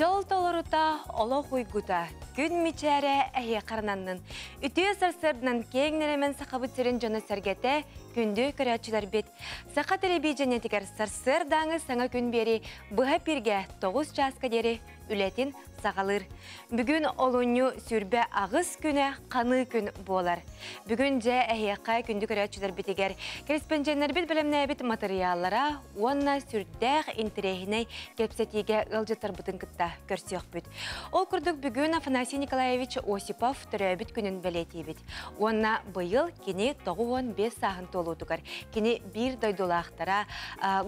Дьол толорута, олох уйгута, күн мичээрэ эһиэхэ арананнын. Үтүө сарсыарданан киэҥ нэлэмэн Сахабыт сирин дьоно-сэргэтэ, күндү көрөөччүлэрбит. Саха телевидениетигэр сарсыардааҥы саҥа күн биэри быһа пиргэ 9 чааска диэри үлэтин саҕалыыр. Бүгүн олунньу 28 күнэ ханыы күн буолар. Бүгүн дьэ эһиэхэ күндү көрөөччүлэрбитигэр кэриспэндьиэннэрбит бэлэмнээбит матырыйааллара уонна сүрдээх интэриэһинэй кэпсэтиигэ ыалдьыттарбытын кытта көрсүөхпүт. Ол курдук бүгүн Афанасий Николаевич Осипов төрөөбүт күнүн бэлиэтиибит. Уонна быйыл кини 95 сааһын туолуутугар кини биир дойдулаахтара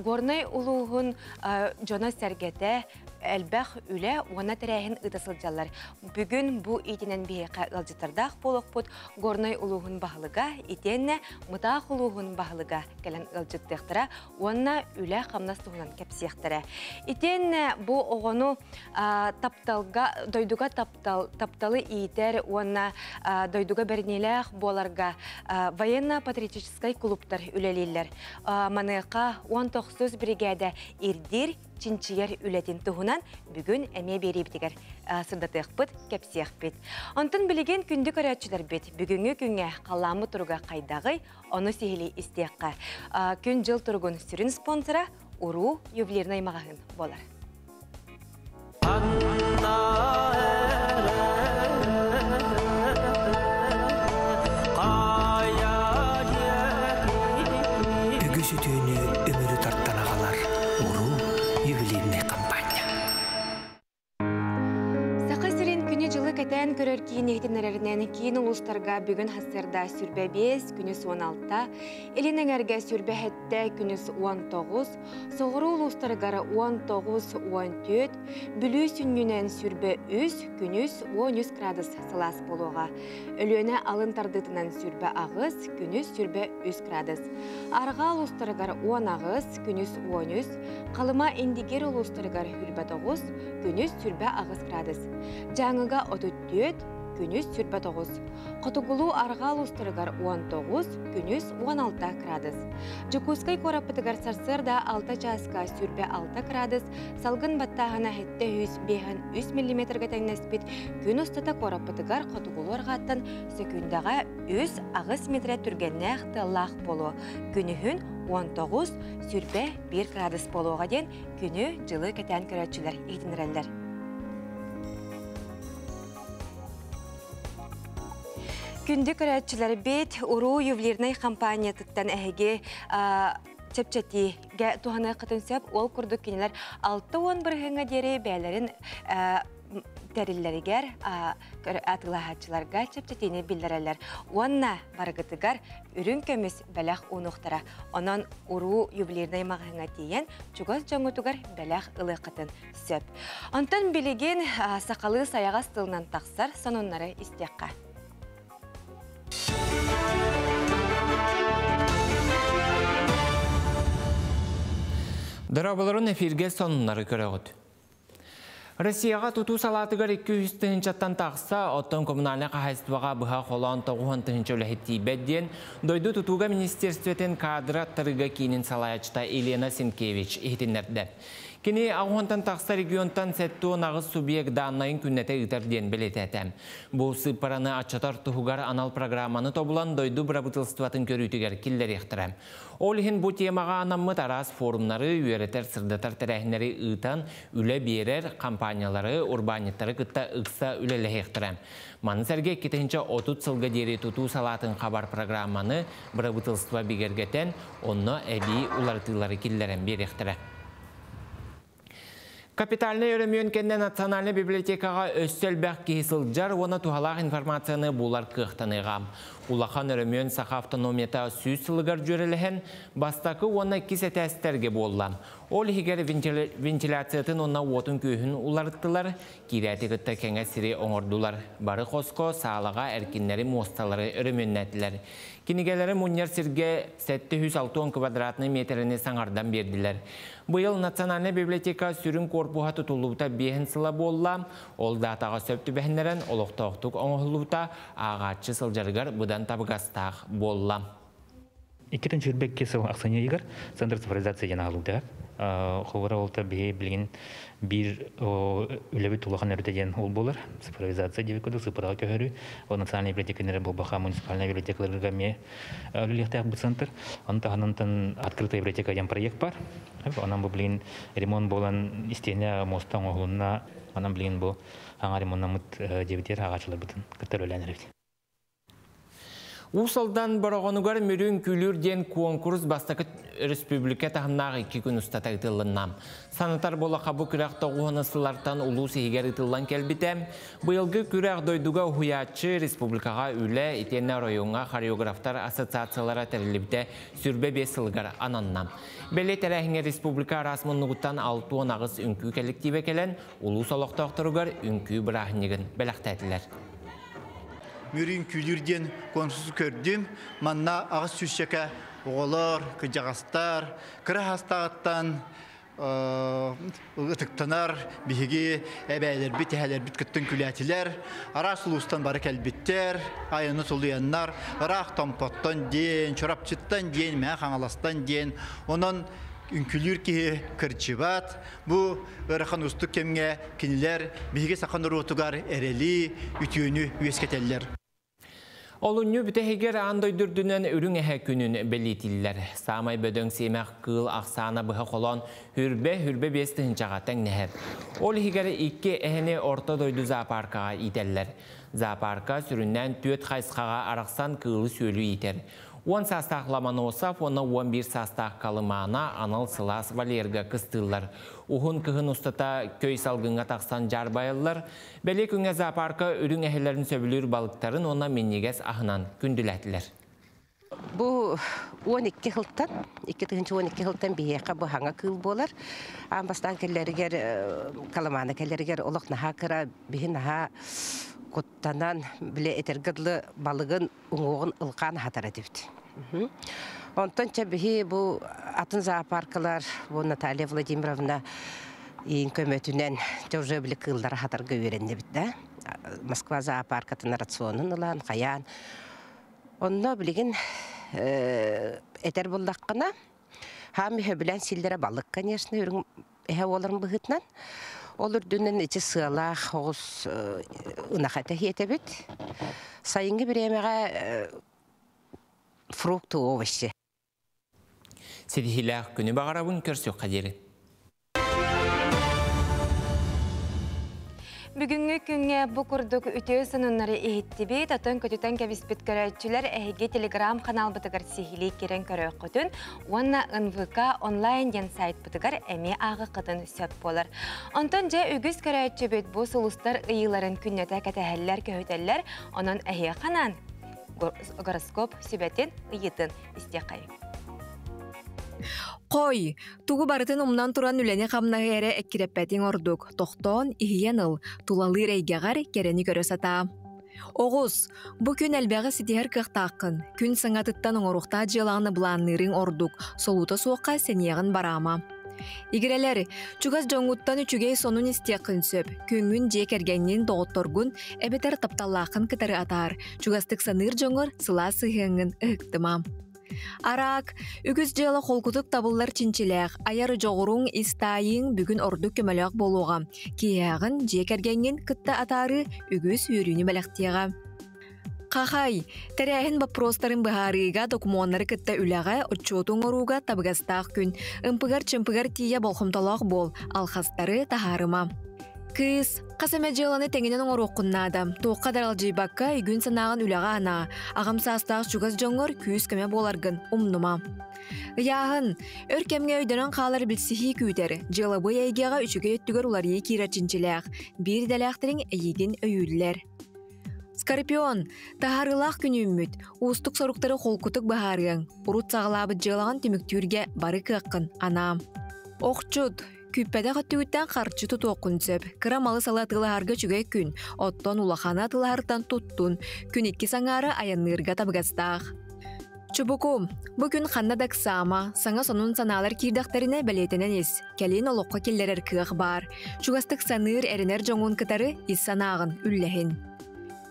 Горнай улууһун дьоно-сэргэтэ элбэх үлэ уонна тэрээһин ыыта сылдьаллар. Бүгүн бу иитинэн биһиэхэ ыалдьыттардаах буолуохпут Горнай улууһун баһылыга итиэннэ Мытаах улууһун баһылыга кэлэн ыалдьыттыахтара уонна үлэ-хамнас туһунан кэпсиэхтэрэ. Итиэннэ бу оҕону тапталга, дойдуга таптал, тапталы иитэр уонна дойдуга бэриниилээх буоларга военно-патриотическай клубтар үлэлииллэр. Маныаха 19 биригээдэ ирдиир чинчийэр үлэтин туһунан бүгүн эмиэ биэриибитигэр сырдатыахпыт, кэпсиэхпит. Онтон билигин күндү көрөөччүлэрбит, бүгүҥҥү күҥҥэ халлааммыт туруга хайдаҕый, ону сиһилии истиэххэ. Күн-дьыл туругун сүрүн спонсора Уруу ювелирнай маҕаһыын буолар. Үгүс үтүөнү өмүрү тартан аҕалар Уруу ювелирнай компания. Саха сирин күнү-дьылы кэтээн көрөр киин иһитиннэрэринэн киин улуустарга бүгүн сарсыарда 25, күнүс 16, Илин эҥэргэ 27, күнүс 19, соҕуруу улуустарыгар 19-14, Бүлүү сүнньүнэн 23, күнүс 13 градус сылаас буолуоҕа. Өлүөнэ алын тардыытынан 28, күнүс 23 градус. Арҕаа улуустарыгар 18, күнүс 13, Халыма Индигир улуустарыгар 29, күнүс 28 градус. Дьааҥыга 34, күнүс 29. Хотугулуу-арҕаа улуустарыгар 19, күнүс 16 градус. Дьокуускай куораппытыгар сарсыарда 6 чааска 26 градус, салгын баттааһына 753 миллиметргэ тэҥнэспит күн устата куораппытыгар хотугулуу-арҕааттан сөкүүндэҕэ 3-8 метрэ түргэннээх тыаллаах буолуо. Күнүһүн 19, 21 градус буолуоҕа диэн күнү-дьылы кэтээн көрөөччүлэр иһитиннэрэллэр. Күндү көрөөччүлэрбит, Уруу ювелирнай компаниятыттан эһиги чэпчэтиигэ туһаныаххытын сөп. Ол курдук кинилэр 60 бырыһыаҥҥа диэри бэйэлэрин тэриллэригэр атыылаһааччыларга чэпчэтиини биллэрэллэр. Уонна барыгытыгар үрүҥ көмүс бэлэх уунуохтара. Онон Уруу ювелирнай маҕаһыыҥҥа тиийэн чугас дьоҥҥутугар бэлэх ылыаххытын сөп. Онтон билигин сахалыы сайаҕас тылынан тахсар сонуннары истиэххэ. Дорооболорун эфиргэ сонуннары көрөҕүт. Россияҕа тутуу салаатыгар 200 тыһыынчаттан тахса, оттон коммунальнай хаһаайыстыбаҕа быһа холоон 90 тыһыынча үлэһит тиийбэт диэн дойду тутууга министерствотын каадыр аттарыыга киинин салайааччыта Елена Сенкевич иһитиннэрдэ. Кини аҕыһынтан тахса регионтан 78 субъект дааннайын күннэтэ ыытар диэн бэлиэтээтэ. Бу сыыппараны аччатар туһугар анал программаны тобулан дойду бырабыыталыстыбатын көрүүтүгэр киллэриэхтэрэ. Ол иһин бу темаҕа анаммыт араас форумнары, үөрэтэр-сырдатар тэрээһиннэри ыытан, үлэ биэрэр компаниялары, урбаанньыттары кытта ыкса үлэлэһиэхтэрэ. Маны сэргэ 2030 сылга диэри тутуу салаатын хабар программаны бырабыыталыстыба бигэргэтэн, онно эбии уларытыылары киллэрэн биэриэхтэрэ. Капитальнай өрөмүөн кэннэ Национальнай библиотекаҕа өссө элбэх киһи сылдьар уонна туһалаах информацияны булар кыахтаныаҕа. Улахан өрөмүөн Саха автономията 100 сылыгар дьүөрэлэһэн, бастакы уонна иккис этээстэргэ буолла. Ол иһигэр вентиляциятын уонна уотун-күөһүн уларыттылар, киирээти кытта кэҥэс сири оҥордулар. Бары хоско, саалаҕа эркиннэри, муосталары өрөмүөннээтилэр. Кинигэлэри мунньар сиргэ 760 квадратнай миэтэрэни саҥардан биэрдилэр. Быйыл Национальнай библиотека сүрүн корпуһа тутуллубута биэһин сыла буолла. Ол даатаҕа сөп түбэһиннэрэн олохтоохтук оҥоһуллубута ааҕааччы сылдьарыгар быдан табыгастаах буолла. 2-22 сыл ахсынньы ыйыгар Центр цифровизации диэн аһыллыбыта. Холобура ол биһи билигин биир үлэбит улахан өрүтэ диэн ол буолар. Цифровизация диэбит курдук сыппараҕа көһөрүү. Ол национальная библиотекалары буолбаха муниципальная библиотекаларга эмиэ үлэлиэхтээх бу центр. Ону таһынан открытая библиотека диэн проект бар. Онон бу билигин ремонт буолан истиэнэ муоста оҥоһулунна. Онон билигин бу аҥа ремоннаммыт диэбитигэр ааҕааччыларбытын кытта үлэлээн эрэбит. Уус Алдан Бороҕонугар Мүрү үҥкүүлүүр диэн куонкурус бастакы республика таһымнаах 2 күн устата ыытыллынна. Санатар буоллахха, бу күрэх тоҕуһуна сыллартан улуус иһигэр ыытыллан кэлбитэ. Быйылгы күрэх дойдуга уһуйааччы, республикаҕа үлэ, итиэннэ оройуоҥҥа хореографтар ассоциациялара тэриллибитэ 25 сылыгар ананна. Бэлиэ тэрээһиҥҥэ республика араас муннугуттан 68 үҥкүү кэлликтиибэ кэлэн, улуус олохтоохторугар үҥкүү бырааһынньыгын бэлэхтээтилэр. Мүрү үҥкүүлүүр диэн конкурсу көрдүм. Манна аҕыс сүүсчэкэ оҕолор, кырдьаҕастар, кыра саастааҕыттан ытыктанар биһиги эбээлэрбит, эһэлэрбит кыттан күлээтилэр. Араас улуустан бары кэлбиттэр, айаны тулуйаннар, ыраах Томпоттон диэн, Чурапчыттан диэн, Мэҥэ Хаҥаластан диэн. Онон үҥкүүлүүр киһи кырдьыбат. Бу ыарахан уустук кэмҥэ кинилэр биһиги саха норуотугар эрэли, үтүөнү үөскэтэллэр. Олунньу бүтэһигэр аан дойду үрдүнэн үрүҥ эһэ күнүн бэлиэтииллэр. Саамай бөдөҥ сиэмэх кыыл ахсаана быһа холоон хүрбэ, хүрбэ биэс тыһыынчаҕа тэҥнэһэр. Ол иһигэр икки эһэни Орто дойду зоопаркаҕа иитэллэр. Зоопарка сүрүннээн түөрт хайысхаҕа арахсан кыылы-сүөлү иитэр. 10 саастаах Ломоносов уонна 11 саастаах Колымана анал сылаас вольерга кыстыыллар. Уһун кыһын устата көй салгыҥҥа тахсан дьаарбайаллар. Бэлиэ күҥҥэ зоопарка үрүҥ эһэлэрин сөбүлүүр балыктарын уонна минньигэс аһынан күндүлээтилэр. Бу 12 сылтан, 2012 сылтан биһиэхэ бу хаҥа кыыл буолар. Аан бастаан кэллэригэр, Колымана кэлэригэр олох наһаа кыра, биһи наһаа куттанан, бile этэргэ дылы балыгын уҥуоҕун ылҕаан аһатар этибит. Онтон чэ биһи бу атын зоопаркалар, бу Наталья Владимировна иин көмөтүнэн дьэ уже били кыыллары аһатарга үөрэннибит да. Москва зоопаркатын рационун ылан, хайаан. Онно билигин этэр буллаххына, хаам сөбүлээн силлэрэ балык, конечно, үрүҥ эһэ уоларын быһыытынан. Ол үрдүнэн ити сыалаах оҕус ынах этэ иэтэбит. Сайыҥҥы бириэмэҕэ фрукты, овощи. Ситиһиилээх күнү баҕарабын, көрсүөххэ диэри. Бүгүҥҥү күҥҥэ бу курдук үтүө сонуннары иһиттибит, оттон көтүтэн кэбиспит көрөөччүлэр эһиги телеграм каналбытыгар сиһилии киирэн көрүөххүтүн уонна НВК онлайн диэн сайтпытыгар эмиэ ааҕыаххытын сөп буолар. Онтон дьэ үгүс көрөөччүбүт бу сулустар ыйыыларын күннэтэ кэтэһэллэр, көһүтэллэр, онон эһиэхэ анаан гороскоп сүбэтин, ыйыытын истиэххэйиҥ. Хой, тугу барытын умнан туран үлэни хамнаһы эрэ эккирэппэтиҥ ордук. Тохтоон, иһийэн ыл, тулалыыр эйгэҕэр кэрэни көрө сатаа. Оҕус, бу күн элбэҕи ситиһэр кыахтааххын. Күн саҥатыттан оҥоруохтаах дьыалаҕын былаанныырыҥ ордук, солуута суохха сэниэҕин бараама. Игирэлэр, чугас дьоҥҥуттан үчүгэй сонун истиэххин сөп. Күҥҥүн дьиэ кэргэҥҥин, доҕотторгун эбэтэр тапталлааххын кытары атаар. Чугастык саныыр дьоҥҥор сылаас сыһыаҥҥын ыһыктыма. Араак, үгүс дьыала холкутук табыллар чинчилээх, айар дьоҕуруҥ, ис таайыыҥ бүгүн ордук көмөлөөх буолуоҕа. Киэһээҕин дьиэ кэргэҥҥин кытта атаарыы үгүс үөрүүнү бэлэхтиэҕэ. Хахай, тэрээһин боппуруостарын быһаарыыга, докумуоннары кытта үлэҕэ, отчуоту оҥорууга табыгастаах күн. Ымпыгар-чымпыгар тиийэ болҕомтолоох буол, алхастары таһаарыма. Кыыс, хас эмэ дьыаланы тэҥинэн оҥоруоххун наада. Туохха да аралдьыйбакка, өйгүн-санааҕын үлэҕэ анаа. Аҕам саастаах чугас дьоҥҥор күүс-көмө буоларгын умнума. Ыйааһын, өр кэмҥэ өйдөнөн хаалар билсиһии күүтэр. Дьыалабыай эйгэҕэ үчүгэй өттүгэр уларыйыы киирэр чинчилээх. Биир идэлээхтэриҥ эйигин өйүүллэр. Скорпион, таһаарыылаах күн үүммүт. Уустук соруктары холкутук быһаарыаҥ. Урут саҕалаабыт дьыалаҕын түмүктүүргэ бары кыаххын анаа. Охчут, күүппэтэх өттүгүттэн харчы тутуоххун сөп. Кыра малы-салы атыылаһарга үчүгэй күн. Оттон улаханы атыылаһартан туттун. Күн иккис аҥаара айанныырга табыгастаах. Чубуку, бу күн ханна да ыксаама, саҥа сонун санаалар киирдэхтэринэ бэлиэтэнэн ис. Кэлин олоххо киллэрэр кыах баар. Чугастык саныыр, эрэнэр дьоҥҥун кытары ис санааҕын үллэһин.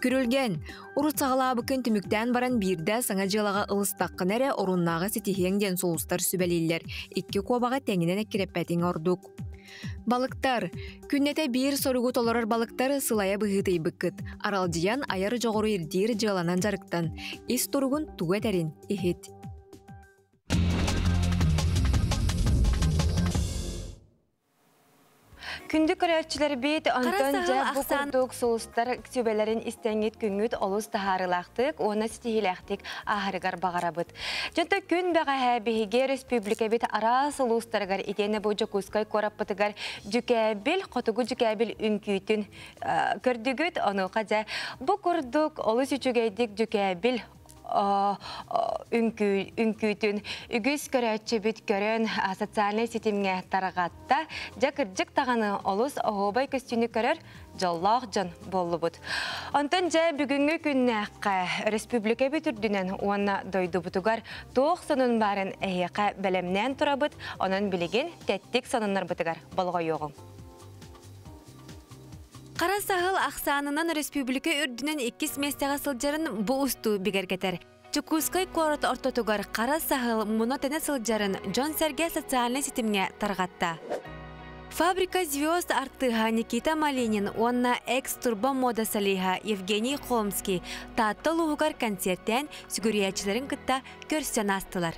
Күрүлгэн, урут саҕалаабыккын түмүктээн баран биирдэ саҥа дьыалаҕа ылыстаххына эрэ оруннааҕы ситиһиэҥ диэн сулустар сүбэлииллэр. Икки куобаҕы тэҥинэн эккирэппэтиҥ ордук. Балыктар. Күннэтэ биир соругу толорор балыктар сылайа быһыытыйбыккыт. Аралдьыйан айар дьоҕуру ирдиир дьыаланан дьарыктан. Ис туругун тугу этэрин иһит. Күндү көрөөччүлэрбит, онтон дьэ бу курдук сулустар сүбэлэрин истэҥҥит күҥҥүт олус таһаарыылаахтык уонна ситиһиилээхтик ааһарыгар баҕарабыт. Дьонто күн бэҕэһээ биһиги республикабыт араас улуустарыгар итиэннэ бу Дьокуускай куораппытыгар дьүкээбил, хотугу дьүкээбил үҥкүүтүн көрдүгүт. Онуоха дьэ бу курдук олус үчүгэйдик дьүкээбил үҥкүүтүн үгүс көрөөччүбүт көрөн социальнай ситимҥэ тарҕатта. Дьэ кырдьык даҕаны олус оһуобай көстүүнү көрөр дьоллоох дьон буоллубут. Онтон дьэ бүгүҥҥү күннээххэ республикабыт үрдүнэн уонна дойдубутугар туох сонун баарын эһиэхэ бэлэмнээн турабыт. Онон билигин тэттик сонуннарбытыгар болҕойуоҕуҥ. Хара саһыл ахсаанынан өрөспүүбүлүкэ үрдүнэн иккис миэстэҕэ сылдьарын бу устуу бигэргэтэр. Дьокуускай куорат ортотугар хара саһыл муна-тэнэ сылдьарын дьон-сэргэ социальнай ситимҥэ тарҕатта. Фабрика звезд артыыһа Никита Малинин уонна экс-турбо мода солиһа Евгений Холмский Таатта улууһугар концерттээн сүгүрүйээччилэрин кытта көрсөн аастылар.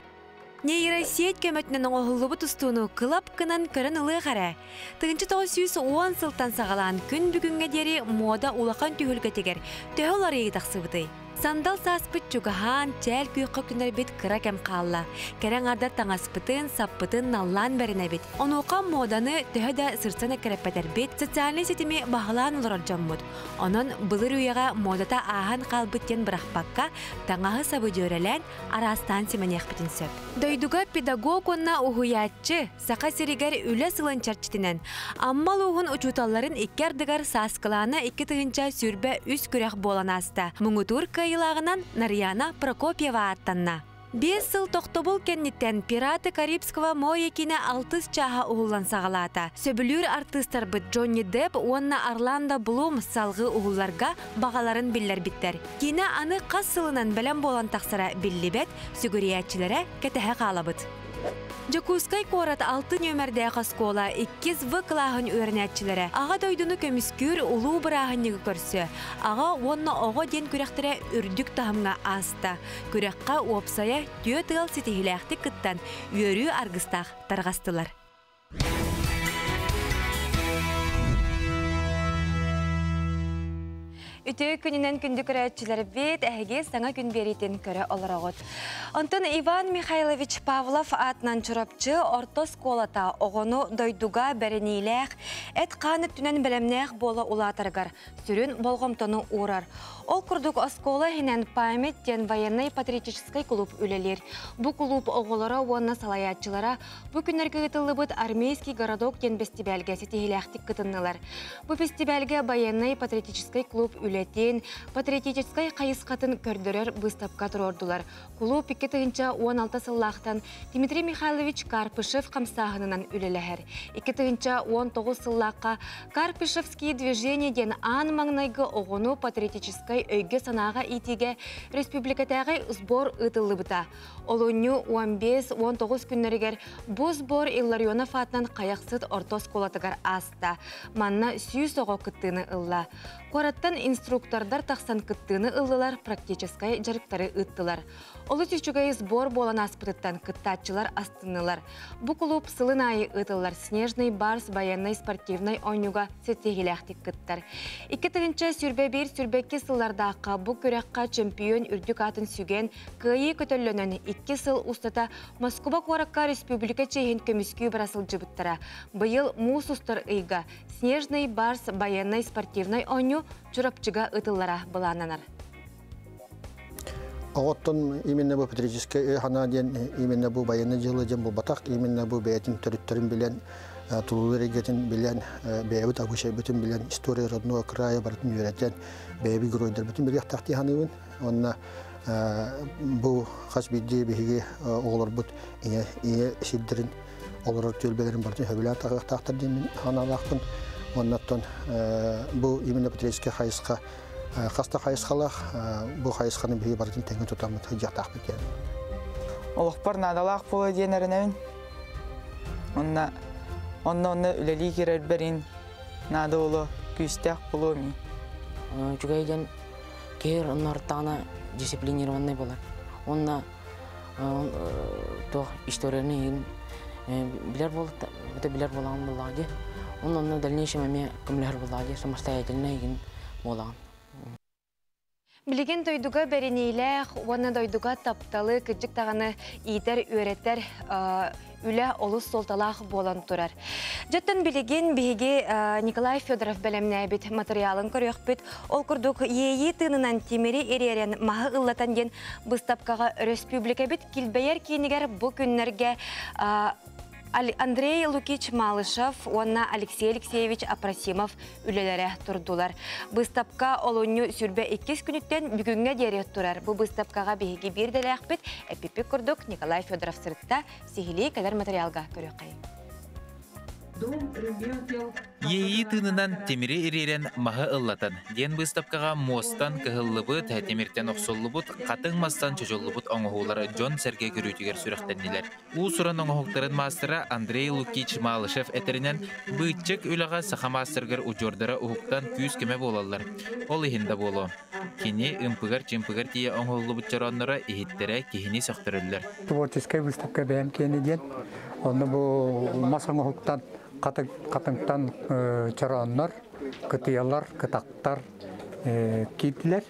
Нейросеть көмөтүнэн оҥоһуллубут устууну кылап гынан көрөн ылыах эрэ. 1910 сылтан саҕалаан күн бүгүҥҥэ диэри муода улахан түһүлгэтигэр төһө уларыйыы тахсыбытый? Сандал сааспыт чугаһаан, чээл күөххэ күннэрбит кыра кэм хаалла. Кэрэ аҥардар таҥаспытын, саппытын наллаан бэринэбит. Онуоха муоданы төһө да сырсан эккирэппэтэрбит, социальнай ситими баһылаан олорор дьоммут. Онон былыр үйэҕэ муодата ааһан хаалбыт диэн бырахпакка, таҥаһы-сабы дьүөрэлээн, араастаан симэниэхпитин сөп. Дойдуга педагог уонна уһуйааччы Саха сиригэр үлэ сылын чэрчитинэн Амма улууһун учууталларын икки ардыгар Сааскылаана 2023 күрэх буолан ааста. Муҥутуур кыайыылааҕынан Нарьяна Прокопьева ааттанна. Биэс сыл тохтобул кэнниттэн «Пираты Карибского моря» киинэ алтыс чааһа уһуллан саҕалаата. Сөбүлүүр артыыстарбыт Джонни Депп уонна Орландо Блум салгыы уһулларга баҕаларын биллэрбиттэр. Киинэ аны хас сылынан бэлэм буолан тахсара биллибэт, сүгүрүйээччилэрэ кэтэһэ хаалабыт. Дьокуускай куорат алты нүөмэрдээх оскуола иккис В кылааһын үөрэнээччилэрэ Аҕа дойдуну көмүскүүр улуу бырааһынньыгы көрсө Аҕа уонна оҕо диэн күрэхтэрэ үрдүк таһымҥа ааста. Күрэххэ уопсайа түөрт ыал ситиһиилээхтик кыттан, үөрүү аргыстаах тарҕастылар. Үтүө күнүнэн күндү көрөөччүлэрбит, эһиги саҥа күн биэриитин көрө олороҕут. Онтон Иван Михайлович Павлов аатынан Чурапчы орто оскуолата оҕону дойдуга бэриниилээх, эт-хаан өттүнэн бэлэмнээх буола улаатарыгар сүрүн болҕомтону уурар. Ол курдук оскуола иһинэн «Память» диэн военнай-патриотическай кулууп үлэлиир. Бу кулууп оҕолоро уонна салайааччылара бу күннэргэ ыытыллыбыт «Армейский городок» диэн бэстибээлгэ ситиһиилээхтик кытыннылар. Бу фестивальга военнай-патриотическай клуб үлэтин, патриотическай хайысхатын көрдөрөр быыстапка туруордулар. Кулууп 2016 сыллаахтан Дмитрий Михайлович Карпышев хамсааһынынан үлэлэһэр. 2019 сыллаахха Карпышевские движения диэн аан маҥнайгы оҕону патриотическай өйгө-санааҕа иитиигэ республикатааҕы сбор ыытыллыбыта. Олунньу 15-19 күннэригэр бу сбор Илларионов аатынан Хайахсыт орто оскуолатыгар ааста. Манна 100 оҕо кыттыыны ылла. Куораттан инструктордар тахсан кыттыыны ыллылар, практическай дьарыктары ыыттылар. Олус үчүгэй сбор буолан ааспытыттан кыттааччылар астыннылар. Бу кулууп сылын аайы ыытыллар Снежный барс военнай спортивнай оонньууга ситиһиилээхтик кыттар. 2021-22 сыллардаахха бу күрэххэ чемпион үрдүк аатын сүгэн, кыайыы көтөллөнөн икки сыл устата Москуба куоракка республика чиэһин көмүскүү бара сылдьыбыттара. Быйыл муус устар ыйга Снежный барс военнай спортивнай оонньуу Чурапчыга ыытыллара былааннанар. Оҕоттон именно бу патриотическай өй-санаа диэн именно бу военный дьыала диэн буолбатах, именно бу бэйэтин төрүттэрин билэн, тулулар эйгэтин билэн, бэйэбит обычайбытын билэн, история родного края барытын үөрэтэн, бэйэбит геройдарбытын билиэхтээх дии саныыбын. Уонна бу хас биирдии биһиги оҕолорбут ийэ, ийэ сирдэрин олорор түөлбэлэрин барытын сөбүлээн таҕыахтаахтар диэн мин санаалаахпын. Уонна оттон бу именно патриотическай хайысха Хаста хайысхалаах, бу хайысханы биһиги барытын тэҥҥэ тутаммыт сылдьыахтаахпыт диэн. Олохпор наадалаах буолуо диэн эрэнэбин. Онно онно онно үлэлии киирэрбэрин наада буолуо, күүстээх буолуо мин. Үчүгэй диэн киһи оннортаҕына дисциплинированный буолар. Уонна туох историяны иһин билэр буолта, билэр буолаҕын буоллаҕа дии. Онно онно дальнейшем эмиэ көмөлөһөр буоллаҕа дии, самостоятельно иһин буолаҕын. Билигин дойдуга бэриниилээх уонна дойдуга тапталы кырдьык даҕаны иитэр-үөрэтэр үлэ олус суолталаах буолан турар. Дьоттон билигин биһиги Николай Федоров бэлэмнээбит матырыйаалын көрүөхпүт. Ол курдук иэйии тыынынан тимири ириэрэн маһы ыллатан диэн быыстапкаҕа өрөспүүбүлүкэбит килбэйэр киинигэр бу күннэргэ Андрей Лукич Малышев уонна Алексей Алексеевич Апросимов үлэлэрэ турдулар. Быыстапка олунньу сүрбэ иккис күнүттэн бүгүҥҥэ диэри турар. Бу быыстапкаҕа биһиги биир дэлээхпит, эппиппит курдук Николай Федоров сырытта сиһилии кэлэр материалга көрүөххэйиҥ. Иэйии тыынынан тимири ириэрэн маһы ыллатан диэн быыстапкаҕа муостан кыһыллыбыт, тимиртэн охсуллубут, хатыҥ мастан чочуллубут оҥоһуулар дьон-сэргэ көрүүтүгэр сүрэхтэннилэр. Уус-уран оҥоһуктарын маастара Андрей Лукич Малышев этэринэн, быыччык үлэҕэ саха маастарыгар удьуордара уһуктан күүс-көмө буолаллар. Ол иһин да буолуо. Кини ымпыгар-чымпыгар тиийэ оҥоһуллубут чороонноро иһиттэрэ киһини сөхтөрөллөр. Творческай выставка бэйэм киэнэ диэн. Онно бу мас оҥоһуктан хатыҥтан чорооннор, кытыйалар, кытактар киирдилэр.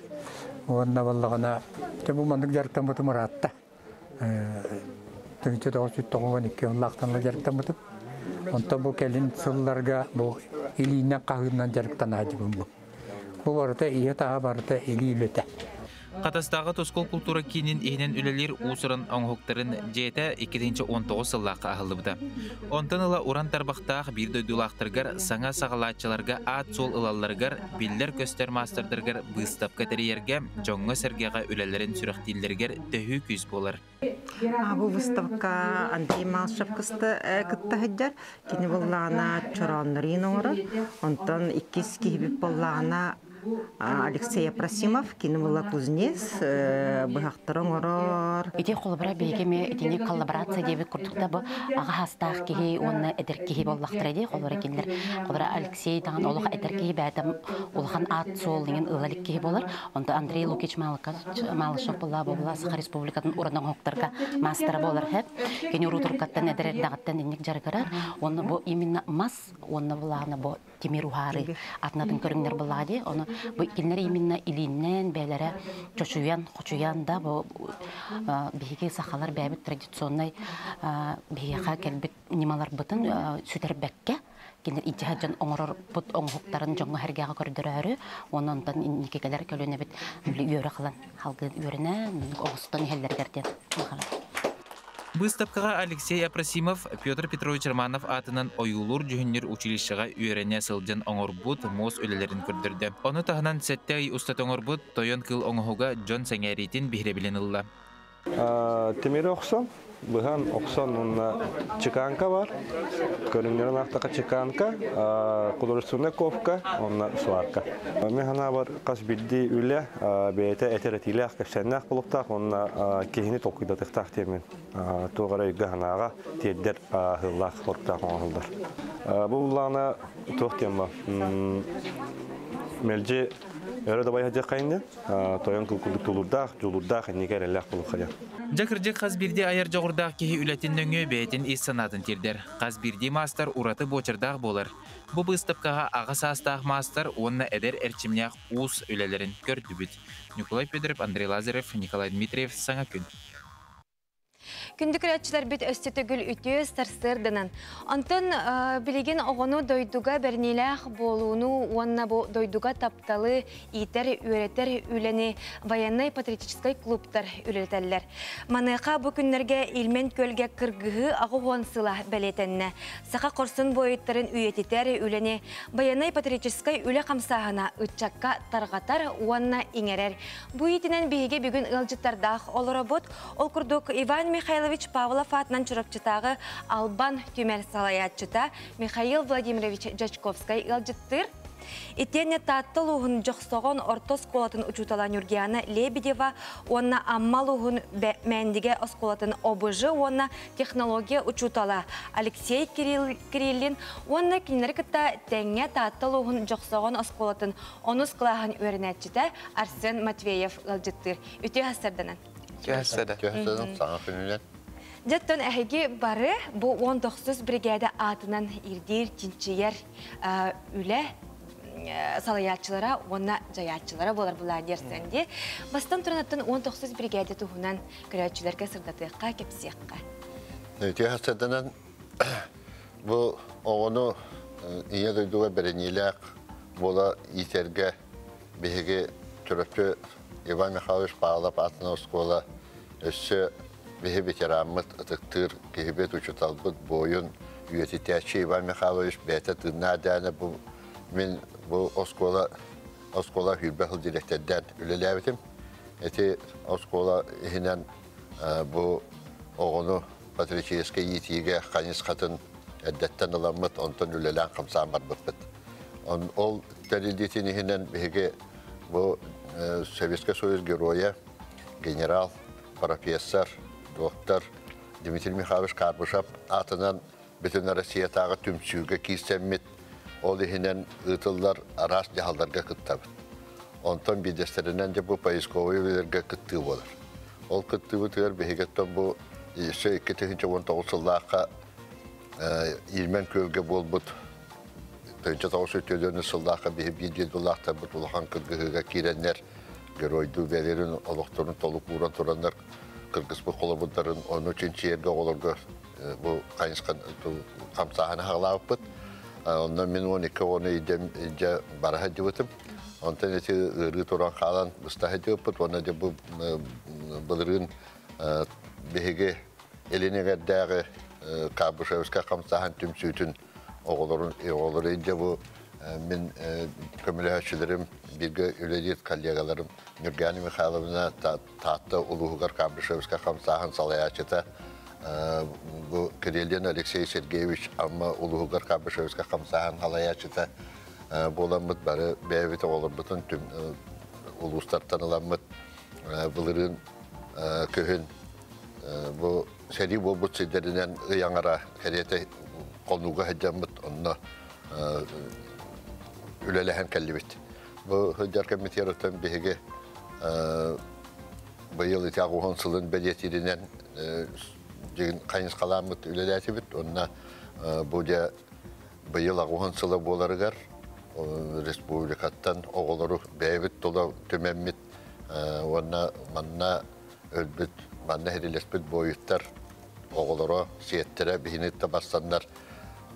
Уонна буоллаҕына, бу маннык дьарыктаммытым ыраатта. Тыһыынча 992 сыллаахтан дьарыктаммытым. Онтон бу кэлин сылларга бу илиинэн хаһыынан дьарыктанааччыбын бу. Бу барыта ийэ-таһа барыта илии үлэтэ. Хатастааҕы Тускул култуура киинин иһинэн үлэлиир уус-уран оҥоһуктарын дьиэтэ 2019 сыллаахха аһыллыбыта. Онтон ыла уран тарбахтаах биир дойдулаахтарыгар саҥа саҕалааччыларга аат-суол ылалларыгар, биллэр-көстөр маастардарыгар быыстапка тэрийэргэ, дьоҥҥо-сэргэҕэ үлэлэрин сүрэхтииллэригэр төһүү күүс буолар. Бу выставка Андрей Малышев кытта сылдьар. Кини буоллаҕына чорооннорун оҥорор. Онтон иккис киһибит буоллаҕына Алексей Апросимов, кини була кузнец, быһахтары оҥорор. Ити холобура биһиги эмиэ итини коллаборация диэбит курдук да бу аҕа хастаах киһи уонна эдэр киһи буоллахтара дии холобура кинилэр холобура Алексей даҕаны олох эдэр киһи бэйэтэ улахан аат суол иҥин ыла илик киһи буолар. Онто Андрей Лукич Малышев буолла буолла Саха Республикатын уран оҥоһуктарга маастара буолар хэп. Кини урутуркаттан эдэр эрдэҕиттэн инник дьарыгырар. Уонна бу именно мас уонна булаана бу тимир уһаары атынатын көрүҥнэр буллаҕа дии. Ону бу кинилэр именно илииннэн бэйэлэрэ чочуйан, хочуйан да бу биһиги сахалар бэйэбит традиционнай биһиэхэ кэлбит ньымаларбытын сүтэрбэккэ кинилэр итиһэ дьон оҥорорбут оҥоһуктарын дьоҥҥо сэргэҕэ көрдөрөөрү уонна онтон инники кэлэр көлүөнэбит үөрэх ылан халгыы үөрэнэн оҕустан иһэллэригэр диэн Быыстапкаҕа Алексей Апросимов Петр Петрович Романов аатынан ойуулуур-дьүһүннүүр училищеҕа үөрэнэ сылдьан оҥорбут муос үлэлэрин көрдөрдө. Ону таһынан сэттэ ый устата оҥорбут Тойон кыыл оҥоһуга дьон сэҥээриитин биһирэбилин ылла. Тимири охсон, быһан охсон уонна чеканка бар. Көрүҥнэрин аахтаха чеканка, художественная ковка, уонна сварка. Мен санаабар хас биирдии үлэ бэйэтэ этэр этиилээх, кэпсээннээх булуктаах уонна киһини толкуйдатыахтаах диэммин туох эрэ өйгө-санааҕа тиэрдэр аһыылаах соруктаах оҥоһуллар. Бу буллаҕына туох диэн ба мэлдьи өрө дабайа дьахайын тойон курдук тулуурдаах, дьулуурдаах, инники эрэллээх буолуохха диэн. Дьэ кырдьык хас биирдии айар дьоҕурдаах киһи үлэтин нөҥүө бэйэтин ис санаатын тиэрдэр. Хас биирдии маастар ураты буочардаах буолар. Бу быыстапкаҕа аҕа саастаах маастар уонна эдэр эрчимнээх уус үлэлэрин көрдүбүт. Николай Федоров, Андрей Лазарев, Николай Дмитриев «Саҥа күн». Күндү көрөөччүлэрбит өссө төгүл үтүө сарсыарданан. Онтон билигин оҕону дойдуга бэриниилээх буолууну уонна бу дойдуга тапталы иитэр, үөрэтэр үлэни военнай-патриотическай клубтар үлэлэтэллэр. Маныаха бу күннэргэ Ильмень күөлгэ кыргыһыы 80 сыла бэлиэтэннэ. Саха хорсун буойуттарын үйэтитэр үлэни байыаннай-патриотическай үлэ хамсааһына ыччакка тарҕатар уонна иҥэрэр. Бу иитинэн биһиги бүгүн ыалдьыттардаах олоробут. Ол курдук Иван Михайлович Павлов аатынан Чурапчытааҕы Албан түмэл салайааччыта Михаил Владимирович Дьячковскай ыалдьыттыыр. Итиэннэ Таатта улууһун Дьохсоҕон орто оскуолатын учуутала Нюргиана Лебедева уонна Амма улууһун Мээндигэ оскуолатын ОБЖ уонна технология учуутала Алексей Кириллин уонна кинилэри кытта тэҥҥэ Таатта улууһун Дьохсоҕон оскуолатын онус кылааһын үөрэнээччитэ Арсен Матвеев ыалдьыттыыр. Үтүө сарсыарданан. Үтүө сарсыарданан. Саҥа күнүнэн. Дьэттон эһиги бары бу 19 бригада аатынан ирдиир, чинчийэр үлэ салайааччылара уонна дьайааччылара буолар булаан дии. Бастан туран 19 бригада туһунан көрөөччүлэргэ сырдатыахха, кэпсиэххэ. Үтүө сарсыарданан. Бу оҕону ийэ дойдуга бэриниилээх буола иитэргэ биһиги Чурапчы Иван Михайлович Павлов аатынан оскуола өссө биһи ветераммыт, ытыктыыр киһибит, учууталбыт, буойун үйэтитээччи Иван Михайлович бэйэтэ тыыннаах дээнэ бу мин бу оскуола оскуола сүүрбэ сыл дириэктэрдээн үлэлээбитим. Ити оскуола иһинэн бу оҕону патриотическай иитиигэ хайысхатын эрдэттэн ыламмыт, онтон үлэлээн хамсаан барбыппыт. Ол тэриллиитин иһинэн биһиги бу Советский Союз геройа, генерал, профессор, доктор Дмитрий Михайлович Карбышев аатынан бүтүн Россиятааҕы түмсүүгэ киирсэммит, ол иһинэн ыытыллар араас дьаһалларга кыттабыт. Онтон биирдэстэринэн дьэ бу поисковый үлэлэргэ кыттыы буолар. Ол кыттыыбытыгар биһигиттэн бу өссө 2019 сыллаахха Ильмен күөлгэ буолбут 1904 сыллаахха биһи биир дойдулаахтарбыт улахан кыргыһыыга киирэннэр геройдуу бэйэлэрин олохторун толук ууран тураннар кыргыспыт холобурдарын ону чинчийэргэ оҕолорго бу хайысхан хамсааһыны хаҕалаабыппыт. Онно мин 12 оҕону илдьэ бара сылдьыбытым. Онтон ити ыарыы туран хаалан быста сылдьыбыппыт. Уонна дьэ бу былырыын биһиги Илин эҥэрдээҕи Карбышевскай хамсааһын түмсүүтүн оҕолорун оҕолору илдьэ бу мин көмөлөһөөччүлэрим, бииргэ үлэлиир коллегаларым Нюргана Михайловна Таатта улууһугар Карбышевскай хамсааһын салайааччыта, бу Кириллин Алексей Сергеевич Амма улууһугар Карбышевскай хамсааһын салайааччыта буоламмыт бары бэйэбит оҕолорбутун улуустартан ыламмыт былырыын күһүн бу сэрии буолбут сирдэринэн ый аҥара кэриэтэ хонууга сылдьаммыт онно үлэлэһэн кэллибит. Бу сылдьар кэмитиэриттэн биһиги быйыл ити аҕыс сылын бэлиэтииринэн хайысхалааммыт үлэлээтибит. Онно бу дьэ быйыл аҕыс сыла буоларыгар республикаттан оҕолору бэйэбит тула түмэммит уонна манна өлбүт, манна сэриилэспит буойуттар оҕолоро, сиэттэрэ биһини барсаннар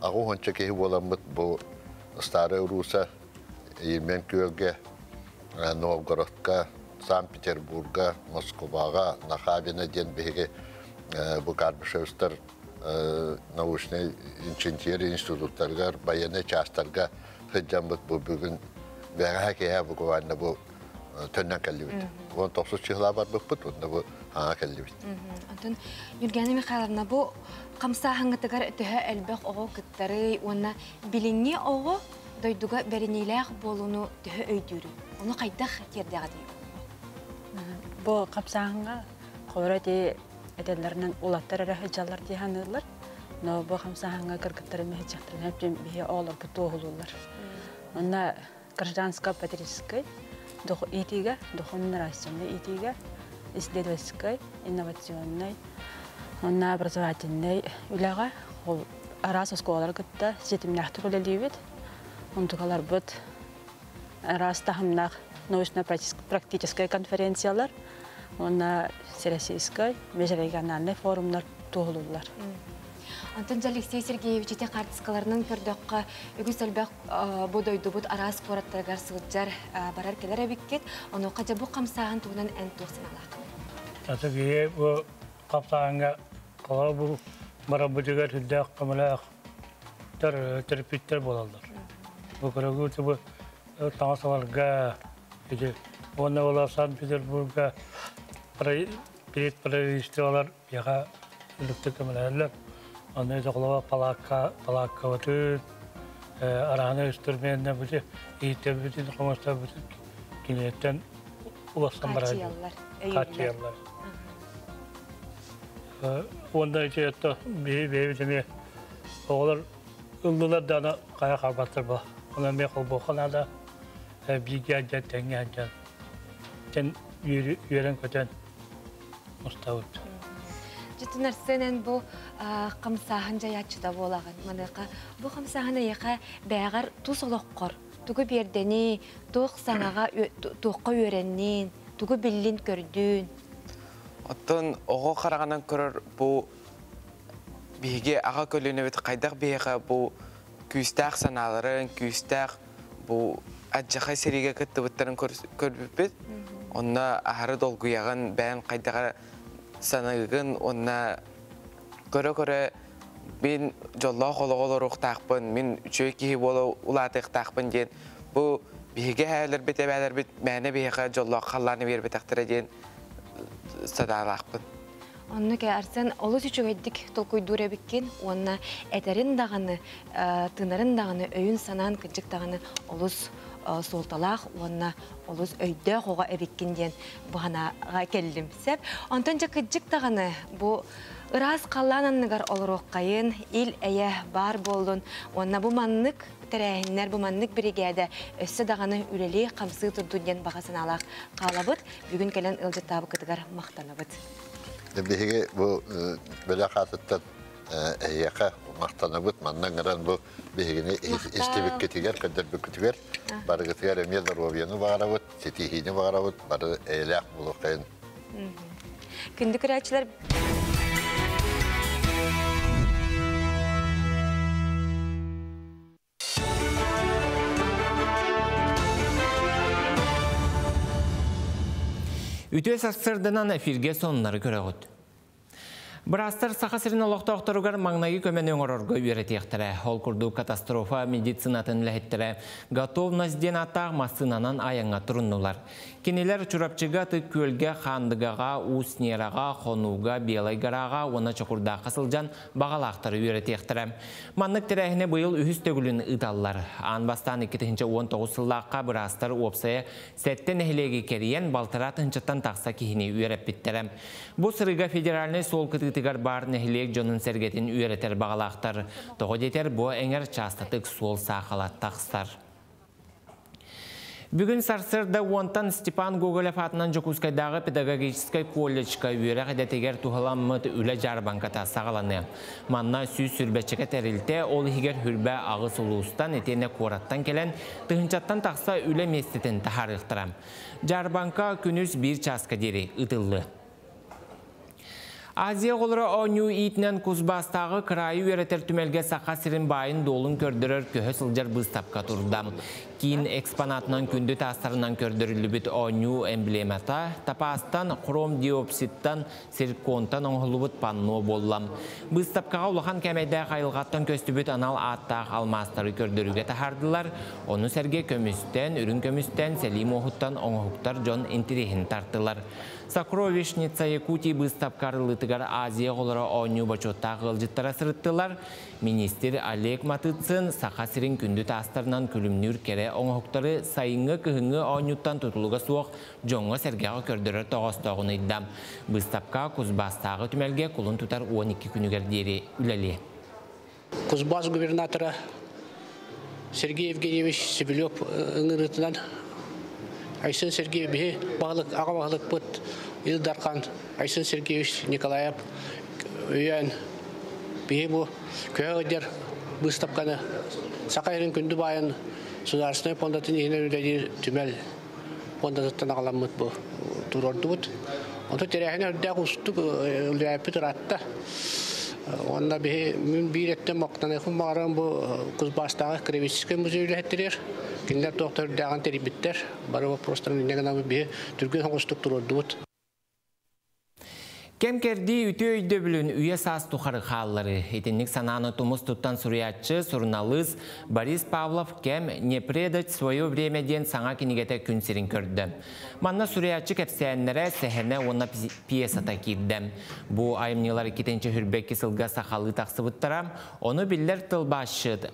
80 киһи буоламмыт бу Старая Руса, Ильмен күөлгэ, Новгородка, Санкт-Петербурга, Москваҕа, Нахабино диэн биһиги бу Карбышевстар научнай инженер институттарыгар, военный частарга сылдьаммыт бу бүгүн бэҕэһээ киэһэ буквально бу төннөн кэллибит. 19 чыһыла барбыппыт, онно бу аҥа кэллибит. Онтон Юльяна Михайловна бу хамсааһыҥҥытыгар төһө элбэх оҕо кыттарый уонна билиҥҥи оҕо дойдуга бэриниилээх буолууну төһө өйдүүрүй? Ону хайдах тиэрдэҕитий? Бу хамсааһыҥҥа холоро ити этэллэринэн улаттар эрэ сылдьаллар дии саныыллар. Но бу хамсааһыҥҥа кыргыттар эмиэ сылдьахтарына биһи оҕолорбут туоһулууллар. Онно гражданско-патриотическай иитиигэ, духовно-нравственнай иитиигэ, исследовательскай, инновационнай, онно образовательнай үлэҕэ ол араас оскуолалары кытта ситимнээхтик үлэлиибит. Онтукаларбыт араас таһымнаах научно-практическай конференциялар уонна всероссийскай, межрегиональный форумнар туоһулууллар. Антон Алексей Сергеевич ити хаартыскаларынан көрдөххө үгүс элбэх бу дойдубут араас куораттарыгар сылдьар барар кэлэр эбиккит. Онуоха дьэ бу хамсааһын туһунан эн туох санаалааххын? Аты киһи бу хамсааһыҥҥа холобур бу барабытыгар сүрдээх көмөлөөх төрөппүттэр буолаллар. Бу көрөгү бу таҥас ыларга ити уонна ол Санкт-Петербурга правительстволар биһиэхэ үлүктүк көмөлөһөллөр. Онно ити холобур палаакка палааккабытын Араны үстүрменне бути ииттербитин комостарбытын кинеттен уластан барар. Качыяллар. Онда ичи би би оҕолор ыллылар дана кая карбаттар ба. Она ме холбохана да биге жа теңге жа. Тен үйрен көтен мустабыт. Жытын Арсенен бу қамсаһын жаячыда болагын. Маныка бу қамсаһын яка бәгәр тус олоққор. Тугу бердени, тух саңага туққа үйреннин, тугу биллин көрдүн. Оттон ого караганан көрөр бу биһиги ага көлүнөбүт кайдак биһига бу күүстээх санааларын, күүстээх бу аджахай сериге кыттыбыттарын көрбүппүт. Онна ахары долгуягын бән кайдага саныгын, онна көрө-көрө мин жоллоо хологолор ухтаахпын, мин үчөй киһи боло улаатыктаахпын диэн бу биһиге хээлер бит эбээлер бит мээне биһига жоллоо халлааны бербетахтара диэн садаалаахпын. Онну ке Арсен олус үчүгэйдик толкуйдуур эбиккин, уонна этерин даганы, тынарын даганы, өйүн санаан кыджык даганы олус суолталаах уонна олус өйдөөх оҕо эбиккин диэн буханага келлим сеп. Онтон жа кыджык даганы бу ыраас халлаан анныгар олоруоххайын, ил эйэ бар буоллун, уонна бу маннык тэрээһиннэр, бу маннык биригээдэ өссө даганы үлэлии хамсыы турдун диэн баҕа санаалаах хаалабыт. Бүгүн кэлэн ыалдьыттаабыкытыгар махтанабыт. Биһиги бу бөлө хатыттан эйэхэ махтанабыт, маннан гыран бу биһигини истибиккитигер, көдөрбүккүтүгер, барыгытыгар эмиэ здоровьяны багарабыт, ситиһиини багарабыт, бары эйлээх булуқайын. Күндү көрөөчүлөр Үтө сарсырдынан эфирге соннары көрөгөт. Бырастар Саха сирин олохтоохторугар маңнайы көмөнү оҥорорго үөрэтиэхтэрэ. Ол курдук катастрофа медицинатын үлэһиттэрэ готовность диэн ааттаах массыынанан айаҥҥа туруннулар. Кинилэр Чурапчыга, Ытык Күөлгэ, Хаандыгаҕа, Уус Нераҕа, Хонууга, Белай Гораҕа уонна Чокурдаахха сылдьан баҕалаахтары үөрэтиэхтэрэ. Маннык тэрээһини быйыл үһүс төгүлүн ыыталлар. Аан бастаан 2019 сыллаахха быраастар уопсайа сэттэ нэһилиэги кэрийэн балтараа тыһыынчаттан тахса киһини үөрэппиттэрэ. Бу сырыыга федеральнай суол кытыытыгар баар нэһилиэк дьонун сэргэтин үөрэтэр баҕалаахтар. Тоҕо диэтэр бу эҥэр чаастатык суол саахала тахсар. Бүгүн сарсыарда уонтан Степан Гоголев аатынан Дьокуускайдааҕы педагогическай колледжка үөрэх идэтигэр туһаламмыт үлэ дьаарбаҥката саҕаланыа. Манна 120 тэрилтэ, ол иһигэр хүрбэ аҕыс улуустан, итиэннэ куораттан кэлэн, тыһыынчаттан тахса үлэ миэстэтин таһаарыахтара. Дьаарбаҥка күнүс биир чааска диэри ыытыллыа. Азия оҕолоро оонньуу иитинэн Кузбасстааҕы кыраайы үөрэтэр түмэлгэ Саха сирин баайын-дуолун көрдөрөр көһө сылдьар быыстапка турда. Киин экспонатынан күндү таастарынан көрдөрүллүбүт оонньуу эмблемата тапаастан, хром диопсидтан, цирконтан оҥоһуллубут панно буолла. Быыстапкаҕа улахан кээмэйдээх айылҕаттан көстүбүт анал ааттаах алмаастары көрдөрүүгэ таһаардылар. Ону сэргэ көмүстэн, үрүҥ көмүстэн, сэлии муоһуттан оҥоһуктар дьон интэриэһин тартылар. Сокровищница Якутии быыстапка арыллыытыгар Азия оҕолоро оонньуу бочуоттаах ыалдьыттара сырыттылар. Министр Олег Матыцин Саха сирин күндү таастарынан күлүмнүүр кэрэ оҥоһуктары сайыҥҥы-кыһыҥҥы оонньууттан тутулуга суох дьоҥҥо-сэргэҕэ көрдөрөр тоҕоостооҕун ыйда. Быыстапка Кузбасстааҕы түмэлгэ кулун тутар 12 күнүгэр диэри үлэлиэ. Кузбасс губернатора Сергей Евгеньевич Сибилев ыҥырыытынан Айсен Сергеевич биһи баһылык, аҕа баһылыкпыт Ил Дархан Айсен Сергеевич Николаев өйөөн биһи бу көһө ыдьар быыстапканы Саха сирин күндү баайын Судаарыстыбаннай пуондатын иһинэн үлэлиир түмэл пуондатыттан аҕаламмыт бу туруордубут. Онто тэрээһин өрдөөх устук үлэлээппит ыраатта. Уонна биһи мин биир өттөн мактаныахпын баҕарабын бу Кузбасстааҕы краеведческай музей үлэһиттэригэр. Кинилэр туох да үрдээҕин тэрийбиттэр. Бары вопростарын инньэ гынан биһи түргэн соҕустук туруордубут. Кэм-кэрдии үтүө өйдөбүлүн үйэ саас тухары хааллары. Итинник санааны тумус туттан суруйааччы, суруналыыс Борис Павлов Кэм не предать свое время диэн саҥа кинигэтэ күн сирин көрдө. Манна суруйааччы кэпсээннэрэ, сэһэнэ уонна пьесата киирдэ. Бу айымньылар иккитинчи хүрбэкки сылга сахалыы тахсыбыттара. Ону биллэр тылбаасчыт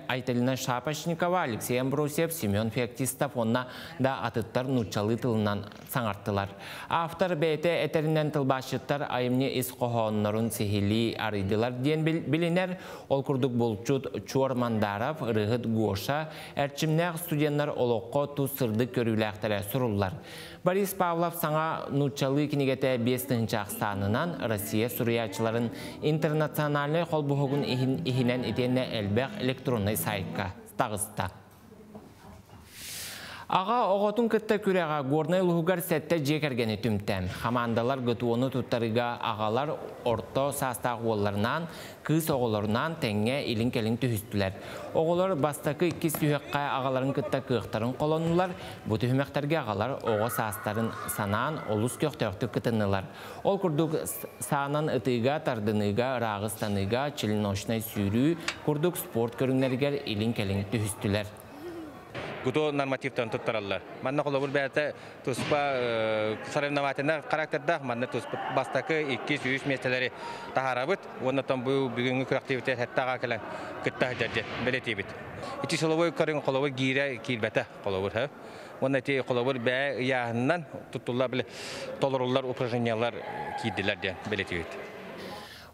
Айталина Шапошникова, Алексей Амбросьев, Семен Феоктистов онна да атыттар нууччалыы тылынан саҥартылар. Автор бэйэтэ этэринэн тылбаасчыттар айымньы ис хоһооннорун сиһилии арыйдылар диэн билинэр. Ол курдук булчут Чуор Мандаров, ырыаһыт Гоша, эрчимнээх студеннар олоххо тус сырдык көрүүлээхтэрэ суруллар. Борис Павлов саҥа нууччалыы кинигэтэ 5000 ахсаанынан Россия суруйааччыларын интернациональнай холбоһугун иһинэн итиэннэ элбэх электроннай сайтка таҕыста. Аҕа оҕотун кытта күрэҕэ Горнай улууһугар сэттэ дьиэ кэргэни түмтэ. Хамаандалар ГТО-ну туттарыыга аҕалар орто саастаах уолларынаан, кыыс оҕолорунаан тэҥҥэ илин-кэлин түһүстүлэр. Оҕолор бастакы иккис түһүөххэ аҕаларын кытта кыахтарын холоннулар. Бу түһүмэхтэргэ аҕалар оҕо саастарын санаан олус көхтөөхтүк кытыннылар. Ол курдук саанан ытыыга, тардыныыга, ырааҕы ыстаныыга, челночнай сүүрүү курдук спорт көрүҥнэригэр илин-кэлин түһүстүлэр. ГТО нормативтарын туттараллар. Манна холобур бэйэтэ туспа соревновательнай характердаах, манна туспа бастакы, иккис, үһүс миэстэлэри таһаарабыт. Уонна бу бүгүҥҥү күрэхтэһиибитигэр сэттэ кэлэн кытта сылдьар диэн бэлиэтиибит. Ити силовой көрүҥ холобур гиирэ киирбэтэ холобур. Уонна ити холобур бэйэ ыйааһынынан туттуллар толоруллар упражнениялар киирдилэр диэн бэлиэтиибит.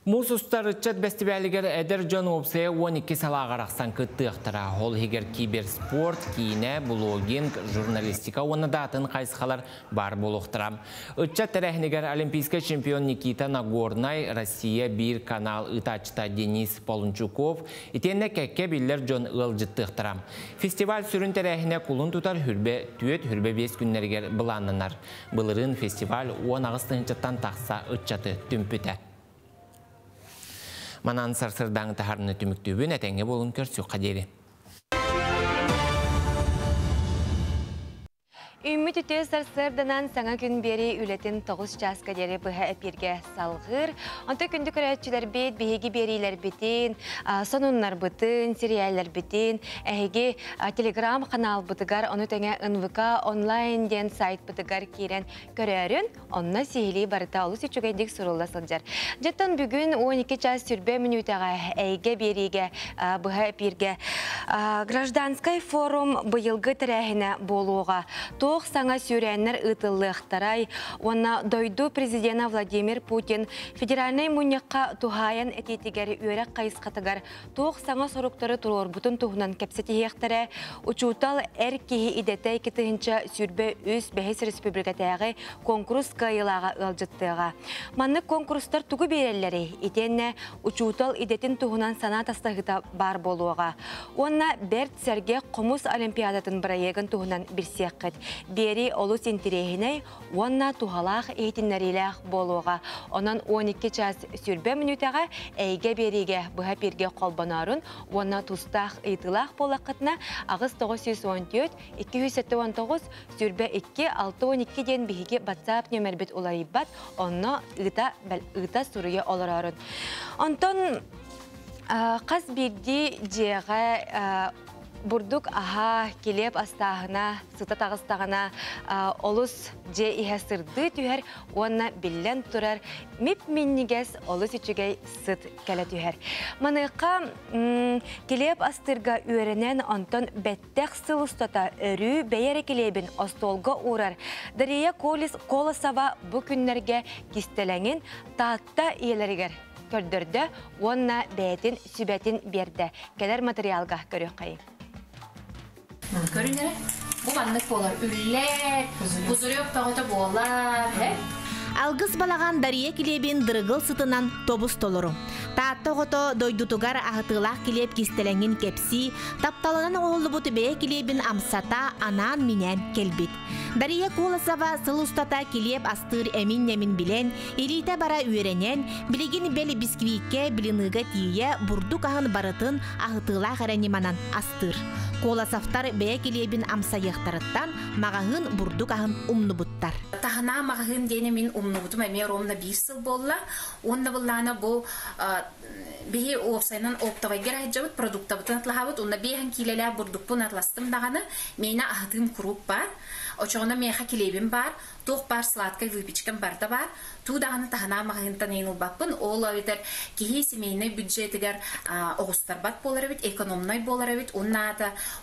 Муус устар ыччат бэстибээлигэр эдэр дьон уопсайа 12 салааҕа арахсан кыттыахтара. Ол иһигэр киберспорт, киинэ, блогинг, журналистика уонна да атын хайысхалар баар буолуохтара. Ыччат тэрээһинигэр олимпийскай чемпион Никита Нагорнай, Россия биир канал ыытааччыта Денис Полунчуков, итиэннэ кэккэ биллэр дьон ыалдьыттыахтара. Фестиваль сүрүн тэрээһинэ кулун тутар хүрбэ түөрт хүрбэ биэс күннэригэр былааннанар. Былырыын фестиваль 18 тыһыынчаттан тахса ыччаты түмпүтэ. Манан сарсыардааҥы таһаарыыны түмүктүүбүн, этэҥҥэ буолун көрсүөххэ диэри. Үүммүт үтүө сарсыарданан саҥа күн биэрии үлэтин 9 чааска диэри быһа эпииргэ салҕыыр. Онтон күндү көрөөччүлэрбит, биһиги биэриилэрбитин, сонуннарбытын, сериалларбытын эһиги телеграм ханаалбытыгар, ону тэҥэ НВК онлайн диэн сайтпытыгар киирэн көрөөрүн, онно сиһилии барыта олус үчүгэйдик сурулла сылдьар. Дьэттэн бүгүн 12 час сүрбэ мүнүүтэҕэ эйгэ биэриигэ быһа эпииргэ гражданскай форум быйылгы тэрээһинэ буолуоҕа. Туох саҥа сүүрээннэр ыытыллыахтарай уонна дойду президена Владимир Путин федеральнай мунньахха туһаайан этиитигэр үөрэх хайысхатыгар туох саҥа соруктары туруорбутун туһунан кэпсэтиһиэхтэрэ. Учуутал эр киһи идэтэ 2023 бэһис республикатааҕы конкурс кыайыылааҕа ыалдьыттыаҕа. Маннык конкурстар тугу биэрэллэрий? Итиэннэ учуутал идэтин туһунан санаа тастаһыыта баар буолуоҕа. Уонна бэрт сэргэ хомус олимпиадатын бырайыагын туһунан билсиэххит. Биэрии олус интэриэһинэй уонна туһалаах иһитиннэриилээх буолуоҕа. Онон 12 час сүрбэ мүнүүтэҕэ эйгэ биэриигэ быһа эпииргэ холбоноорун уонна тустаах ыйытыылаах буоллаххытына 8 914 279 сүрбэ 2 612 диэн биһиги WhatsApp нүөмэрбит уларыйбат, онно ыыта, ыыта суруйа олороорун. Онтон хас биирдии дьиэҕэ бурдук аһа, килиэп астааһына, сыта таҕыстаҕына олус дьиэ иһэ сырдыы түһэр уонна биллэн турар мип-минньигэс олус үчүгэй сыт кэлэ түһэр. Маныаха килиэп астыырга үөрэнэн онтон бэттэх сыл устата өрүү бэйэ эрэ килиэбин остуолга уурар Дария Колосова бу күннэргэ кистэлэҥин Таатта ийэлэригэр көрдөрдө уонна бэйэтин сүбэтин биэрдэ. Кэлэр материалга көрүөххэйиҥ. Көрүн эрэ. Бу маннык буолар. Үллэр, пузырек бөҕөтө буолар. Алгыс балаҕан Дария килиэбин дыргыл сытынан тобус толору. Таатта оҕото дойдутугар аһытыылаах килиэп кистэлэҥин кэпсии, тапталынан оҥоһуллубут бэйэ килиэбин амсата анаан-минээн кэлбит. Дария Колосова сыл устата килиэп астыыр эмин-нэмин билэн, илиитэ бара үөрэнэн, билигин бэл бисквиккэ, блиныга тиийэ бурдук аһын барытын аһытыылаах эрэ ньыманан астыыр. Колосовтар бэйэ килиэбин амсайыахтарыттан маҕаһыын бурдук аһын умнубуттар. Таһынаа маҕаһыын диэни мин умнубутум эмиэ ровно биир сыл буолла. Уонна быллаана бу Биһи уопсайынан оптовайга эрэ продуктабытын атлаһабыт, уонна биэһэн киилэлээх бурдукпун атластым даҕаны, миэнэ аһытыым куруук баар. Очоҕуна миэхэ килиэбим баар, туох баар сладкай выпечкам барда баар, туу даҕаны таһынаа маҕаһыынтан иин ылбаппын, ол эбэтэр киһи семейный бюджетигэр оҕустарбат буолар эбит, экономнай буолар эбит, уонна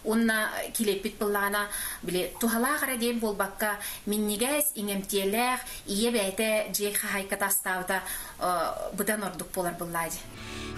уонна килиэппит быллаана били туһалаах эрэ диэн буолбакка, минньигэс, иҥэмтиэлээх, ийэ бэйэтэ дьиэ хаһаайката астаабыта быдан ордук буолар быллаа дии.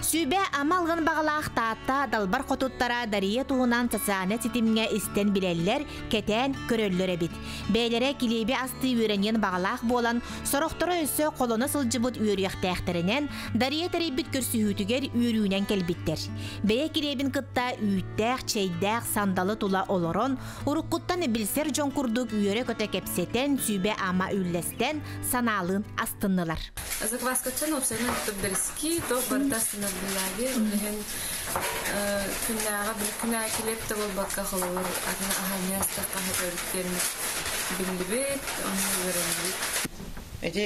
Сүбэ амалгын бағалаах Таатта далбар хотуттара Дария туһунан социальнай ситимҥэ истэн билэллэр, кэтээн көрөллөр эбит. Бэйэлэрэ килиэби астыы үөрэниэн баҕалаах буолан, сорохторо өссө холоно сылдьыбыт үөрүйэхтээхтэринэн Дария тэрийбит көрсүһүүтүгэр үөрүүнэн кэлбиттэр. Бэйэ килиэбин кытта үүттээх, чэйдээх сандалы тула олорон, уруккуттан билсэр дьон курдук үөрэ-көтө кэпсэтэн, сүбэ-ама үллэстэн, санаалыын астыннылар. Закваскачан уопсайынан бэриски, то барыта астынар булааги, оннуһун күннээҕи били күнээ килиэп да буолбакка холобур атын аһаҥҥа астахха сөбүттэн биллибит, онно үөрэннибит. Эти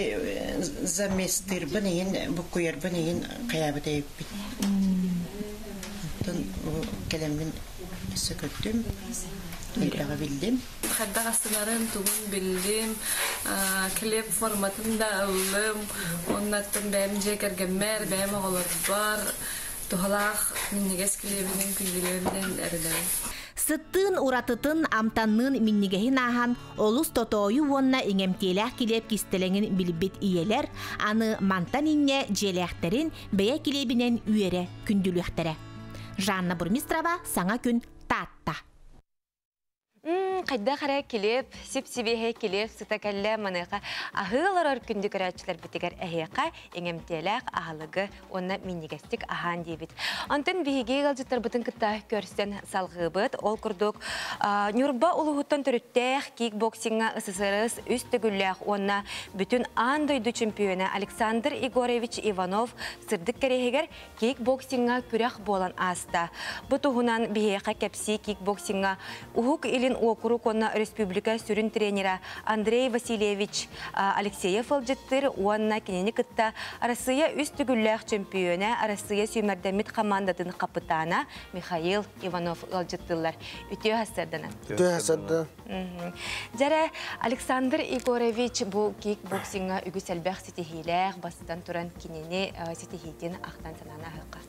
заместырбын иһин, буккуйарбын иһин хайаабыт эйиппит. Оттон кэлэммин өссө көрдүм, элбэҕи биллим. Хайдах астынарын тугун биллим, килиэп форматын да ыллым, оннаттан бэйэм дьиэ кэргэммэр, бэйэм оҕолорбор туһалаах минньигэс килиэбинэн күндүлүөбүнэн эрэнэбин. Сыттыын уратытын, амтанныын минньигэһин ааһан, олус тотоойу уонна иҥэмтиэлээх килиэп кистэлэҥин билбит ийэлэр, аны мантан инньэ дьиэлээхтэрин бэйэ килиэбинэн үөрэ күндүлүөхтэрэ. Жанна Бурмистрова, Саҥа күн, Таатта. Хайдах эрэ килиэп, сип-сибиэһэй килиэп сыта кэллэ маныаха аһыы олорор күндү көрөөччүлэрбитигэр эһиэхэ иҥэмтиэлээх аһылыгы уонна минньигэстик аһаан диэбит. Онтон биһиги ыалдьыттарбытын кытта көрсөн салҕыыбыт. Ол курдук Ньурба улууһуттан төрүттээх кикбоксиҥҥа СССР үс төгүллээх уонна бүтүн аан дойду чемпиона Александр Егорович Иванов сырдык кэриэһигэр кикбоксиҥҥа күрэх буолан ааста. Бу туһунан биһиэхэ кэпсии кикбоксиҥҥа Уһук Илин уокурук уонна республика сүрүн тренера Андрей Васильевич Алексеев ыалдьыттыыр уонна кинини кытта Арассыыйа үс төгүллээх чөмпүйүөнэ, Арассыыйа сүүмэрдэммит хамаандатын хапытаана Михаил Иванов ыалдьыттыыллар. Үтүө сарсыарданан. Үтүө сарсыарданан. Дьэрэ, Александр Егорович бу кикбоксиҥҥа үгүс элбэх ситиһиилээх, бастатан туран кинини ситиһиитин ахтан санаан аһыахха.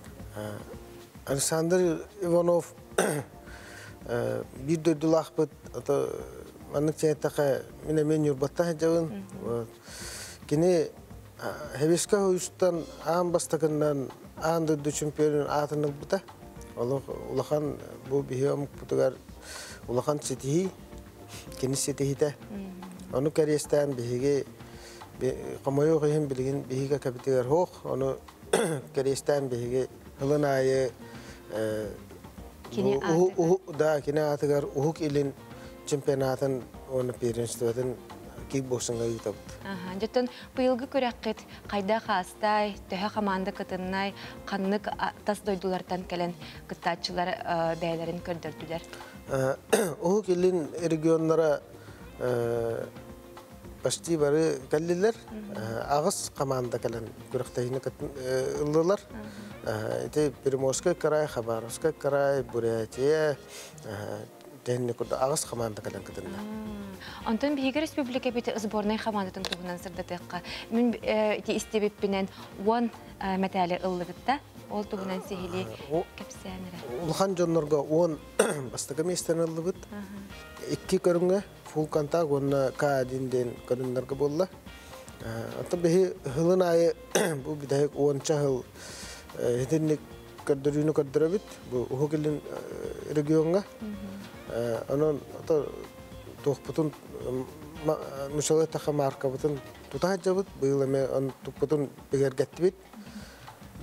Александр Иванов биир дойдулаахпыт, маннык чэйтэхэ мин эмиэ Ньурбатта сылдьабын. Кини Хэбискэ уйустан аан бастакыннан аан дойду чемпионун аатын ылбыта. Олох улахан бу биһи омукпутугар улахан ситиһии, кини ситиһитэ. Ону кэриэстээн биһиги хомойуох иһин билигин биһиги кэбитигэр хоох, ону кэриэстээн биһиги ылын аайы да кини аатыгар Уһук Илин чемпионатын уонна первенствотын кикбоксиҥҥа ыытабыт. Дьоттон быйылгы күрэххит хайдах аастай, төһө хамаанда кытыннай, ханнык тас дойдулартан кэлэн кыттааччылар бэйэлэрин көрдөрдүлэр? Уһук Илин регионнара почти бары кэллилэр. Аҕыс команда кэлэн күрэхтэһиини ыллылар. Ити Приморскай край, Хабаровскай край, Бурятия, тэнни курдук аҕыс команда кэлэн кытынна. Онтон биһиги республикабыт сборнай командатын туһунан сырдатыахха. Мин ити истибиппинэн 10 мэтээли ыллыбытта. Ол туһунан сиһили кэпсээн эрэ. Улахан дьоннорго 10 бастакы миэстэни ыллыбыт. Икки көрүҥҥэ фулл контакт уонна К1 диэн көрүҥнэргэ буолла. Оттон биһи һылын аайы бу бүтэһик уонча сыл итинник көрдөрүүнү көрдөрөбүт бу Уһук Илин региоҥҥа. Онон туохпутун нучалыы таха маркабытын тута сылдьабыт, быйыл эмэ туппутун бигэргэттибит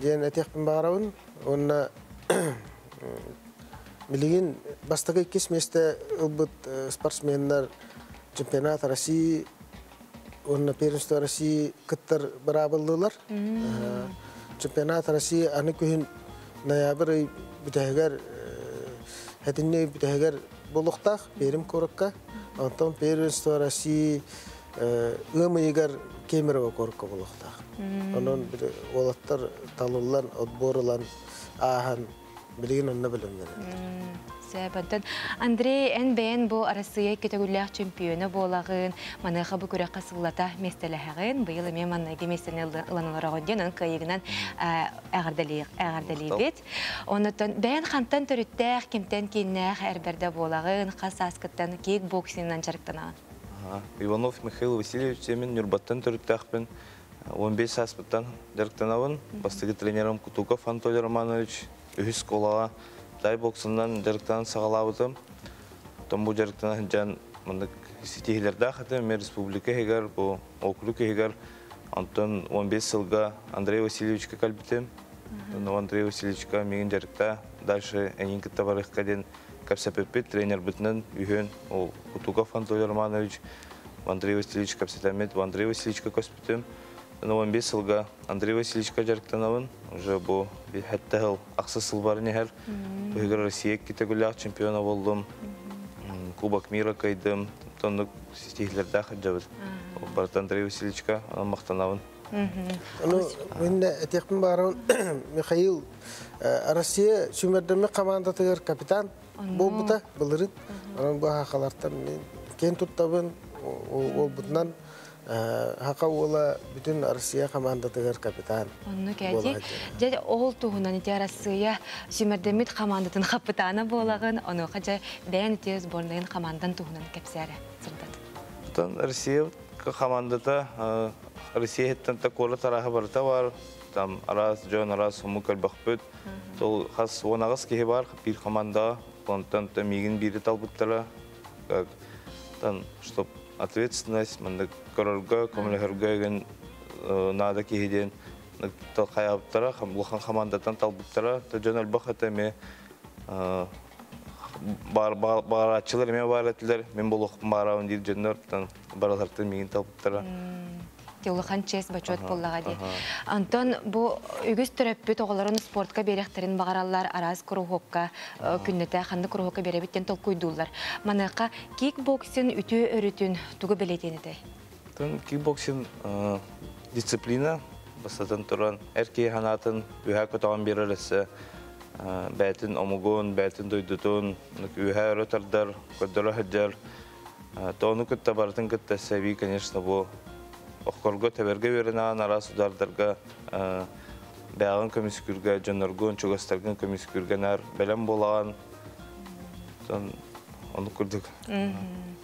диэн этиэхпин баҕарабын. Уонна билигин бастакы иккис миэстэ ылбыт спортсменнар чемпионат России уонна первенство России кыттар быраабыллыылар. Чемпионат России аны күһүн ноябрь ый бүтэһигэр хэтинни ый бүтэһигэр буолуохтаах Пермь куоракка. Онтон первенство России Ыам ыйыгар Кемерово куоракка буолуохтаах. Онон уолаттар талыллан, отбор ылан, ааһан, билигин онно бэлэмнэнэллэр. Сөп, Андрей, эн бэйэн бу Арассыыйа көтөгүллээх чемпиона буолаҕын, маныаха бу күрэххэ сыллата миэстэлэһэҕин, быйыл эмиэ манныгы миэстэни ылан олороҕун диэн, онон кыайыгынан эҕэрдэлиибит. Оннуттан бэйэн хантан төрүттээх, кимтэн кииннээх эрбэрдэ буолаҕын, хас сааскыттан кикбоксинынан дьарыктанаҕын? Иванов Михаил Васильевич мен Нюрбаттан төрүттээхпин. 15 сааспыттан дьарыктанабын. Бастакы тренерым Кутуков Анатолий Романович үһүс школаҕа тай боксунан дьарыктанан саҕалаабытым. Оттон бу дьарыктана сылдьан маннык ситиһиилэрдээх этим. Мен республика иһигэр, бу округ иһигэр онтон 15 сылга Андрей Васильевичка кэлбитим. Андрей Васильевичка миигин дьарыкта дальше эйигин кытта барыахха диэн кэпсэппиппит тренербитинэн үһүөн ол Кутуков Анатолий Романович, Андрей Васильевич кэпсэтэммит, Андрей Васильевичка көспүтүм. 15 сылга Андрей Васильевичка дьарыктанабын. Уже бу хәтта сыл ахсыс сыл барын иһэр. Быһыгар Россия китегүлээх чемпиона болдум. Кубок мира кыйдым. Тоннук ситиһилэрдээх сылдьабыт. Барыта Андрей Васильевичка онон махтанабын. Ону мин этиэхпин баарабын Михаил Россия сүүмэрдэммит командатыгар капитан буолбута былырын. Онон бу хахалартан мен киэн туттабын уолбутунан хака уола бүтүн Россия командатыгар капитан. Онну кәди. Дьэ ол туһунан ити Россия сүүмэрдэммит командатын капитана буолагын, онуоха дьэ бэйэн ити сборныйын командан туһунан кэпсээрэ сырдат. Оттон Россия командата Россия хеттен та тараһы барыта бар. Там араас дьон, араас омук элбэхпит. Ол хас 10 киһи бар биир команда. Онтон миигин биири талбыттара. Как там, чтоб ответственность, маннык көрөргө, көмөлөһөргө ген надо киһи диэн хайабыттара, улахан командаттан талбыттара. Дьон элбэх этэ эмиэ баарааччылар эмиэ баар этилэр. Мин буолуохпун баарабын диир дьоннор баралартан миигин талбыттара. Улахан честь бочуот буоллаҕа дии. Антон бу үгүс төрөппүт оҕолорун спортка биэрэхтэрин баҕараллар, араас куруһуокка күннэтэ ханнык куруһуокка биэрэбиттен толкуйдууллар. Маныаха кикбоксинг үтүө өрүтүн тугу бэлиэтиэн этэй? Кикбоксинг дисциплина бастатан туран эр киһи санаатын үһэ көтөҕөн биэрэр өссө бэйэтин омугун, бэйэтин дойдутун үһэ өрө тардар, көрдөрө сылдьар. Тону кытта барытын кытта сәби, конечно, бу охкорго тэбэргэ үөрэнэҕин араас удардарга бэйэҕин көмүскүүргэ, дьонноргун, чугастаргын көмүскүүргэнэр бэлэм буолаҕын. Ону курдук.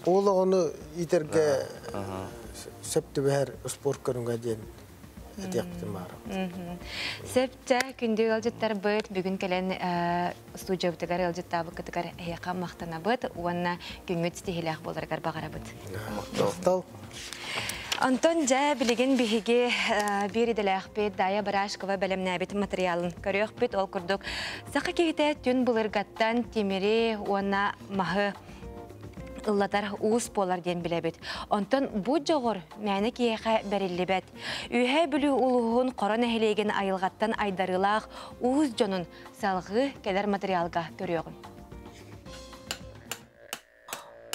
Ол оҕону иитэргэ сөп түбэһэр спорт көрүҥэ диэн этиэхпитин баарабыт. Сөптө күндү ыалдьыттарбыт бүгүн кэлэн студиябытыгар ыалдьыттаабыккытыгар эһиэхэ махтанабыт уонна күҥҥүт ситиһиилээх буоларыгар баҕарабыт. Махтал. Антон дьэ билигин биһиги биир идэлээхпит Дая Барашкова бэлэмнээбит материалын көрүөхпүт. Ол курдук саха киһитэ түн былыргаттан тимири уонна маһы ыллатар уус буолар диэн билэбит. Онтон бу дьоҕур мээнэ киһиэхэ бэриллибэт. Үөһээ Бүлүү улууһун Хоро нэһилиэгин айылҕаттан айдарыылаах уус дьонун салҕыы кэлэр материалга көрүөҕүм.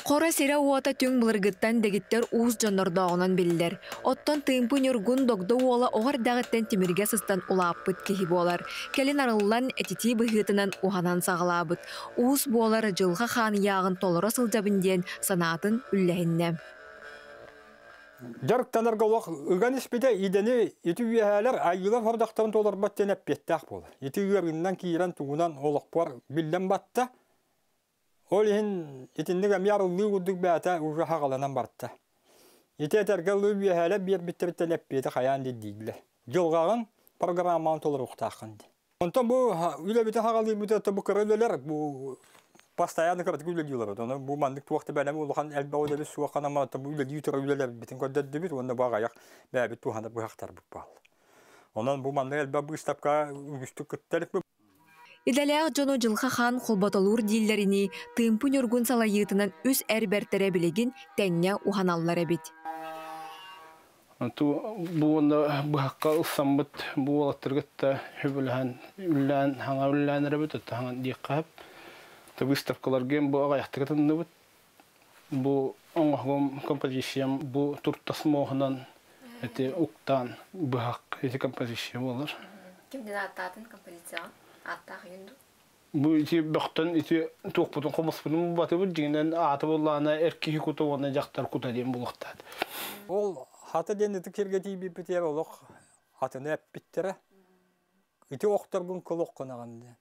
Хоро сирэ-уота түҥ былыргыттан дэгиттэр уус дьоннордооҕунан биллэр. Оттон Тыымпы Ньургун Догдо уола оҕо эрдэҕиттэн тимиргэ сыстан улааппыт киһи буолар. Кэлин арыллан, этитии быһыытынан уһанан саҕалаабыт. Уус буолар дьылҕа хаан ыйааҕын толоро сылдьабын диэн санаатын үллэһиннэ. Дьарыктанарга олох ыган испитэ идэни ити үөһээлэр айыылар хордохторун толорбот диэн эппиэттээх буолар. Ити ыарыынан киирэн тугунан олохпор биллэн батта. Ол иһин итинник эмиэ арыллыы курдук бэйэтэ уже хаҕаланан барта. Ити этэргэ ылыы үөһээлэр биэрбиттэриттэн эппиэти хайаан дииллэр. Дьылҕаҕын программаҕын толоруохтааххын дии. Онтон бу үлэбитин хаҕалыырбыт бу кыра үлэлэр бу постоянно кыратык үлэлиилэр. Ону бу маннык туох да бэлэм улахан элбэх үлэбит суох ханама бу үлэлии турар үлэлэрбитин көрдөрдүбүт уонна бу аҕыйах бэйэбит туһана быһахтарбыт бааллар. Онон бу маннык элбэх быыстапка үгүстүк кыттар. Идэлээх дьону дьылҕа хаан холботолуур дииллэринии Тыымпы Ньургун салайыытынан үс эр бэртэрэ билигин тэҥҥэ уһаналлар эбит. Бу уонна быһахха ылсаммыт бу уолаттаргытта хүбүлэһэн үллээн хаҥа үллээн эрэбит хаҥа диэххэ та выставкаларга бу аҕайахтыга тынныбыт. Бу оҥоһугум композициям бу туртас муоһунан эти уктаан быһах ити композиция буолар. Кимдин ааттаатын композицияҕа? Ааттаах үйүн дуу? Бу ити бөхтөн ити туохпутун хомуспутун булбатыбыт дьиҥинэн аата буоллаҕына эр киһи кута уонна дьахтар кута диэн булуохтаат. Ол хата диэн ытык сиргэ тиийбиппитигэр олох атыны эппиттэрэ. Ити охторгун кыл оххунаҕын диэн.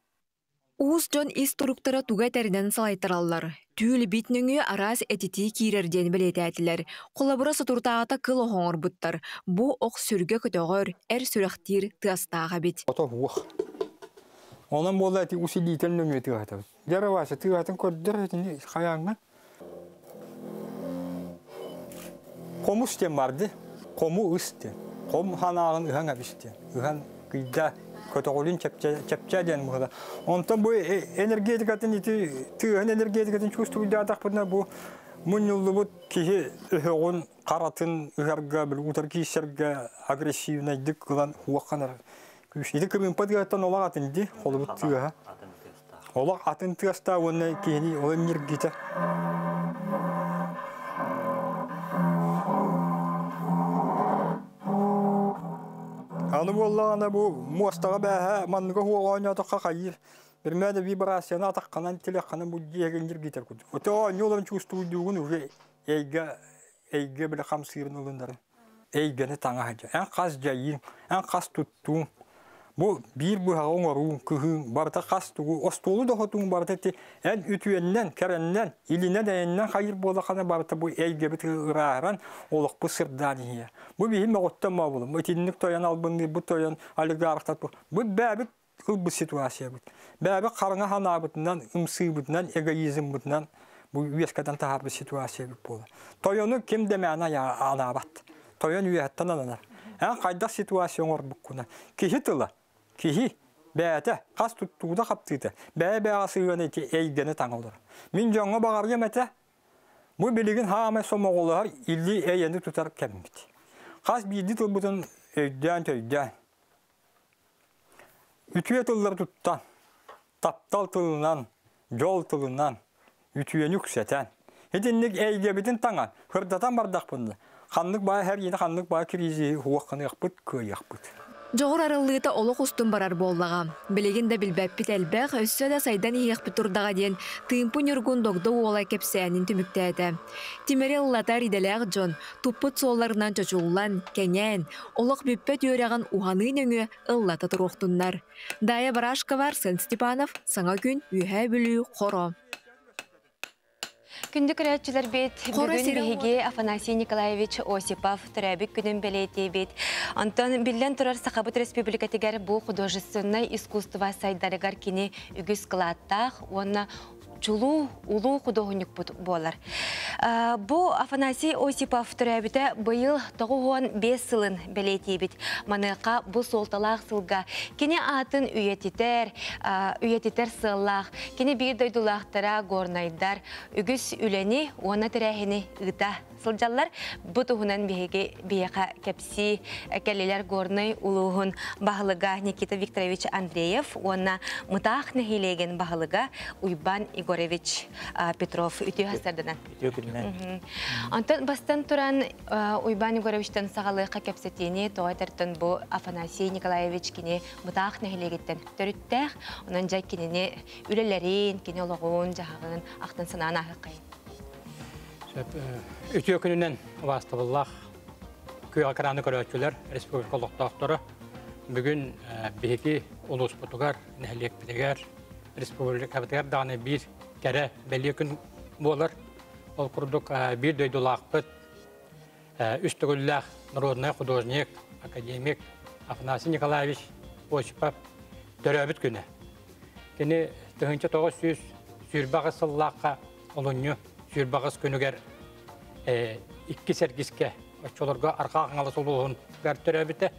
Уус дьон ис туруктара туга этэринэн салайтараллар. Түүл бит нөҥүө араас этитии киирэр диэн бэлиэтээтилэр. Холобура, соторутааҕыта кыл оһоҥ оҥорбуттар. Бу ох сүргэ көтөҕөр, эр сүрэхтиир тыастаах эбит. Ото уох. Онон буолла ити усилитель нөҥүө тыаһатабыт. Дьэ, Вася, тыаһатын көрдөр итини хайааҥҥын. Хомус диэн бар дии. Хому ыс диэн. Хом ханааҕын ыһан эбис диэн. Ыһан кыйда көтөҕүлүн чэпчэ диэн быһыла. Онтон бу энергетикатын ити тыаһын энергетикатын чувствуйдаатахпытына бу мунньуллубут киһи өһөҕүн харатын ыһарга, утары киирсэргэ агрессивнайдык ылан хуохханар. Ити кырыымпа тыаһыттан олох атын ди, холобут тыаһа. Олох атын тыастаах уонна киһини ол ньиргитэ. Аны буоллаҕына бу муостаҕа бээһэ манныга хуоҕа оонньоотоххо хайыыр. Бирмэдэ вибрацияны атахханан тилэхханан бу дьиэгин ньиргитэр курдук. Ото оонньууларын чувствуйдуугун уже эйгэ эйгэ биле хамсыырын ылыннарын. Эйгэни таҥаһа дьэ. Эн хас дьайыыҥ, эн хас туттууҥ, бу биир быһаҕы оҥорууҥ, кыһыыҥ, барыта хас тугу, остуолу да хотууҥ барыта ити эн үтүөннэн, кэрэннэн, илинэн-эйэннэн хайыр буолахана барыта бу эйгэбит ырааһыран, олохпут сырдаан иһиэ. Бу биһи мөҕүттэн мообулум, итинник тойон албынныырбыт тойон олигархтар бу бээбит ылбыт ситуациябыт. Бээбит хараҥа санаабытынан, ымсыыбытынан, эгоизммытынан бу үөскэтэн таһаарбыт ситуациябыт буолар. Тойону ким да мээнэ анаабат. Тойон үөһэттэн ананар. Эн хайдах ситуация оҥорбуккуна. Киһи тыла, киһи бэйэтэ хас туттуута хаптыыта, бэйэ-бэйэҕэ сыһыана ити эйгэни таҥа олорор. Мин дьоҥҥо баҕарыам этэ, бу билигин хаамай сомоҕолоһор илии эйэни тутар кэммит. Хас биирдии тылбытын өйдөөн-төйдөөн, Үтүө тыллары туттан, таптал тылынан, дьол тылынан үтүөнү үксэтэн, итинник эйгэбитин таҥан, сырдатан бардахпына, ханнык баай һэр ханнык баай кризиһи хуохханыахпыт, кыайыахпыт. Дьоҕур арыллыыта олох устун барар буоллаҕа. Билигин да билбэппит элбэх, өссө да сайдан иһиэхпит турдаҕа диэн Тыымпы Ньургун Догдо уола кэпсээнин түмүктээтэ. Тимири ыллатар идэлээх дьон, туппут суолларынан чочуллан, кэҥээн, олох бүппэт үөрэҕин уһаныы нөҥүө ыллата туруохтуннар. Дая Барашкова, Арсен Степанов, Саҥа күн, Үөһээ Бүлүү, Хоро. Күндү көрөөччүлэрбит, бүгүн биһиги Афанасий Николаевич Осипов төрөөбүт күнүн бэлиэтиибит. Онтон биллэн турар Сахабыт Республикатыгар бу художественнай искусство сайдарыгар кини үгүс кылааттаах уонна чулуу улуу худуоһунньукпут буолар. Бу Афанасий Осипов төрөөбүтэ быйыл 95 сылын бэлиэтиибит. Маныаха бу суолталаах сылга кини аатын үйэтитэр, үйэтитэр сыаллаах, кини биир дойдулаахтара горнайдар үгүс үлэни уонна тэрээһини ыыта сылдьаллар. Бу туһунан биһиги биһиэхэ кэпсии кэллилэр Горнай улууһун баһылыга Никита Викторович Андреев уонна Мытаах нэһилиэгин баһылыга Уйбан Егорович Петров үтүө хастарданан. Үтүө күнүнэн. Онтон бастан туран Уйбан Егоровичтан саҕалыахха кэпсэтиини тоҕо этэртэн бу Афанасий Николаевич кини Мытаах нэһилиэгиттэн төрүттээх. Онон дьэ кинини үлэлэрин, кини олоҕун, дьаһаҕын ахтан санаан ааһыаххайын. Үтүө күнүнэн убаастабыллаах күөх экраны көрөөччүлэр, республика олохтоохторо бүгүн биһиги улууспутугар, нэһилиэкпитигэр, республикабытыгар даҕаны биир кэрэ бэлиэ күн буолар. Ол курдук биир дойдулаахпыт, үс төгүллээх народнай художник, академик Афанасий Николаевич Осипов төрөөбүт күнэ. Кини 1928 сыллаахха олунньу 28 күнүгэр иккис эргискэ оччолорго Арҕаа Хаҥалас улууһугар төрөөбүтэ.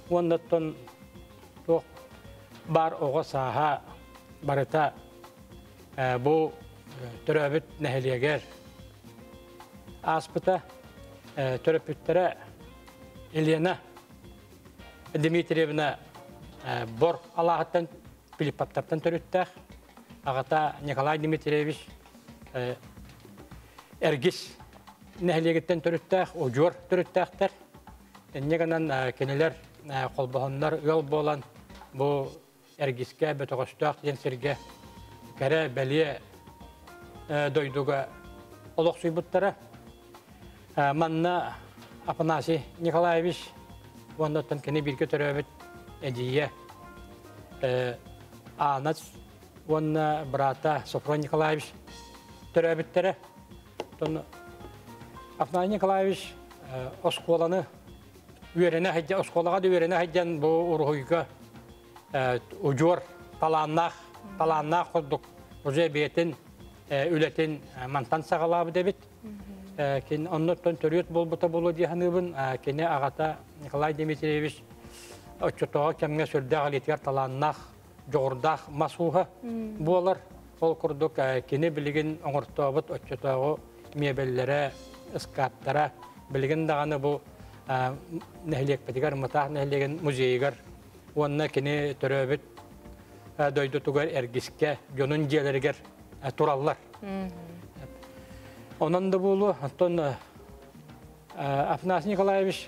Уоннаттан туох баар оҕо сааһа барыта бу төрөөбүт нэһилиэгэр ааспыта. Төрөппүттэрэ Елена Дмитриевна Бор алааһыттан Филипповтартан төрүттээх. Аҕата Николай Дмитриевич Эргис нэһилиэгиттэн төрүттээх, удьуор төрүттээхтэр. Инньэ гынан кинилэр холбоһоннор ыал буолан бу Эргискэ Бөтөҕөстөөх диэн сиргэ кэрэ бэлиэ дойдуга олохсуйбуттара. Манна Афанасий Николаевич уонна оттон кини бииргэ төрөөбүт эдьиийэ Аана уонна быраата Софрон Николаевич төрөөбүттэрэ. Оттон Афанасий Николаевич оскуоланы үөрэнэ сылдьан, оскуолаҕа да үөрэнэ сылдьан бу уруһуйга удьуор талааннаах, талааннаах курдук уже бэйэтин үлэтин мантан саҕалаабыт эбит. Кини оннуттан төрүөт буолбута буолуо дии саныыбын. Кини аҕата Николай Дмитриевич оччотооҕу кэмҥэ сүрдээх илиитигэр талааннаах, дьоҕурдаах мас ууһа буолар. Ол курдук кини билигин оҥортообут оччотооҕу миэбэллэрэ, ыскааптара билигин даҕаны бу нэһилиэкпитигэр Мытаах нэһилиэгин музейыгар уонна кини төрөөбүт дойдутугар Эргискэ дьонун дьиэлэригэр тураллар. Онон да буолуо, оттон Афанасий Николаевич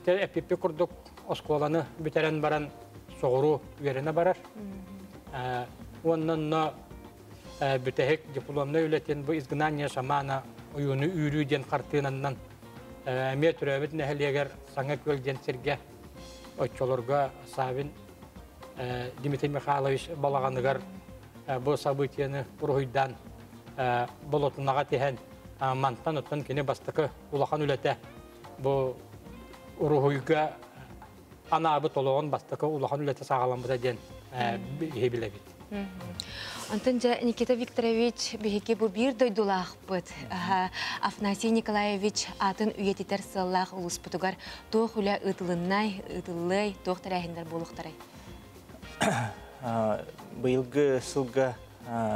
эппиппит курдук оскуоланы бүтэрэн баран соҕуруу үөрэнэ барар. Уонна онно бүтэһик дипломнай үлэтин бу «Изгнание шамана» ойууну үүрүү диэн хартыынаннан эмиэ төрөөбүт нэһилиэгэр Саҥа Күөл диэн сиргэ оччолорго Савин Дмитрий Михайлович балаҕаныгар бу событиены уруһуйдаан болотунаҕа тиһэн мантан оттон кини бастакы улахан үлэтэ бу уруһуйга анаабыт олоҕун бастакы улахан үлэтэ саҕаламмыта диэн иһи билэбит. Онтон дьэ Никита Викторович биһиги бу биир дойдулаахпыт Афанасий Николаевич атын үйэтитэр сыаллаах улууспутугар туох үлэ ыытылыннай, ыытыллыай, туох тэрээһиннэр буолуохтарай? Быйылгы сылга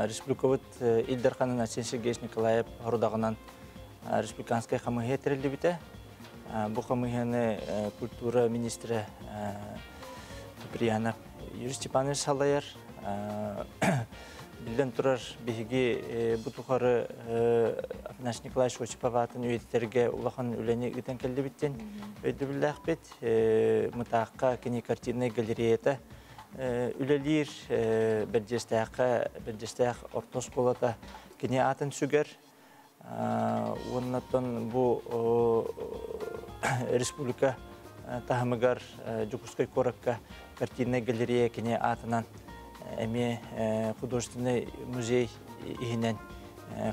республикабыт Ил Дарханын Арсен Сергеевич Николаев хорудаҕынан республиканскай хамыыһыйа тэриллибитэ. Бу хамыыһыйаны культура министрэ Куприянов Юрий Степанович салайар. Биллэн турар, биһиги бу тухары Афанасий Николаевич Осипов аатын үйэтитэргэ улахан үлэни ыытан кэллибиттэн өйдөбүллээхпит. Мытаахха кини картиннай галереята үлэлиир, Бэрдьиэстээххэ Бэрдьиэстээх орто оскуолата кини аатын сүгэр. Уоннаттан бу республика таһымыгар Дьокуускай куоракка картиннай галерея кини аатынан эмиэ художественный музей иһинэн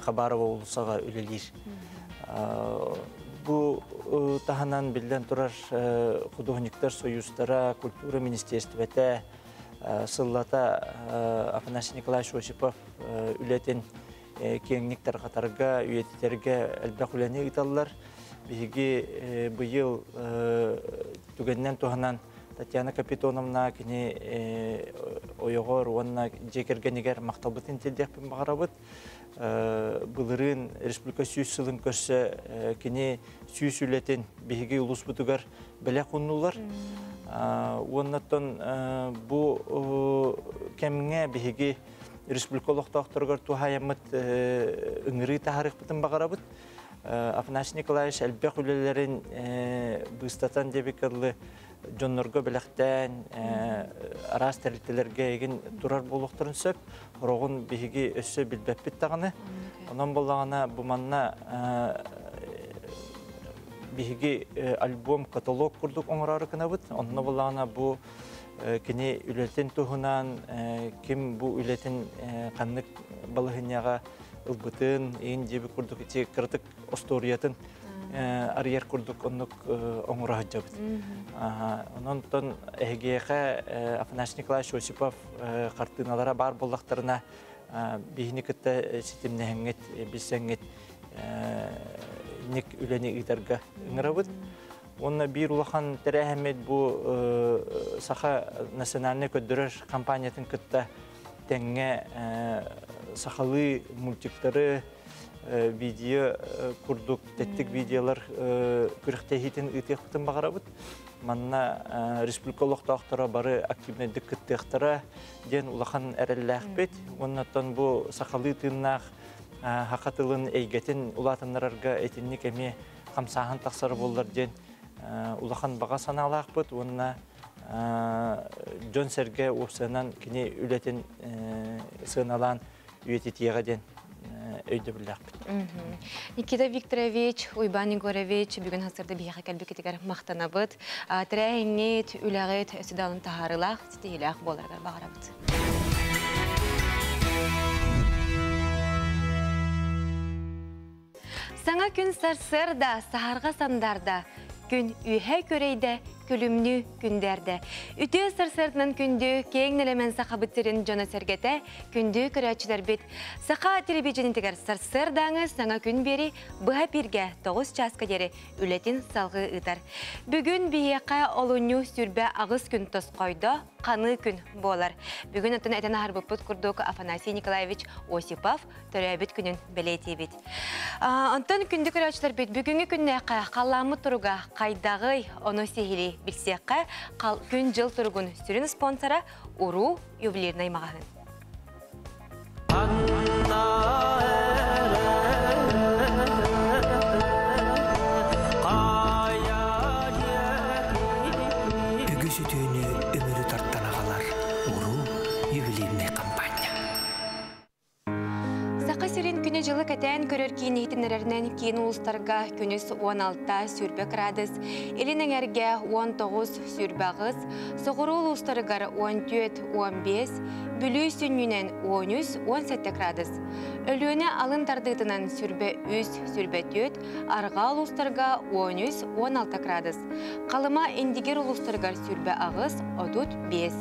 Хабарова уулуссаҕа үлэлиир. Бу таһынан биллэн турар художниктар союзтара, культура министерствотэ сыллата Афанасий Николаевич Осипов үлэтин киэҥник тарҕатарга, үйэтитэргэ элбэх үлэни ыыталлар. Биһиги быйыл түгэнинэн туһанан Татьяна Капитоновна кини ойоҕор уонна дьиэ кэргэнигэр махталбытын тиэрдиэхпин баҕарабыт. Былырыын республика 100 сылын көрсө кини 100 үлэтин биһиги улууспутугар бэлэх ууннулар. Уоннаттан бу кэмҥэ биһиги республика олохтоохторугар туһаайаммыт ыҥырыы таһаарыахпытын баҕарабыт. Афанасий Николаевич элбэх үлэлэрин быыстатан диэбиккэ дылы дьоннорго бэлэхтээн араас тэрилтэлэргэ игин турар буолуохтарын сөп. Хороҕун биһиги өссө билбэппит даҕаны. Онон буоллаҕына бу манна биһиги альбом каталог курдук оҥороору гынабыт. Онно буоллаҕына бу кини үлэтин туһунан ким бу үлэтин ханнык балаһынньаҕа ылбытын, иин диэбит курдук ити кыратык остуоруйатын арыйар курдук оннук оҥоро сылдьабыт. Онон эһигиэхэ Афанасий Николаевич Осипов хартыыналара баар буоллахтарына биһини кытта ситимнэһэҥҥит, билсэҥҥит ник үлэни ыытарга ыҥырабыт. Уонна биир улахан тэрээһиммит бу Саха национальнай көрдөрөр компаниятын кытта тэҥҥэ сахалыы мультиктары, видео курдук тэттик видеолар күрэхтэһиитин ыытыахпытын баҕарабыт. Манна республика олохтоохторо бары активнайдык кыттыахтара диэн улахан эрэллээхпит. Уонна оттон бу сахалыы тыыннаах Хака тылын эйгэтин улаатыннарарга итинник эмиэ хамсааһын тахсар буоллар диэн улахан баҕа санаалаахпыт уонна дьон-сэргэ уопсайынан кини үлэтин сыаналаан үйэтитиэҕэ диэн өйдөбүллээхпит. Никита Викторович, Уйбан Егорович бүгүн хасырда биһиэхэ кэлбикитигэр махтанабыт. Тэрээһиҥҥит, үлэҕит өссө даҕаны таһаарыылаах, ситиһиилээх буоларыгар баҕарабыт. Саҥа күн сарсыарда, саһарҕа сандарда, күн үөһэ көрөйдө, күлүмнүү күндээрдэ. Үтүө сарсыарданан күндү, киэҥ нэлэмэн сахабыт сирин дьоно-сэргэтэ, күндү көрөөччүлэрбит. Саха телевидениетигэр сарсыардааҥы саҥа күн биэри быһа пиргэ 9 чааска диэри үлэтин салгыы ыытар. Бүгүн биһиэхэ олунньу сүрбэ аҕыс күн тосхойдо, ханыы күн буолар. Бүгүн оттон этэн аһарбыппыт курдук Афанасий Николаевич Осипов төрөөбүт күнүн бэлиэтиибит. Онтон күндү көрөөччүлэрбит бүгүҥҥү күннээххэ халлааммыт туруга хайдаҕый, ону сиһилии билсиэххэ күн-дьыл туругун сүрүн спонсора Уруу ювелирнай маҕаһыын. Үгүс үтүөнү үмүрү тартан аҕалар Уруу ювелирнай компания. Саха сирин күнү-дьылы кэтээн көрөр киин иһитиннэрэринэн киин улуустарга күнүс 16 сүүрбэ градус, илин эҥэргэ 19 сүүрбэ аҕыс, соҕуруу улуустарыгар 14 15, Бүлүү сүнньүнэн 13 17 градус. Өлүөнэ алын тардыытынан сүүрбэ үс, сүүрбэ түөрт, арҕаа улуустарга 13 16 градус. Халыма Индигир улуустарыгар сүүрбэ аҕыс, 35.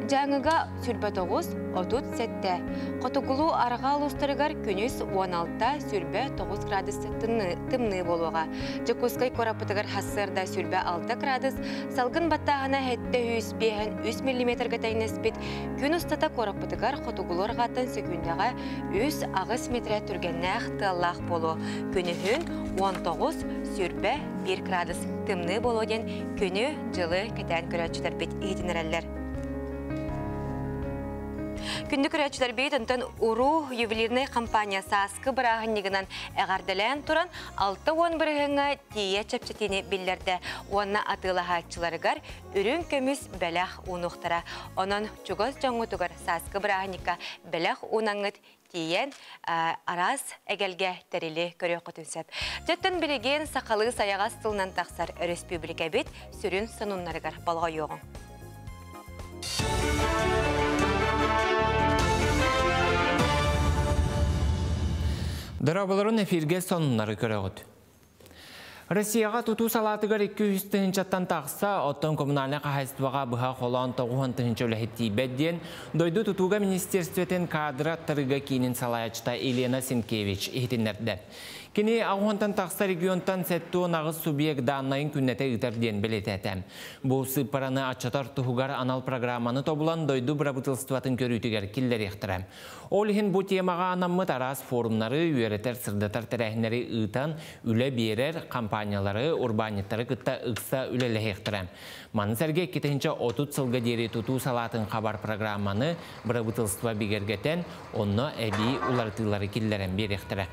Дьааҥыга сүүрбэ тоҕус, 37. Хотугулуу арҕаа улуустарыгар күнүс 16, сүүрбэ тоҕус градус тымныы буолуоҕа. Дьокуускай куораппытыгар сарсыарда сүүрбэ алта градус, салгын баттааһына 753 миллиметрга тэҥнэспит. Күн устата куораппытыгар хотугулуу арҕааттан сөкүүндэҕэ 3-8 метрэ түргэннээх тыаллаах буолуо. Күнүһүн 19, сүүрбэ 1 градус тымныы буолуо диэн күнү-дьылы кэтээн көрөөччүлэрбит иһитиннэрэллэр. Күндү көрөөччүлэрбит, онтон Уруу ювелирнай компания сааскы бырааһынньыгынан эҕэрдэлээн туран 60 бырыһыаҥҥа тиийэ чэпчэтиини биллэрдэ уонна атыылаһааччыларыгар үрүҥ көмүс бэлэх уунуохтара. Онон чугас дьоҥҥутугар сааскы бырааһынньыкка бэлэх уунаҥҥыт тиийэн араас эгэлгэ тэрили көрүөххүтүн сөп. Дьэттэн билигин сахалыы сайаҕас тылынан тахсар өрөспүүбүлүкэбит сүрүн сонуннарыгар болҕойуоҕуҥ. Дорооболорун эфиргэ сонуннары көрөҕүт. Россияҕа тутуу салаатыгар 200 тыһыынчаттан тахса, оттон коммунальнай хаһаайыстыбаҕа быһа холоон 90 тыһыынча үлэһит тиийбэт диэн дойду тутууга министерствотын кадра аттарыыга киинин салайааччыта Елена Сенкевич иһитиннэрдэ. Кини аҕыһынтан тахса регионтан 78 субъект дааннайын күннэтэ ыытар диэн бэлиэтээтэ. Бу сыыппараны аччатар туһугар анал программаны тобулан дойду бырабыыталыстыбатын көрүүтүгэр киллэриэхтэрэ. Ол иһин бу темаҕа анаммыт араас форумнары, үөрэтэр, сырдатар тэрээһиннэри ыытан, үлэ биэрэр компаниялары, урбаанньыттары кытта ыкса үлэлэһиэхтэрэ. Маны сэргэ 2030 сылга диэри тутуу салаатын хабар программаны бырабыыталыстыба бигэргэтэн, онно эбии уларытыылары киллэрэн биэриэхтэрэ.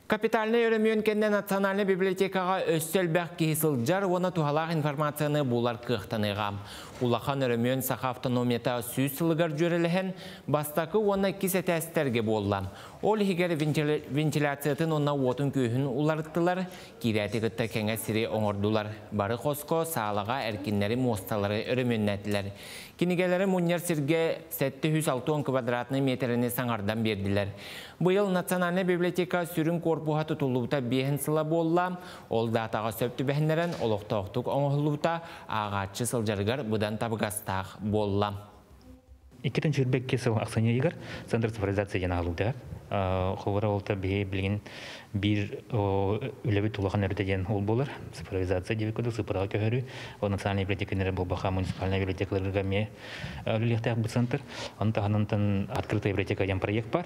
Капитальнай өрөмүөн кэннэ Национальнай библиотекаҕа өссө элбэх киһи сылдьар уонна туһалаах информацияны булар кыахтаныаҕа. Улахан өрөмүөн Саха автономията 100 сылыгар дьүөрэлэһэн, бастакы уонна иккис этээстэргэ буолла. Ол иһигэр вентиляциятын уонна уотун-күөһүн уларыттылар, киирээти кытта кэҥэс сири оҥордулар. Бары хоско, саалаҕа эркиннэри, муосталары өрөмүөннээтилэр. Кинигэлэри мунньар сиргэ 760 квадратнай миэтэрэни саҥардан биэрдилэр. Быйыл Национальнай библиотека сүрүн корпуһа тутуллубута биэһин сыла буолла. Ол даатаҕа сөп түбэһиннэрэн олохтоохтук оҥоһуллубута ааҕааччы сылдьарыгар быдан табыгастаах буолла. 2022 сыл ахсынньы ыйыгар Центр цифровизации диэн аһыллыбыта. Холобура ол биһи билигин биир үлэбит улахан өрүтэ диэн ол буолар. Цифровизация диэбит курдук сыыппараҕа көһөрүү. Ол национальный библиотекалары буолбаха муниципальнай библиотекаларга эмиэ үлэлиэхтээх бу центр. Ону таһынан открытая библиотека диэн проект бар.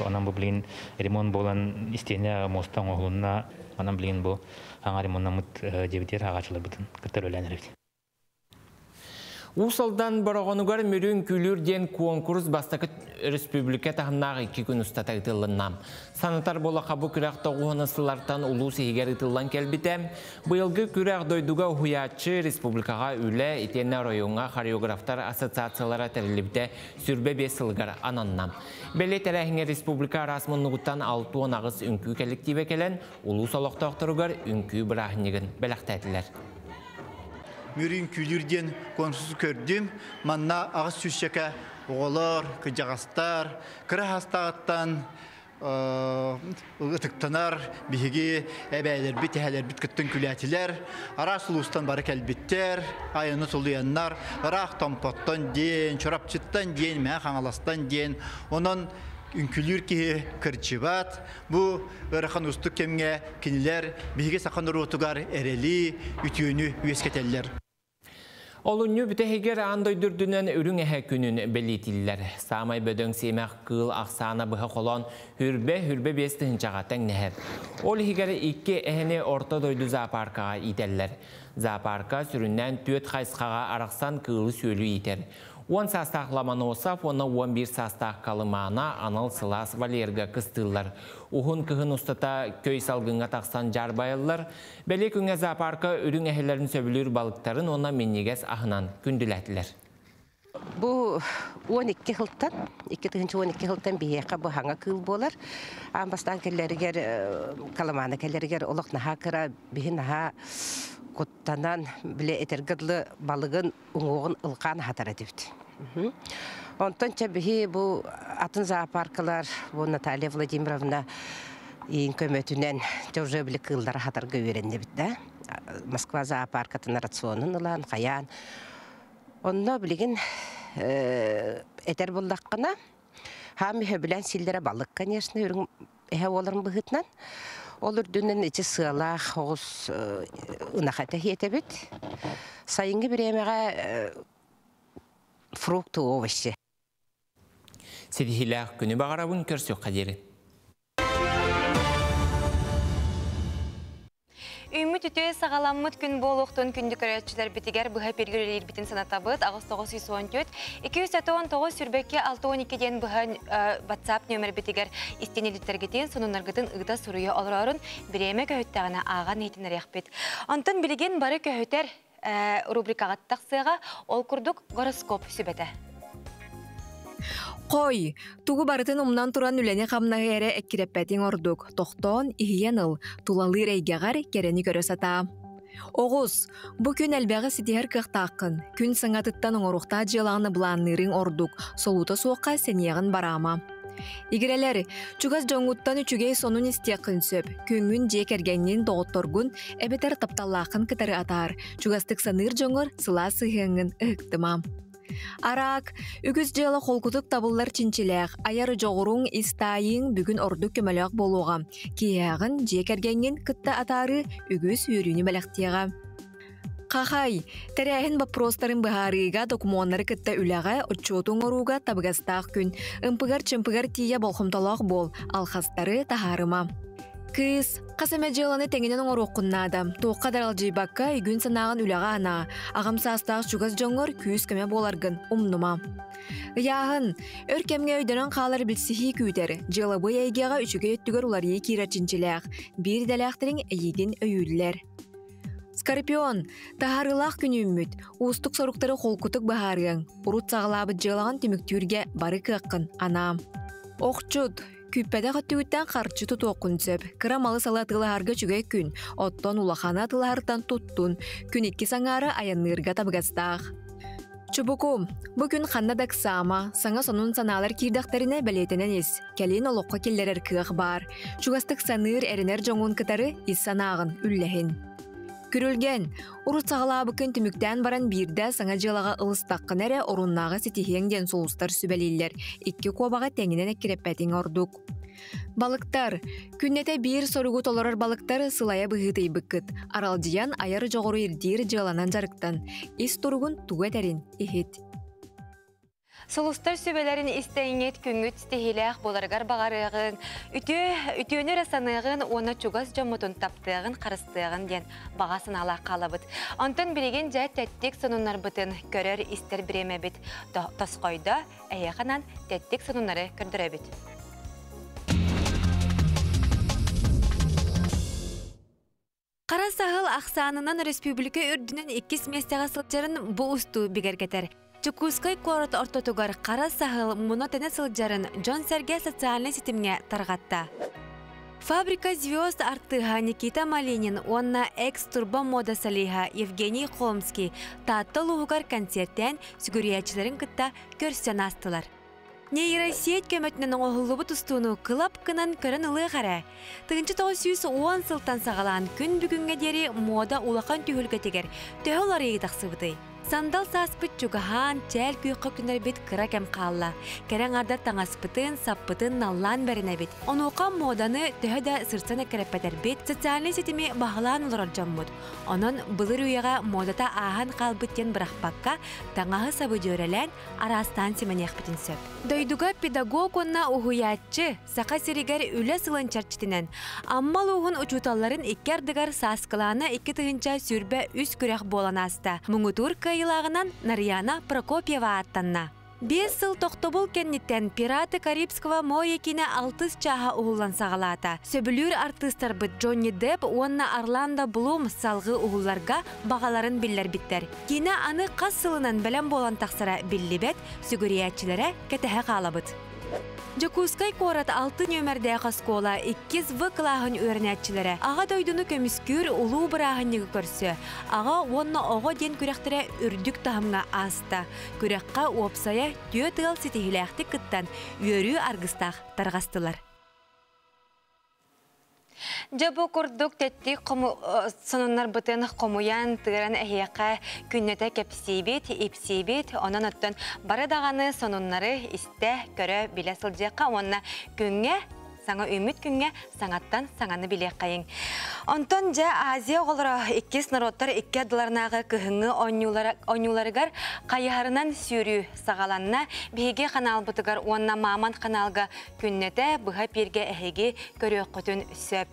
Онон бу билигин ремонт буолан истиэнэ муоста оҥоһулунна. Онон билигин бу аҥа ремоннаммыт диэбитигэр ааҕааччыларбытын кытта үлэлээн эрэбит. Уус Алдан Бороҕонугар Мүрү үҥкүүлүүр диэн куонкурус бастакы республика таһымнаах икки күн устата ыытыллынна. Санатар буоллахха, бу күрэх тоҕуһун сыллартан улуус иһигэр ыытыллан кэлбитэ. Быйылгы күрэх дойдуга уһуйааччы, республикаҕа үлэ, итиэннэ оройуоҥҥа хореографтар ассоциациялара тэриллибитэ 25 сылыгар ананна. Бэлиэ тэрээһиҥҥэ республика араас муннугуттан 68 үҥкүү коллективэ кэлэн, улуус олохтоохторугар үҥкүү бырааһынньыгын бэлэхтээтилэр. Мүрү үҥкүүлүүр диэн конкурсу көрдүм. Манна аҕыс сүүсчэкэ оҕолор, кырдьаҕастар, кыра саастааҕыттан ытыктанар биһиги эбээлэрбит, эһэлэрбит кыттан күлээтилэр. Араас улуустан бары кэлбиттэр, айаны сулуйаннар, ыраах Томпоттон диэн, Чурапчыттан диэн, Мэҥэ Хаҥаластан диэн. Онон үҥкүүлүүр киһи кырдьыбат. Бу ыарахан уустук кэмҥэ кинилэр биһиги саха норуотугар эрэли, үтүөнү үөскэтэллэр. Олунньу бүтэһигэр аан дойду үрдүнэн үрүҥ эһэ күнүн бэлиэтииллэр. Саамай бөдөҥ сиэмэх кыыл ахсаана быһа холоон хүрбэ, хүрбэ биэс тыһыынчаҕа тэҥнэһэр. Ол иһигэр икки эһэни Орто дойду зоопаркаҕа иитэллэр. Зоопарка сүрүннээн түөрт хайысхаҕа арахсан кыылы-сүөлү иитэр. Уон саастаах Ломоносов уонна 11 саастаах Колымана анал сылаас вольерга кыстыыллар. Уһун кыһын устата көй салгыҥҥа тахсан дьаарбайаллар. Бэлиэ күҥҥэ зоопарка үрүҥ эһэлэрин сөбүлүүр балыктарын уонна минньигэс аһынан күндүлээтилэр. Бу 12 сылтан, 2012 сылтан биһиэхэ бу хаҥа кыыл буолар. Аан бастаан кэллэригэр, Колымана кэлэригэр олох наһаа кыра, биһи наһаа куттанан, бile этэргэ дылы балыгын уҥуоҕун ылҕаан аһатар этибит. Онтон чэ биһи бу атын зоопаркалар, бу Наталья Владимировна иин көмөтүнэн дьэ уже били кыыллары аһатарга үөрэннибит да. Москва зоопаркатын рационун ылан, хайаан. Онно билигин этэр буллаххына, хаам сөбүлээн сииллэрэ балык, конечно, үрүҥ эһэ буоларын быһыытынан. Ол үрдүнэн ити сыалаах оҕус ынах этэ иэтэбит. Сайыҥҥы бириэмэҕэ фрукты, овощи. Ситиһиилээх күнү баҕарабын, көрсүөххэ диэри. Үүммүт үтүө саҕаламмыт күн буолуохтун күндү көрөөччүлэрбитигэр быһа эпииргэ үлэлиирбитин санатабыт. 8914 279 22 62 диэн быһа WhatsApp нүөмэрбитигэр истиэнилиттэргитин, сонуннаргытын ыыта суруйа олорорун бириэмэ көһүттэҕинэ ааҕан иһитиннэриэхпит. Онтон билигин бары көһүтэр рубрикаҕа тахсыаҕа, ол курдук гороскоп сүбэтэ. Хой, тугу барытын умнан туран үлэни-хамнаһы эрэ эккирэппэтиҥ ордук. Тохтоон, иһийэн ыл, тулалыыр эйгэҕэр кэрэни көрө сатаа. Оҕус, бу күн элбэҕи ситиһэр кыахтааххын. Күн саҥатыттан оҥоруохтаах дьыалаҕын былаанныырыҥ ордук, солуута суохха сэниэҕин бараама. Игирэлэр, чугас дьоҥҥуттан үчүгэй сонун истиэххин сөп. Күҥҥүн дьиэ кэргэҥҥин, доҕотторгун эбэтэр тапталлааххын кытары атаар. Чугастык саныыр дьоҥҥор сылаас сыһыаҥҥын ыһыктыма. Араак, үгүс дьыала холкутук табыллар чинчилээх, айар дьоҕуруҥ, ис таайыыҥ бүгүн ордук көмөлөөх буолуоҕа. Киэһэҕин, дьиэ кэргэҥҥин кытта атаарыы үгүс үөрүүнү бэлэхтиэҕэ. Хахай, тэрээһин боппуруостарын быһаарыыга, докумуоннары кытта үлэҕэ, отчуоту оҥорууга табыгастаах күн. Ымпыгар-чымпыгар тиийэ болҕомтолоох буол, алхастары таһаарыма. Кыыс, хас эмэ дьыаланы тэҥинэн оҥоруоххун наада. Туохха да аралдьыйбакка, өйгүн-санааҕын үлэҕэ анаа. Аҕам саастаах чугас дьоҥҥор күүс-көмө буоларгын умнума. Ыйааһын. Өр кэмҥэ өйдөнөн хаалар билсиһии күүтэр. Дьыалабыай эйгэҕэ үчүгэй өттүгэр уларыйыы киирэр чинчилээх. Биир идэлээхтэриҥ эйигин өйүүллэр. Скорпион, таһаарыылаах күн үүммүт. Уустук соруктары холкутук быһаарыаҥ. Урут саҕалаабыт дьыалаҕын түмүктүүргэ бары кыаххын анаа. Охчут, күүппэтэх өттүгүттэн харчы тутуоххун сөп. Кыра малы-салы атыылаһарга үчүгэй күн. Оттон улаханы атыылаһартан туттун. Күн икки саҥаара айанныырга табыгастаах. Чубуку, бу күн ханна да ыксаама, саҥа сонун санаалар киирдэхтэринэ бэлиэтэнэн ис. Кэлин олоххо киллэрэр кыах баар. Чугастык саныыр, эрэнэр дьоҥҥун кытары ис санааҕын үллэһин. Күрүлгэн, урут саҕалаабыккын түмүктээн баран биирдэ саҥа дьыалаҕа ылыстаххына эрэ оруннааҕы ситиһиэҥ диэн сулустар сүбэлииллэр. Икки куобаҕы тэҥинэн эккирэппэтиҥ ордук. Балыктар. Күннэтэ биир соругу толорор балыктар сылайа быһыытыйбыккыт. Аралдьыйан айар дьоҕуру ирдиир дьыаланан дьарыктан. Ис туругун тугу этэрин иһит. Сулустар сүбэлэрин истэҥҥит күҥҥүт ситиһиилээх буоларыгар баҕарыаҕыҥ, үтүө үтүөнү эрэ саныаҕын уонна чугас дьоммутун таптыаҕын, харыстыаҕын диэн баҕа санаалаах хаалабыт. Онтон билигин дьэ тэттик сонуннарбытын көрөр истэр бириэмэбит тосхойдо, эһиэхэ анаан тэттик сонуннары көрдөрөбүт. Хара саһыл ахсаанынан өрөспүүбүлүкэ үрдүнэн иккис миэстэҕэ сылдьарын бу устуу бигэргэтэр. Дьокуускай куорат ортотугар хара саһыл муна-тэнэ сылдьарын дьон-сэргэ социальнай ситимҥэ тарҕатта. Фабрика звезд артыыһа Никита Малинин уонна экс-турбо мода солиһа Евгений Холмский Таатта улууһугар концерттээн сүгүрүйээччилэрин кытта көрсөн аастылар. Нейросеть көмөтүнэн оҥоһуллубут устууну кылап гынан көрөн ылыах эрэ. 1910 сылтан саҕалаан күн бүгүҥҥэ диэри муода улахан түһүлгэтигэр төһө уларыйыы тахсыбытый? Сандал сааспыт чугаһаан, чээл күөххэ күнэрбит кыра кэм хаалла. Кэрэ аҥардар таҥаспытын, саппытын наллаан бэринэбит. Онуоха муоданы төһө да сырсан эккирэппэтэрбит, социальнай ситими баһылаан олорор дьоммут. Онон былыр үйэҕэ муодата ааһан хаалбыт диэн бырахпакка, таҥаһы-сабы дьүөрэлээн, араастаан симэниэхпитин сөп. Дойдуга педагог уонна уһуйааччы Саха сиригэр үлэ сылын чэрчитинэн Амма улууһун учууталларын икки ардыгар Сааскылаана 2023 күрэх буолан ааста. Муҥутуур кыайыылааҕынан Нарьяна Прокопьева ааттанна. Биэс сыл тохтобул кэнниттэн «Пираты Карибского моря» киинэ алтыс чааһа уһуллан саҕалаата. Сөбүлүүр артыыстарбыт Джонни Депп уонна Орландо Блум салгыы уһулларга баҕаларын биллэрбиттэр. Киинэ аны хас сылынан бэлэм буолан тахсара биллибэт, сүгүрүйээччилэрэ кэтэһэ хаалабыт. Дьокуускай куорат алты нүөмэрдээх оскуола иккис В кылааһын үөрэнээччилэрэ Аҕа дойдуну көмүскүүр улуу бырааһынньыгы көрсө Аҕа уонна оҕо диэн күрэхтэрэ үрдүк таһымҥа ааста. Күрэххэ уопсайа түөрт ыал ситиһиилээхтик кыттан, үөрүү аргыстаах тарҕастылар. Дьэ бу курдук тэттик сонуннарбытын хомуйан, тыыран эһиэхэ күннэтэ кэпсиибит, ипсиибит. Онон оттон бары даҕаны сонуннары истэ, көрө, билэ сылдьыахха уонна күҥҥэ саҥа үүммүт күҥҥэ саҥаттан саҥаны билиэххэйиҥ. Онтон дьэ Азия оҕолоро иккис норуоттар икки ардыларынааҕы кыһыҥҥы оонньууларыгар хайыһарынан сүүрүү саҕаланна. Биһиги ханаалбытыгар уонна Мамонт ханаалга күннэтэ быһа пииргэ эһиги көрүөххүтүн сөп.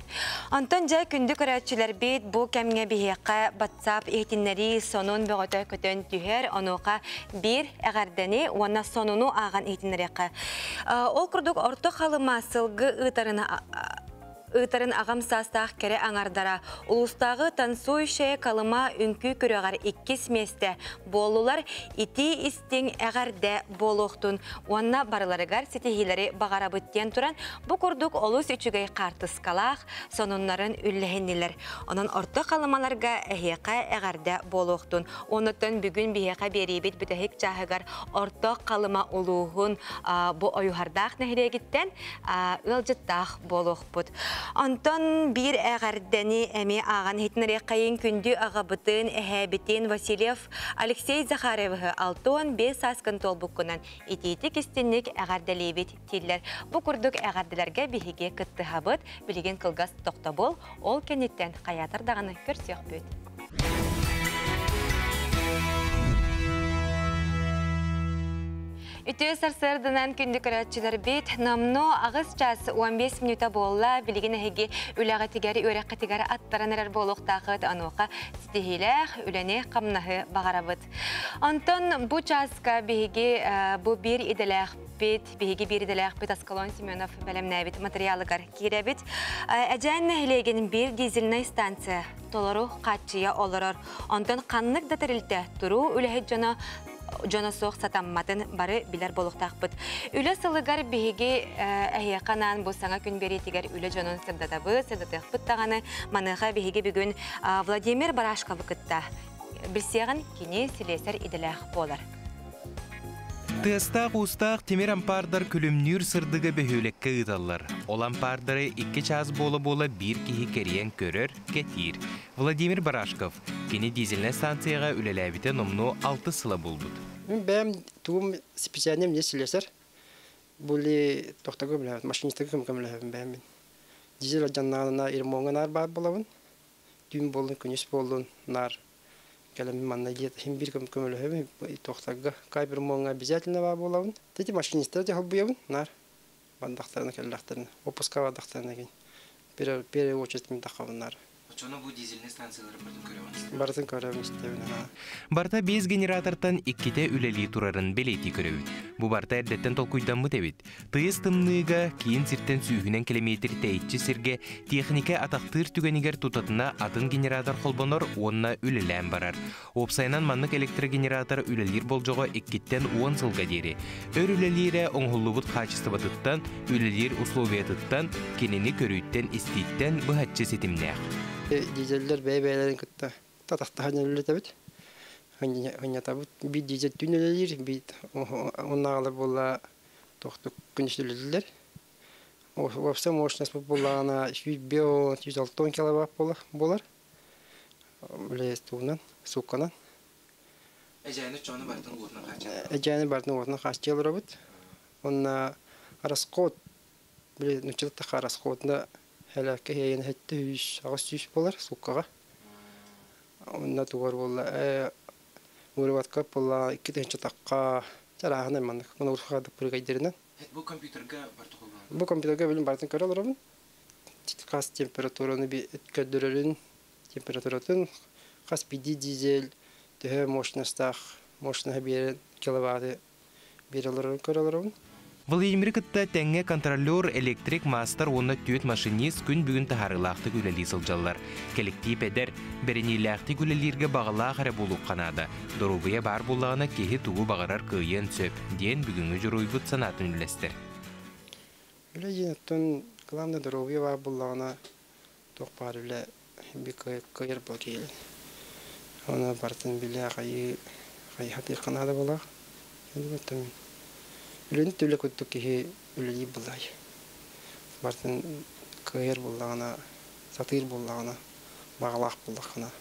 Онтон дьэ күндү көрөөччүлэрбит бу кэмҥэ биһиэхэ WhatsApp иһитиннэрии сонун бөҕөтө көтөн түһэр. Онуоха биир эҕэрдэни уонна сонуну ааҕан иһитиннэриэххэ. Ол курдук Орто Халыма сылгы ыытарын ыытарын аҕам саастаах кэрэ аҥардара улуустааҕы танцующая Колыма үҥкүү күрэҕэр иккис миэстэ буоллулар. Итии истиҥ эҕэрдэ буолуохтун уонна барыларыгар ситиһиилэри баҕарабыт диэн туран бу курдук олус үчүгэй хаартыскалаах сонуннарын үллэһиннилэр. Онон орто халымаларга эһиэхэ эҕэрдэ буолуохтун. Онуттан бүгүн биһиэхэ биэриибит бүтэһик чааһыгар Орто Халыма улууһун бу Ойуһардаах нэһилиэгиттэн ыалдьыттаах буолуохпут. Онтон биир эҕэрдэни эмиэ ааҕан иһитинэриэххэйин күндү аҕабытын, эһээбитин Васильев Алексей Захаревыһы 65 сааскын туолбуккунан итиитик истинник эҕэрдэлиибит дииллэр. Бу курдук эҕэрдэлэргэ биһиги кыттыһабыт. Билигин кылгас тохтобул, ол кэнниттэн хайаатар даҕаны көрсүөхпүт. Үтүө сарсыарданан күндү көрөөччүлэрбит, номнуо аҕыс час 15 мүнүүтэ буолла. Билигин эһиги үлэҕитигэр, үөрэххитигэр аттаран эрэр буолуохтаахыт. Онуоха ситиһиилээх үлэни-хамнаһы баҕарабыт. Онтон бу чааска биһиги бу биир идэлээхпит, биһиги биир идэлээхпит Аскалон Семенов бэлэмнээбит материалыгар киирэбит. Эдьээн нэһилиэгин биир дизельнай станция толору хааччыйа олорор. Онтон ханнык да тэрилтэ туруу үлэһит дьоно дьоно суох сатамматын бары билэр буолуохтаахпыт. Үлэ сылыгар биһиги эһиэхэ анаан бу саҥа күн биэриитигэр үлэ дьонун сырдатабыт, сырдатыахпыт даҕаны. Маныаха биһиги бүгүн Владимир Барашковы кытта билсиэҕин кини силиэсэр идэлээх буолар. Тыастаах-уустаах тимир ампаардар күлүмнүүр сырдыгы бөһүөлэккэ ыыталлар. Ол ампаардары икки чаас буола-буола биир киһи кэрийэн көрөр, кэтиир. Владимир Барашков, кини дизельнай станцияҕа үлэлээбитэ номнуо алтыс сыла буолбут. Мин бэйэм тугум специальным не слесарь. Были тохтого билэбит, машинистага көмөлөһөбүн бэйэм мин. Дизель дьаннаҕына ремоҥҥа наар баар буолабын. Түүн буоллун, күнүс буоллун наар Кэлэн манна хим бир көмөлөһөбүн тохтарга кайбер моңа обязательно бар болабын. Тети машинисттер де хоббуябын нар. Бандактарына келлахтарына, отпуска бандактарына кен. Первый очередь мен тақабыннар. Очоно бу дизельный станциялары бартын көрөбүн. Бартын көрөбүн истебин. Барта 5 генератортан икките үлелии турарын белети көрөбүт. Бу барта эрдеттен толкуйдаммыт эбит. Тыйыс тымныыга киин сиртен сүүһүнэн километр тэйиччи сиргэ техника атахтыыр түгэнигэр тутатына атын генератор холбонор уонна үлэлээн барар. Уопсайынан маннык электрогенератор үлэлиир болдьоҕо иккиттэн уон сылга диэри. Өр үлэлиирэ оҥоһуллубут хаачыстыбатыттан, үлэлиир условиятыттан, кинини көрүүттэн-истииттэн быһаччы ситимнээх. Дизеллер бэйэ-бэйэлэрин кытта татахтаһан үлэлэтэбит. Хынньатабыт. Биир дизель түүн үлэлиир, биир оннааҕылар буолла тохтук күнүс үлэлииллэр. Уопсай мощность буоллаҕына 105 106 киловатт буолар. Үлэ тугунан, суукканан. Эдьээни чону бартын уотунан хааччылар. Эдьээни бартын уотунан хааччыларабыт. Онна расход, били нуччалыттаха расходна хэлэккэ хиэйэн хэттэ сүүс, аҕыс сүүс буолар сууккаҕа. Онно тугар буолла выработка буолла 2 тыһыынча тахха чарааһынай маннык мына прыгайдеринен. Бу компьютерга барты Бу компьютерга билим бартын көрө олоробун. Хас температураны көрдөрөрүн, температуратын, хас биди дизель, төһө мощностах, мощность берен киловатты бере көрө олоробун. Владимир кытта тэҥҥэ контролер, электрик, маастар уонна түөрт машинист күн бүгүн таһаарыылаахтык үлэлии сылдьаллар. Кэлэктиип эдэр, бэриниилээхтик үлэлииргэ баҕалаах эрэ буолуохха наада. Доруобуйа баар буоллаҕына киһи тугу баҕарар кыайыан сөп, диэн бүгүҥҥү дьоруойбут санаатын үллэстэр. Үлэ диэн оттон главное доруобуйа баар буоллаҕына туох баар үлэ би кыайар буол киһи. Оны бартын билэ хайы хайхатыахха наада буолаах. Оттон үлэни төлө курдук киһи үлэлии буллай. Бартын кыайар буоллаҕына, сатыыр буоллаҕына, баҕалаах буоллаххына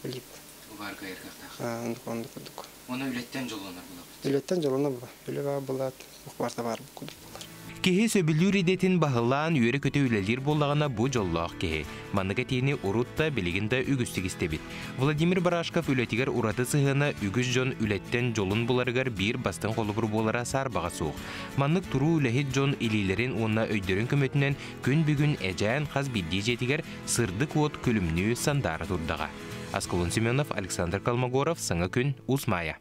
үлэлии Бу баар кыайар кыахтаах. Оннук курдук. Оны үлэттэн дьоллонор булабыт. Үлэттэн дьоллонор була. Үлэ баар булаат, барта баар курдук булар. Киһи сөбүлүүр идэтин баһылаан үөрэ-көтө үлэлиир буоллаҕына бу дьоллоох киһи. Маннык этиини урут да билигин да үгүстүк истэбит. Владимир Барашков үлэтигэр ураты сыһыана үгүс дьон үлэттэн дьолун буларыгар биир бастыҥ холобур буолара саарбаҕа суох. Маннык туруу үлэһит дьон илиилэрин уонна өйдөрүн көмөтүнэн күн бүгүн Эдьээн хас биирдии дьиэтигэр сырдык уот күлүмнүү сандаара турдаҕа. Аскалон Семенов, Александр Колмогоров, Саҥа күн, Уус Маайа.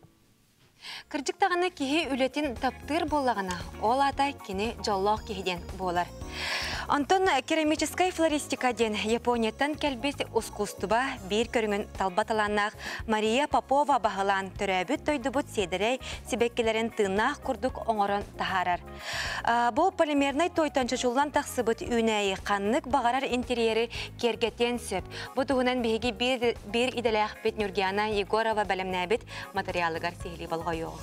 Кырдьык даҕаны киһи үлэтин таптыыр буоллаҕына, ол аата кини дьоллоох киһи диэн буолар. Онтон керамическай флористика диэн Японияттан кэлбит ускуустуба биир көрүҥүн талба талааннаах Мария Попова баһылаан төрөөбүт дойдубут сиэдэрэй сибэккилэрин тыыннаах курдук оҥорон таһаарар. Бу полимернай туойтан чочуллан тахсыбыт үүнээйи ханнык баҕарар интерьери киэргэтиэн сөп. Бу туһунан биһиги биир, биир идэлээхпит Нюргиана Егорова бэлэмнээбит материалыгар сиһилии болҕойуоҕуҥ.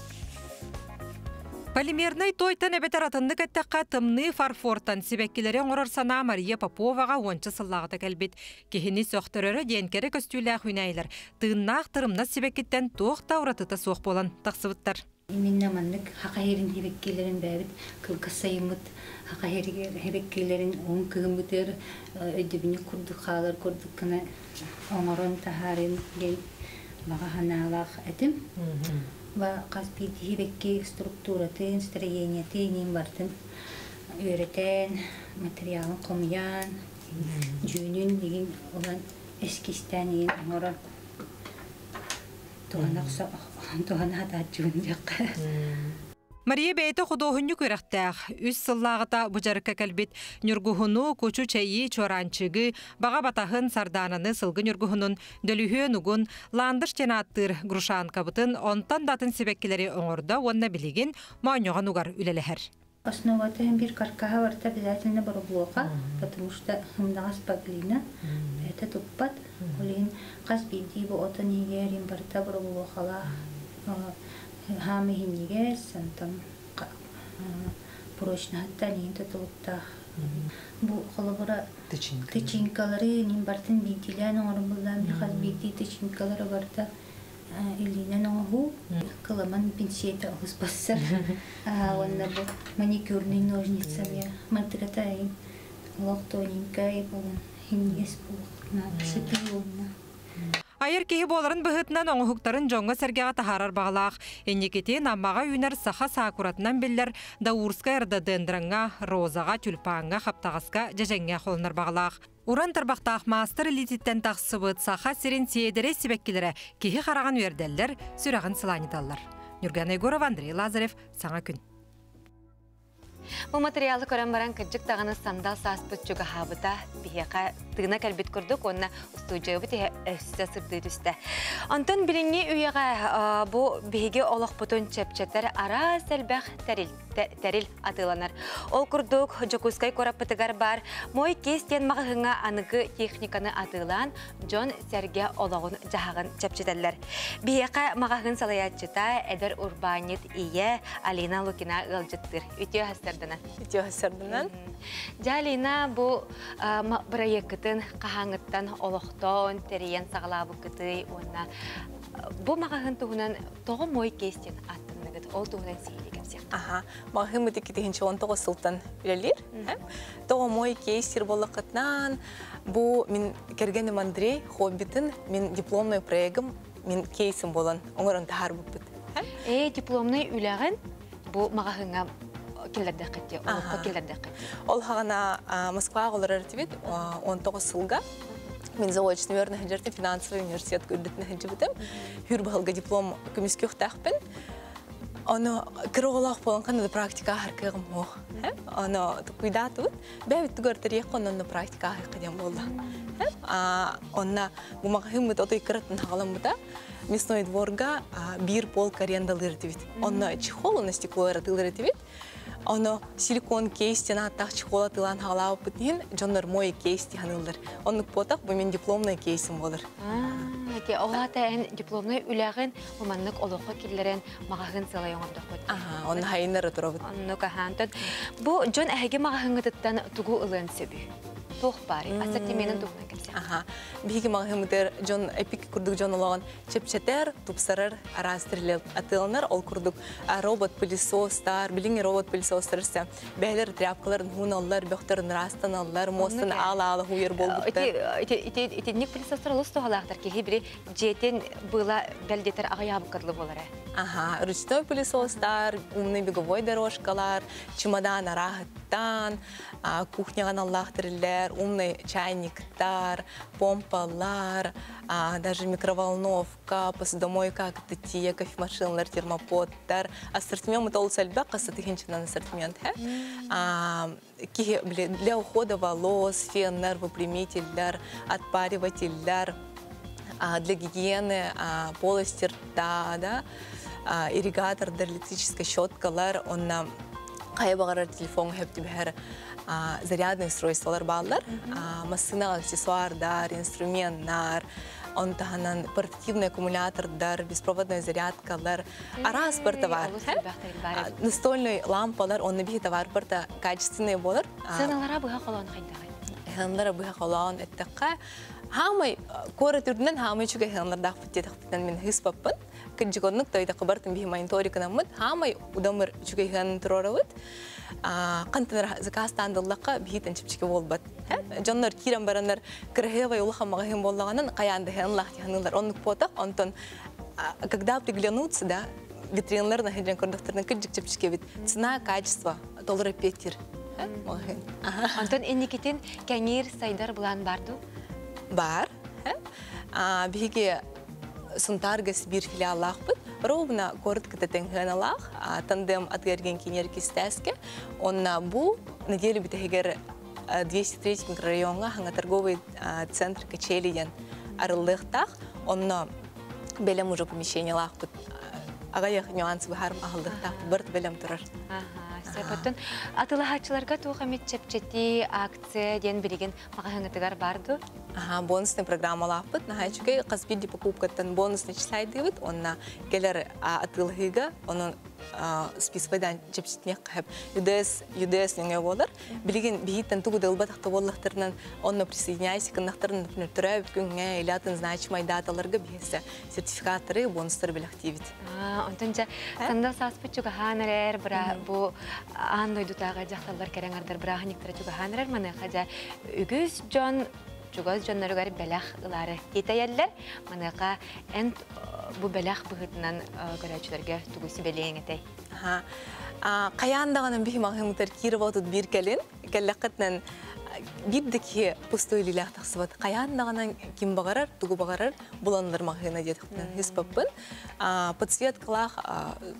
Полимернай туойтан эбэтэр атыннык эттэххэ тымныы фарфортан сибэккилэри оҥорор санаа Мария Поповаҕа уонча сыллааҕыта кэлбит. Киһини сөхтөрөрө диэн кэрэ көстүүлээх үүнээйилэр тыыннаах тырымнас сибэккиттэн туох да уратыта суох буолан тахсыбыттар. Именно маннык хака херин хебеккилерин бэбит кылгас сайыммыт хака хебеккилерин уун кыгыммытыр өйдөбүнү курдук хаалар курдук гына оҥорон таһаарын диэн баҕа санаалаах этим. Ба хас биирдии хебекки структуратын, строениятын иин бартын үөрэтэн, материалын хомуйан, дьүүнүн игин улан эскизтээн игин оҥорон туһана хатааччыбын диэххэ. Мария бэйэтэ худуоһунньук үөрэхтээх. Үс сыллааҕыта бу дьарыкка кэлбит ньургуһуну, кучу чэйи, чуораанчыгы, баҕа батаһын, сардаананы, сылгы ньургуһунун, дөлүһүөн угун, ландыш диэн ааттыыр грушанкабытын, онтон да атын сибэккилэри оҥордо уонна билигин моонньоҕон угар үлэлэһэр. Основата бир каркаһа барыта обязательно боробулуоха, потому что ымдаҕас глина, это туппат. Ол иһин хас биирдии бу отон иһигэр барыта боробулуохалаах хаам иһинньигэс, онтон прочноһыттан иһин тутулуктаах. Бу холобура тычинкалары нин бартын биирдиилээн оҥорбуллаан хас биирдии тычинкалары барыта илиинэн оҥоһуу кыламан пинцета оһус бассар. Уонна бу маникюрный ножницами мантыката олох тоненькай болон хинньигэс буолуох сытыы уонна. Айар киһи буоларын быһыытынан оҥоһуктарын дьоҥҥо-сэргэҕэ таһаарар баҕалаах. Инникитин Аммаҕа үүнэр саха саакуратынан биллэр Даурскай рододендроҥҥа, розаҕа, тюльпаҥҥа, хаптаҕаска, дьэдьэҥҥэ холонор баҕалаах. Уран тарбахтаах маастар илиититтэн тахсыбыт Саха сирин сиэдэрэй сибэккилэрэ киһи хараҕын үөрдэллэр, сүрэҕин сылаанньыталлар. Нюргана Егорова, Андрей Лазарев, Саҥа күн. Бу материалы көрөн баран кырдьык даҕаны сандал сааспыт чугаһаабыта биһиэхэ тыына кэлбит курдук уонна устуудьуйабыт иһэ өссө сырдыы түстэ. Онтон билиҥҥи үйэҕэ бу биһиги олохпутун чэпчэтэр араас элбэх тэрил, тэрил атыыланар. Ол курдук Дьокуускай куораппытыгар баар Мой кейс диэн маҕаһыыҥҥа аныгы техниканы атыылаан дьон-сэргэ олоҕун-дьаһаҕын чэпчэтэллэр. Биһиэхэ маҕаһыын салайааччыта, эдэр урбаанньыт ийэ Алина Лукина ыалдьыттыыр. Үтүө сарданан. Үтүө сарданан. Дьэ, Алина, бу бырайыаккытын хаһааҥҥыттан олохтоон, тэрийэн саҕалаабыккытый уонна бу маҕаһыын туһунан тоҕо мой кейс диэн ааттанныгыт? Ол туһунан сиһилии кэпсиэххэ. Аха, маҕаһыыммыт 2019 сылтан үлэлиир. Тоҕо мой кейс сир буоллаххытынан, бу мин кэргэним Андрей хоббитын, мин дипломный проегым, мин кейсим буолан оҥорон таһаарбыппыт. Ээ, дипломный үлэҕин бу маҕаһыыҥҥа киллэрдэххит дии, олоххо киллэрдэххит. Ол хаҕана Москваҕа олорор этибит, 19 сылга. Мин заочно үөрэнэ сылдьартым, финансовый университет үрдүтүнэ сылдьыбытым. Хүр баһылга диплом көмүскүөхтээхпин. Ону кыра оҕолоох буолан ханна да практика аһар кыаҕым суох. Ону тукуйдаатыбыт. Бэйэбит көрдөрүөххэ онно практика аһыахха диэн буолла. Онно бу маҕаһыыммыт отой кыраттан хаҕаламмыта. Мясной дворга биир полка арендалыыр этибит. Онно чехол, онно стекло атыылар этибит. Оно силикон кейс диэн ааттаах чехол атыылаан хаалаабыппыт иһин дьоннор мой кейс диэн ыллар. Оннук буотах бу мин дипломный кейсим болар. Ити ол аата эн дипломный үлэҕин бу маннык олоххо киллэрэн маҕаһыын сыалай оҥордоххут. Аха, онно хайыннара турабыт. Оннук аха. Бу дьон эһиги маҕаһыыҥҥытыттан тугу ылыан сөбүй? Туох баарый? Ассортименын туһунан кэпсиэх. Аха. Биһиги маҕаһыыммытыгар дьон эпик курдук дьон олоҕун чэпчэтэр, тупсарар араас тэрил атыыланар. Ол курдук робот-пылесостар, билиҥҥи робот-пылесостар өссө бэйэлэр тряпкаларын һууналлар, бөхтөрүн ыраастаналлар, муостаны аала-аала һууйар буолбуттар. Итинник пылесостар олус туһалаахтар. Киһи бири дьиэтин быыла бэлдэтэр аҕыйаабыкка дылы буолар ээ. Аха, ручной пылесостар, умный беговой дорожкалар, чемодан арааһыттан, кухняҕа аналлаах тэриллэр, умный чайниктар, помпалар, даже микроволновка, посудомойка, тие, кофемашиналар, термоподтар. Ассортимент олус элбэх, хас тыһыынчанан ассортимент. Для ухода волос, феннер, выпрямительдер, отпаривательдер, для гигиены полости рта, да, ирригатордар, электрическая щеткалар, онна хайа баҕарар телефон хөп түбэһэр зарядный устройстволар бааллар, массыына аксессуардар, инструменнар, он таһынан портативный аккумулятордар, беспроводной зарядкалар, араас барыта бар. Настольный лампалар, онно биһи товар барыта качественный болар. Сыаналара быһа холоон хайдаҕый? Сыаналара быһа холоон эттэххэ, хаамай куорат үрдүнэн хаамай үчүгэй сыаналардаахпыт диэтэхпитинэн мин хыыспаппын. Кырдьык оннук тойдахха барытын биһи мониториканаммыт, хаамай удамыр үчүгэй сыанан туруорабыт. Хантан заказтаан дыллахха биһитэн чэпчэки буолбат. Дьоннор киирэн бараннар кыраһыабай улахан маҕаһыын буоллаҕынан хайаан да сыаналаах диһанылар оннук буотах. Онтон когда приглянутся, да, витриналар наһыдьан көрдөхтөрүнэ кырдьык чэпчэки эбит. Цена, качество толору эппиэттиир. Маҕаһыын. Онтон инникитин кэҥиир сайдар былаан бар дуу? Бар. Биһиги Сунтаарга биир филиаллаахпыт. Ровно куорат кытта тэҥ сыаналаах тандем атыы-эргиэн киинигэр кистээскэ. Онно бу неделя бүтэһигэр 203 микрорайоҥҥа хаҥа торговый центр Качели диэн арыллыахтаах. Онно бэлэм уже помещениелаахпыт. Аҕыйах нюанс быһаарым аһыллыахтаах барыт бэлэм турар. Сөп. Атылаһааччыларга туох эмит чэпчэтии, акция диэн билигин маҕаһыыҥҥытыгар бар дуу? Аха, бонусный программалаахпыт. Наһаа үчүгэй. Хас биирдии покупкаттан бонус начисляйдыыбыт. Онно кэлэр атыылаһыыга, онон списывайдан чэпчэтиниэх хэп. ЮДС, ЮДС нөҥө буолар. Билигин биһиттэн тугу да ылбатахта буоллахтарынан, онно присоединяйся гыннахтарын, например, төрөөбүт күҥҥэ или атын значимай даталарга биһиэсэ сертификаттары, бонустары бэлэхтиибит. Онтон дьэ, сандал сааспыт чугаһаан эрэр, быра бу аан дойдутааҕы дьахталлар кэрэҥ ардар бырааһынньыктара чугаһаан эрэр, маныаха дьэ үгүс дьон чугас дьонноругар бэлэх ылаары тиэтэйэллэр. Маныаха эн бу бэлэх быһыытынан көрөөччүлэргэ тугу сүбэлиэҥ этэй? Хайаан даҕаны биһи маҕаһыыммытыгар Кирова 31 кэлин, кэллэххитинэн биир да киһи пустой илиилээх тахсыбат. Хайаан даҕаны ким баҕарар, тугу баҕарар буланнар маҕаһыына диэтэхпинэ ыспаппын. Подсветкалаах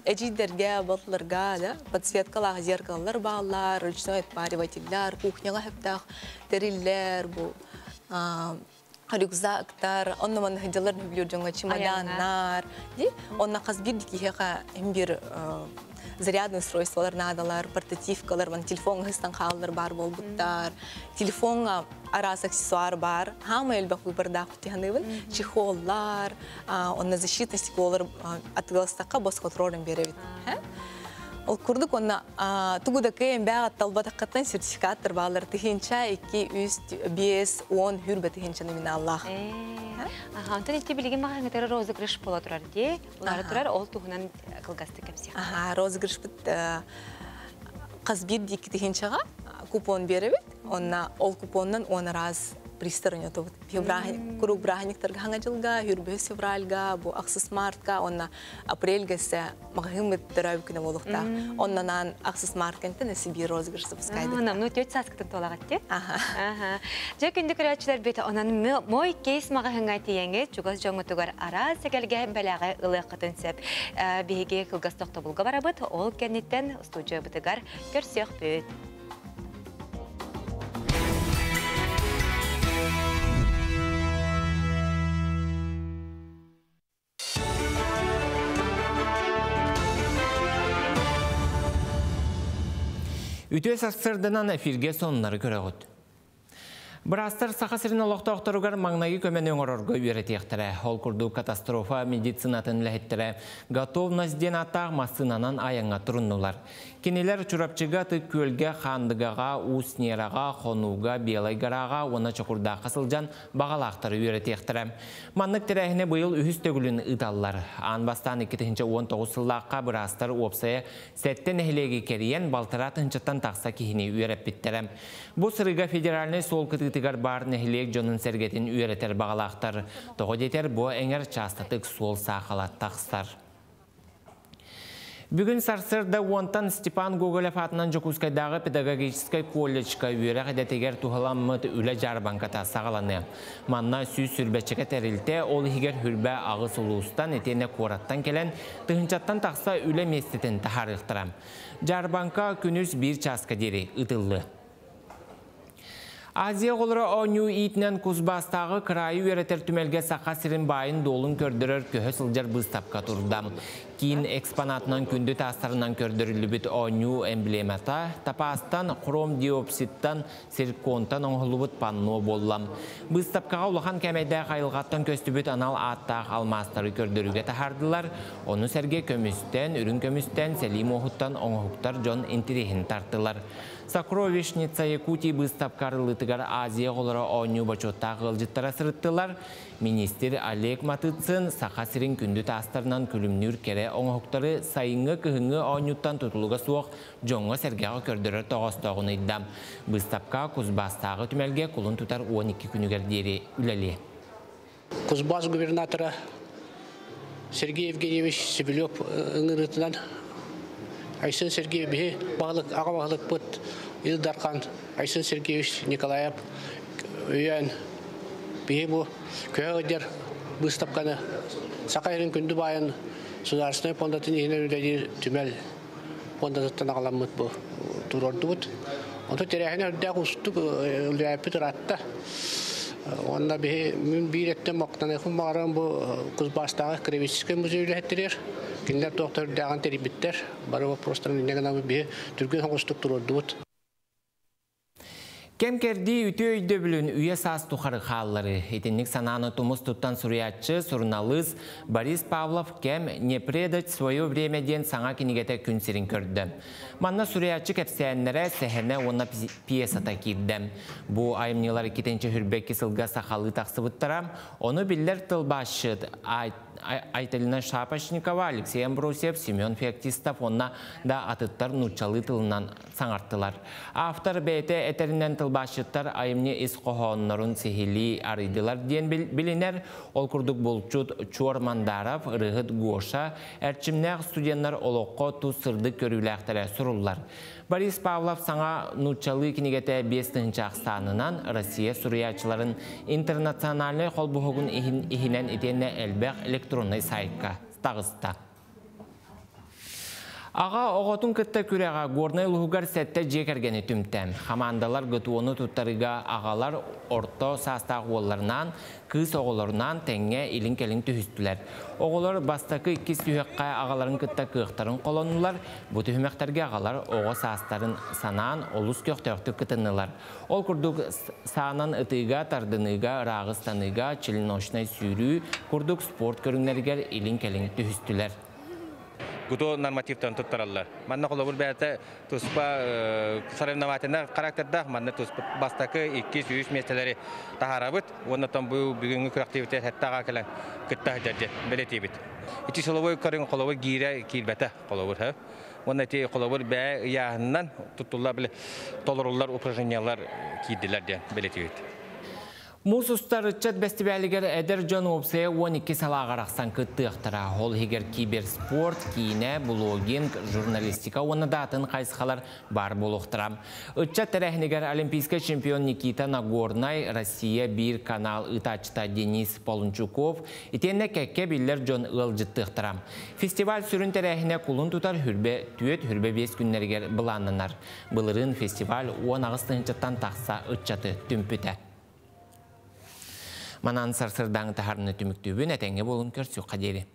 эдьиийдэргэ, балтыларга да подсветкалаах зеркалалар бааллар, ручной отпаривателлэр, кухняҕа сөптөөх тэриллэр, бу рюкзактар, онно манна сылдьаллар бүлүүр дьоҥҥо чемоданнар, ди онно хас биир киһиэхэ биир зарядный устройстволар наадалар, портативкалар, вон телефоҥҥа сыстан хааллар баар буолбуттар, телефоҥҥа араас аксессуар баар, хаамай элбэх выбордаах тиһаныыбын, чехоллар, онно защитный стеклолар атыыластахха босхотрорун биэрэбит. Ол курдук онно тугу да кыайан бэҕэ талбатаххыттан сертификаттар бааллар тыһыынча, 2, 3, 5, 10, хүрбэ тыһыынча номиналлаах. Аха, онтон ити билигин маҕаһыҥҥытыгар розыгрыш буола турар дии. Улары турар, ол туһунан кылгастык кэпсиэх. Аха, розыгрышпыт хас биир икки тыһыынчаҕа купон биэрэбит. Онна ол купоннан он раз пристар ойнотубут. Куруук бырааһынньыктарга хаҥа дьылга, хүрбүһүс февральга, бу ахсыс мартка, онна апрельга сэ маҕаһыыммыт төрөөбүт күнэ буолуохтаах. Оннанан ахсыс март кэнтэн өссө биир розыгрыш запускайдык. Ну, тетя сааскытын туолаҕат Аха. Дьэ күндү көрөөччүлэр бит онон мой кейс маҕаһыҥҥа тиийэҥҥит чугас дьоҥҥутугар араас эгэлгэ бэлэҕи ылыаххытын сөп. Биһиги кылгас тохтобулга барабыт, ол кэнниттэн студиябытыгар көрсүөхпүт. Үтүө сарсыарданан эфиргэ сонуннары көрөҕүт. Быраастар Саха сирин олохтоохторугар маҥнайгы көмөнү оҥорорго үөрэтиэхтэрэ. Ол курдук катастрофа медицинатын үлэһиттэрэ «Готовность» диэн ааттаах массыынанан айаҥҥа туруннулар. Кинилэр Чурапчыга, Ытык Күөлгэ, Хаандыгаҕа, Уус Нераҕа, Хонууга, Белай Гораҕа уонна Чокурдаахха сылдьан баҕалаахтары үөрэтиэхтэрэ. Маннык тэрээһини быйыл үһүс төгүлүн ыыталлар. Аан бастаан 2019 сыллаахха быраастар уопсайа сэттэ нэһилиэги кэрийэн балтараа тыһыынчаттан тахса киһини үөрэппиттэрэ. Бу сырыыга федеральнай суол кытыытыгар баар нэһилиэк дьонун-сэргэтин үөрэтэр баҕалаахтар. Тоҕо диэтэр, бу эҥэр чаастатык суол саахала тахсар. Бүгүн сарсыарда уонтан Степан Гоголев аатынан Дьокуускайдааҕы педагогическай колледжка үөрэх идэтигэр туһаламмыт үлэ дьаарбаҥката саҕаланыа. Манна 120-чэкэ тэрилтэ, ол иһигэр хүрбэ аҕыс улуустан, итиэннэ куораттан кэлэн, тыһыынчаттан тахса үлэ миэстэтин таһаарыахтара. Дьаарбаҥка күнүс биир чааска диэри ыытыллыа. Азия оҕолоро оонньуу иитинэн Кузбасстааҕы кыраайы үөрэтэр түмэлгэ Саха сирин баайын-дуолун көрдөрөр көһө сылдьар быыстапка турда. Киин экспонатынан күндү таастарынан көрдөрүллүбүт оонньуу эмблемата тапаастан, хром диопсидтан, цирконтан оҥоһуллубут панно буолла. Быыстапкаҕа улахан кээмэйдээх айылҕаттан көстүбүт анал ааттаах алмаастары көрдөрүүгэ таһаардылар. Ону сэргэ көмүстэн, үрүҥ көмүстэн, сэлии муоһуттан оҥоһуктар дьон интэриэһин тартылар. Сокровищница Якутии быыстапка арыллыытыгар Азия оҕолоро оонньуу бочуоттаах ыалдьыттара сырыттылар. Министр Олег Матыцин Саха сирин күндү таастарынан күлүмнүүр кэрэ оҥоһуктары сайыҥҥы-кыһыҥҥы оонньууттан тутулуга суох дьоҥҥо-сэргэҕэ көрдөрөр тоҕоостооҕун ыйда. Быыстапка Кузбасстааҕы түмэлгэ кулун тутар 12 күнүгэр диэри үлэлиэ. Кузбасс губернатора Сергей Евгеньевич Сибилев ыҥырыытынан Айсен Сергеевич биһи баһылык аҕа баһылыкпыт Ил Дархан Айсен Сергеевич Николаев өйөөн биһи бу көһө сылдьар быыстапканы Саха сирин күндү баайын Судаарыстыбаннай пуондатын иһинэн үлэлиир түмэл пуондатыттан аҕаламмыт бу туруордубут. Онтон тэрээһинэ үрдээх уустук үлэлээппит ыраатта. Уонна биһи мин биир өттөн мактаныахпын баҕарабын бу Кузбасстааҕы краеведческай музей үлэһиттэригэр. Кинилэр туох да үрдээҕин тэрийбиттэр. Бары вопростарын инньэ гынан биһи түргэн соҕустук туруордубут. Кэм-кэрдии үтүө өйдөбүлүн үйэ-саас тухары хаалларыы. Итинник санааны тумус туттан суруйааччы, суруналыыс Борис Павлов «Кэм не предать свое время» диэн саҥа кинигэтэ күн сирин көрдө. Манна суруйааччы кэпсээннэрэ, сэһэнэ уонна пьесата киирдэ. Бу айымньылар иккитинчи хүрбэкки сылга сахалыы тахсыбыттара. Ону биллэр тылбаасчыт Айталина Шапошникова, Алексей Амбросьев, Семен Феоктистов онна да атыттар нууччалыы тылынан саҥартылар. Автор бэйэтэ этэринэн тылбаасчыттар айымньы ис хоһооннорун сиһилии арыйдылар диэн билинэр. Ол курдук булчут Чуор Мандаров, ырыаһыт Гоша, эрчимнээх студеннар олоххо тус сырдык көрүүлээхтэрэ суруллар. Борис Павлов саҥа нууччалыы кинигэтэ 5000 ахсаанынан Россия суруйааччыларын интернациональнай холбоһугун иһинэн итиэннэ элбэх электроннай сайтка таҕыста. Аҕа оҕотун кытта күрэҕэ Горнай улууһугар сэттэ дьиэ кэргэни түмтэ. Хамаандалар ГТО-ну туттарыыга аҕалар орто саастаах уолларынаан, кыыс оҕолорунаан тэҥҥэ илин-кэлин түһүстүлэр. Оҕолор бастакы иккис түһүөххэ аҕаларын кытта кыахтарын холоннулар. Бу түһүмэхтэргэ аҕалар оҕо саастарын санаан олус көхтөөхтүк кытыннылар. Ол курдук саанан ытыыга, тардыныыга, ырааҕы ыстаныыга, челночнай сүүрүү курдук спорт көрүҥнэригэр илин-кэлин түһүстүлэр. ГТО нормативтарын туттараллар. Манна холобур бэйэтэ туспа соревновательнай характердаах, манна туспа бастакы, иккис, үһүс миэстэлэри таһаарабыт. Уонна бу бүгүҥҥү күрэхтиибитигэр сэттэ кэлэн кытта сылдьар диэн бэлиэтиибит. Ити силовой көрүҥ холобур гиирэ киирбэтэ холобур. Уонна ити холобур бэйэ ыйааһынынан туттуллар били толоруллар упражнениялар киирдилэр диэн бэлиэтиибит. Муус устар ыччат бэстибээлигэр эдэр дьон уопсайа 12 салааҕа арахсан кыттыахтара. Ол иһигэр киберспорт, киинэ, блогинг, журналистика уонна да атын хайысхалар баар буолуохтара. Ыччат тэрээһинигэр олимпийскай чемпион Никита Нагорнай, Россия биир канал ыытааччыта Денис Полунчуков, итиэннэ кэккэ биллэр дьон ыалдьыттыахтара. Фестиваль сүрүн тэрээһинэ кулун тутар хүрбэ түөрт хүрбэ биэс күннэригэр былааннанар. Былырыын фестиваль 18 тыһыынчаттан тахса ыччаты түмпүтэ. Манан сарсырдаң таһарны түмүктүүбүн этэҥҥэ буолун көрсүөххэ диэри.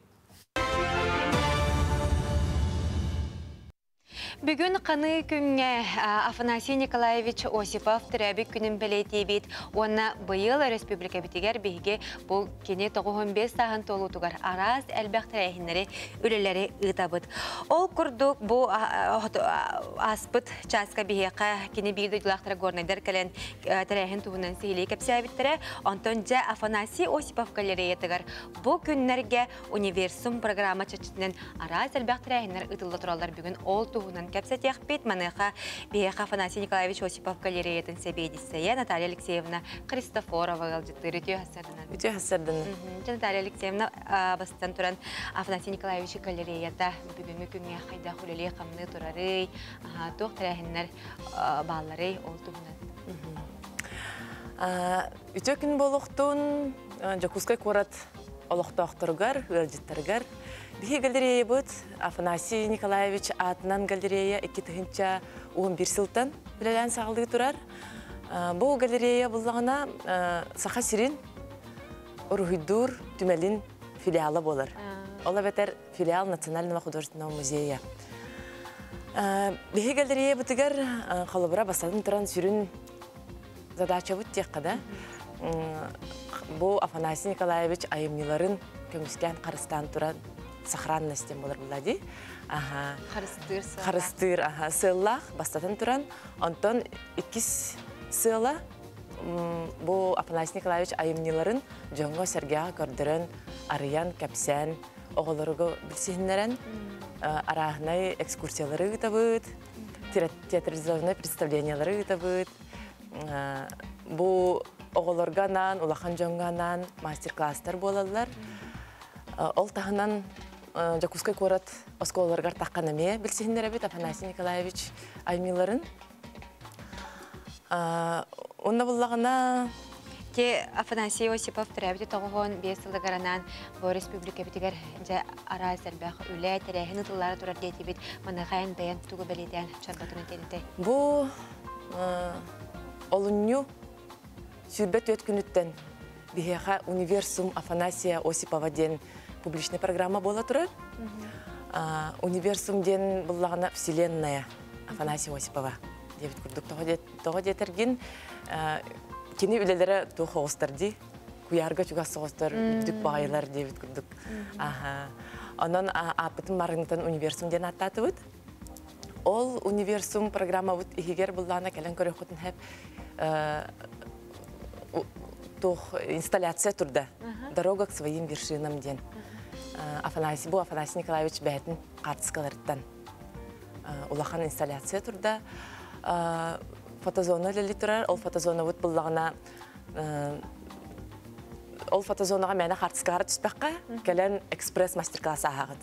Бүгүн қаны күҥҥэ Афанасий Николаевич Осипов төрөөбүт күнүн бэлиэтиибит уонна быйыл республикабитигэр биһиги бу кини 95 сааһын туолуутугар араас элбэх тэрээһиннэри үлэлэри ыытабыт. Ол курдук бу ааспыт чааска биһиэхэ кини биир дойдулаахтара горнайдар кэлэн тэрээһин туһунан сиһилии кэпсээбиттэрэ. Онтон дьэ Афанасий Осипов галереятыгар бу күннэргэ Универсум программа чэрчитинэн араас элбэх тэрээһиннэр ыытылла тураллар. Бүгүн ол туһунан кэпсэтиэхпит. Маныаха биһиэхэ Афанасий Николаевич Осипов галереятын сэбиэдиссэйэ Наталья Алексеевна Христофорова ыалдьыттыыр. Үтүө хассарданан. Үтүө хассарданан. Наталья Алексеевна бастан туран Афанасий Николаевич галереята бүгүҥҥү күҥҥэ хайдах үлэлии-хамныы турарый, туох тэрээһиннэр баалларый ол туһунан. Үтүө күн буолуохтун Дьокуускай куорат олохтоохторугар, ыалдьыттарыгар. Биһи галереябыт Афанасий Николаевич аатынан галерея 2011 сылтан үлэлээн саҕалыы турар. Бу галерея буллаҕына Саха сирин уруһуйдуур түмэлин филиала буолар. Ол эбэтэр филиал Национального художественного музея. Биһи галереябытыгар холобура бастатан туран сүрүн задачабыт диэххэ да, бу Афанасий Николаевич айымньыларын көмүскээн харыстаан туран сохранность диэн буолар буолла дии. Аха. Харыстыыр сыаллаах. Харыстыыр, аха, сыаллаах бастатан туран. Онтон иккис сыала бу Афанасий Николаевич айымньыларын дьоҥҥо-сэргэҕэ көрдөрөн, арыйан, кэпсээн, оҕолоругу билсиһиннэрэн арааһынай экскурсиялары ыытабыт, театрализованнай представлениялары ыытабыт. Бу оҕолорго анаан, улахан дьоҥҥо анаан мастер-класстар буолаллар. Ол таһынан Дьокуускай куорат оскуолаларыгар таххан эмиэ билсиһиннэрэбит Афанасий Николаевич аймыыларын. Онно буллаҕына Те Афанасий Осипов төрөөбүтэ 95 сылыгар анаан бу республикабитигэр дьэ араас элбэх үлэ, тэрээһин ытыллара турар диэтибит. Маныаха эн бэйэн тугу бэлиэтээн чорботун этиэтэй? Бу олунньу 24 күнүттэн биһиэхэ Универсум Афанасия Осипова диэн публичный программа буола турар. Универсум диэн буллаҕына Вселенная Афанасия Осипова диэбит курдук тоҕо диэтэргин кини үлэлэрэ туох оҕустар дии куйаарга чугас соҕустар үрдүк баҕайылар диэбит курдук. Онон ааппытын марыҥтан Универсум диэн ааттаатыбыт. Ол Универсум программабыт иһигэр буллаана кэлэн көрүөххүтүн хэп туох инсталляция турда. Дорога к своим вершинам диэн. Афанасий, бу Афанасий Николаевич бэйэтин хаартыскаларыттан улахан инсталляция турда. Фотозона үлэли турар. Ол фотозонабыт буллаҕына ол фотозонаҕа мээнэ хаартыскаҕа түспэххэ кэлэн экспресс мастер-класс ааһаҕыт.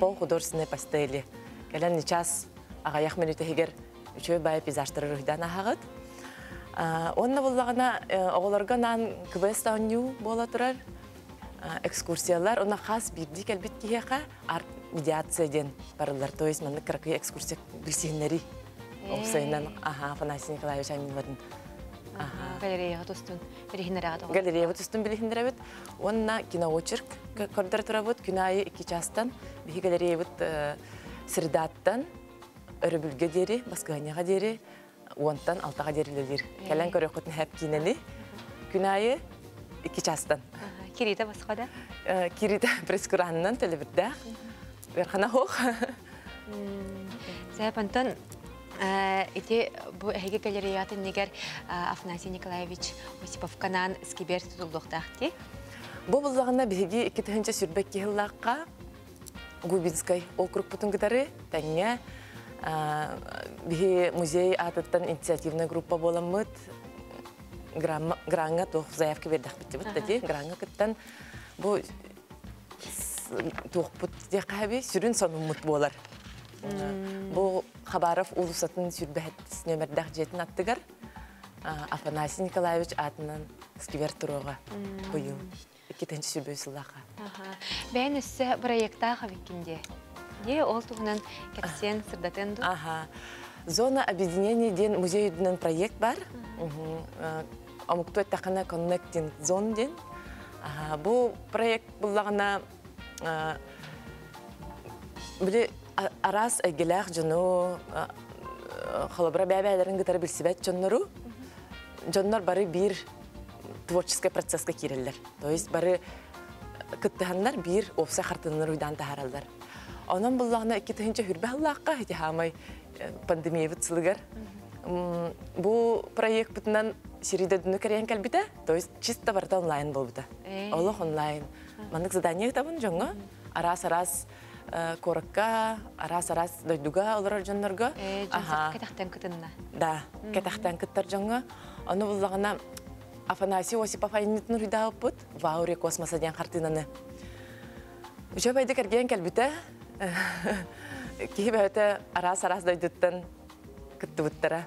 По художественной пастели. Кэлэн час аҕыйах мүнүүтэ үчүгэй баай пейзажтары уруһуйдаан ааһаҕыт. Уонна буллаҕына оҕолорго анаан квест оонньуу буола турар экскурсиялар, уонна хас биирдии кэлбит киһиэхэ арт-медиация диэн барыллар. То есть маннык кыракый экскурсия билсиһиннэрии. Уопсайынан, аха, Афанасий Николаевич Аминварын. Галереяҕа тустун билиһиннэрэҕит. Галереябыт тустун билиһиннэрэбит. Уонна киноочерк көрдөрө турабыт. Күн аайы 2 чаастан биһи галереябыт средаттан өрөбүлгэ диэри, баскыһанньаҕа диэри, уонтан алтаҕа диэри үлэлиир. Кэлэн көрүөххүтүн хэп киинэни. Күн аайы 2 чаастан. Кириитэ босхо да? Кириитэ прескуранынан төлөбүрдээх. Верхана хоох. Сәп, онтон ити бу эһиги галереятын нигер Афанасий Николаевич Осиповканаан скибер тутуллуохтаах дии? Бу буллаҕына биһиги 2022 сыллаахха Губинскай округпутун кытары тэҥҥэ биһи музей аатыттан инициативная группа буоламмыт граҥҥа туох заявка биэрдэхпит дии граҥҥа кыттан бу туохпут диэххэ сүрүн сонуммут буолар. Бу Хабаров уулуссатын сүрбэһэт нөмердээх дьиэтин аттыгар Афанасий Николаевич аатынан сквер туруоҕа быйыл 2023 сыллаахха. Бэйэн өссө проектаах эбиккин дии. Дии ол туһунан кэпсиэн сырдатыан дуу? Аха. Зона объединения диэн музей үрдүнэн проект бар. Омуктуу эттэххинэ Connecting Zone диэн. Бу проект буллаҕына били араас эйгэлээх дьону холобура бэйэ-бэйэлэрин кытары билсибэт дьоннору дьоннор бары биир творческий процесска киирэллэр. То есть бары кыттыһаннар биир уопсай хартыынанар уйдаан таһаараллар. Онон буллаҕына 2020 сыллаахха ити хаамай пандемиябыт сылыгар бу проектпытынан сири-дойдуну кэрийэн кэлбитэ, то есть чисто барыта онлайн буолбута. Олох онлайн. Маннык задание ыытабын дьоҥҥо, араас-араас куоракка, араас-араас дойдуга олорор дьоннорго. Кэтэхтэн кытынна. Да, кэтэхтэн кыттар дьоҥҥо. Ону буллаҕына Афанасий Осипов айымньытын уруйдаабыппыт В ауре космоса диэн хартыынаны. Үчүгэй кэргэн кэлбитэ. Киһи бөһөтө араас-араас дойдуттан кыттыбыттара.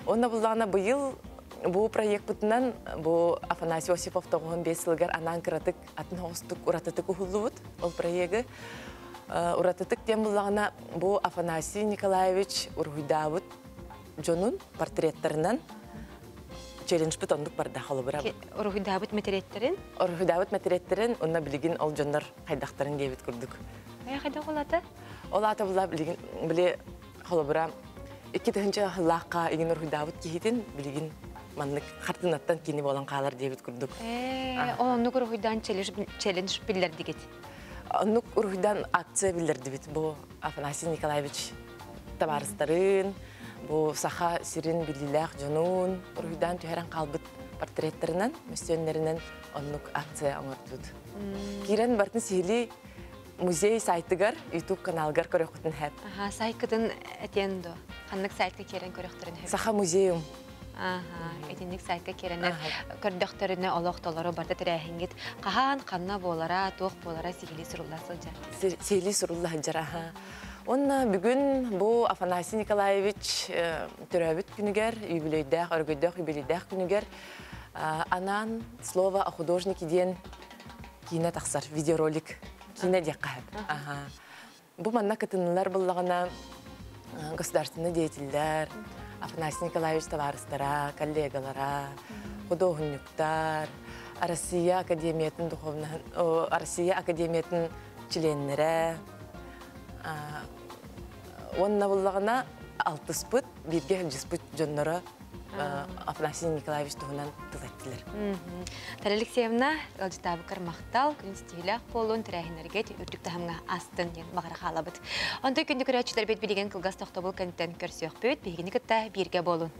Онно буллаҕына быйыл бу проектпытынан бу Афанасий Осипов 95 сылыгар анаан кыратык атын хоҕустук уратытык уһуллубут ол проегы. Уратытык диэн буллаҕына бу Афанасий Николаевич уруһуйдаабыт дьонун портреттарынан челленджпыт оннук барда холобура. Уруһуйдаабыт мэтириэттерин? Уруһуйдаабыт мэтириэттерин, онно билигин ол дьоннор хайдахтарын диэбит курдук. Хайдах ол ата? Ол ата була билигин били холобура 2000 сыллаахха игин уруһуйдаабыт киһитин билигин маннык хартыынаттан кини буолан хаалар диэбит курдук. Ол оннук уруһуйдаан челлендж биллэрдигит? Оннук уруһуйдаан акция биллэрдибит. Бу Афанасий Николаевич табаарыстарын, бу саха сирин биллиилээх дьонун уруһуйдаан түһэрэн хаалбыт портреттарынан, мөссүөннэринэн оннук акция оҥордубут. Киирэн бартын сиһилии музей сайтыгар, YouTube каналыгар көрүөххүтүн сөп. Аха, сайкытын этиэн дуо? Ханнык сайтка киирэн көрүөхтөрүн сөп? Саха музейум. Аха, итинник сайтка киирэннэр көрдөхтөрүнэ олох толору барда тэрээһиҥҥит хаһан, ханна буолара, туох буолара сиһилии сурулла сылдьар. Сиһилии сурулла сылдьар, аха. Уонна бүгүн бу Афанасий Николаевич төрөөбүт күнүгэр, юбилейдээх, өрөгөйдөөх юбилейдээх күнүгэр анаан «Слово о художнике» диэн киинэ тахсар, видеоролик киинэ диэххэ сөп. Бу манна кытыннылар буллаҕына государственный деятеллэр, Афанасий Николаевич табаарыстара, коллегалара, худуоһунньуктар, Россия Академиятын духовнаһын, Россия Академиятын членнэрэ, уонна буллаҕына алтыспыт, бииргэ сылдьыспыт дьонноро Афанасий Николаевич туһунан тыл эттилэр. Наталья Алексеевна, ыалдьытаабыккар махтал, күн ситиһиилээх буолун, тэрээһиннэргэ үрдүк таһымҥа астын диэн баҕара хаалабыт. Онтон күндү көрөөччүлэрбит билигин кылгас тохтобул кэнниттэн көрсүөхпүт, биһигини кытта бииргэ буолун.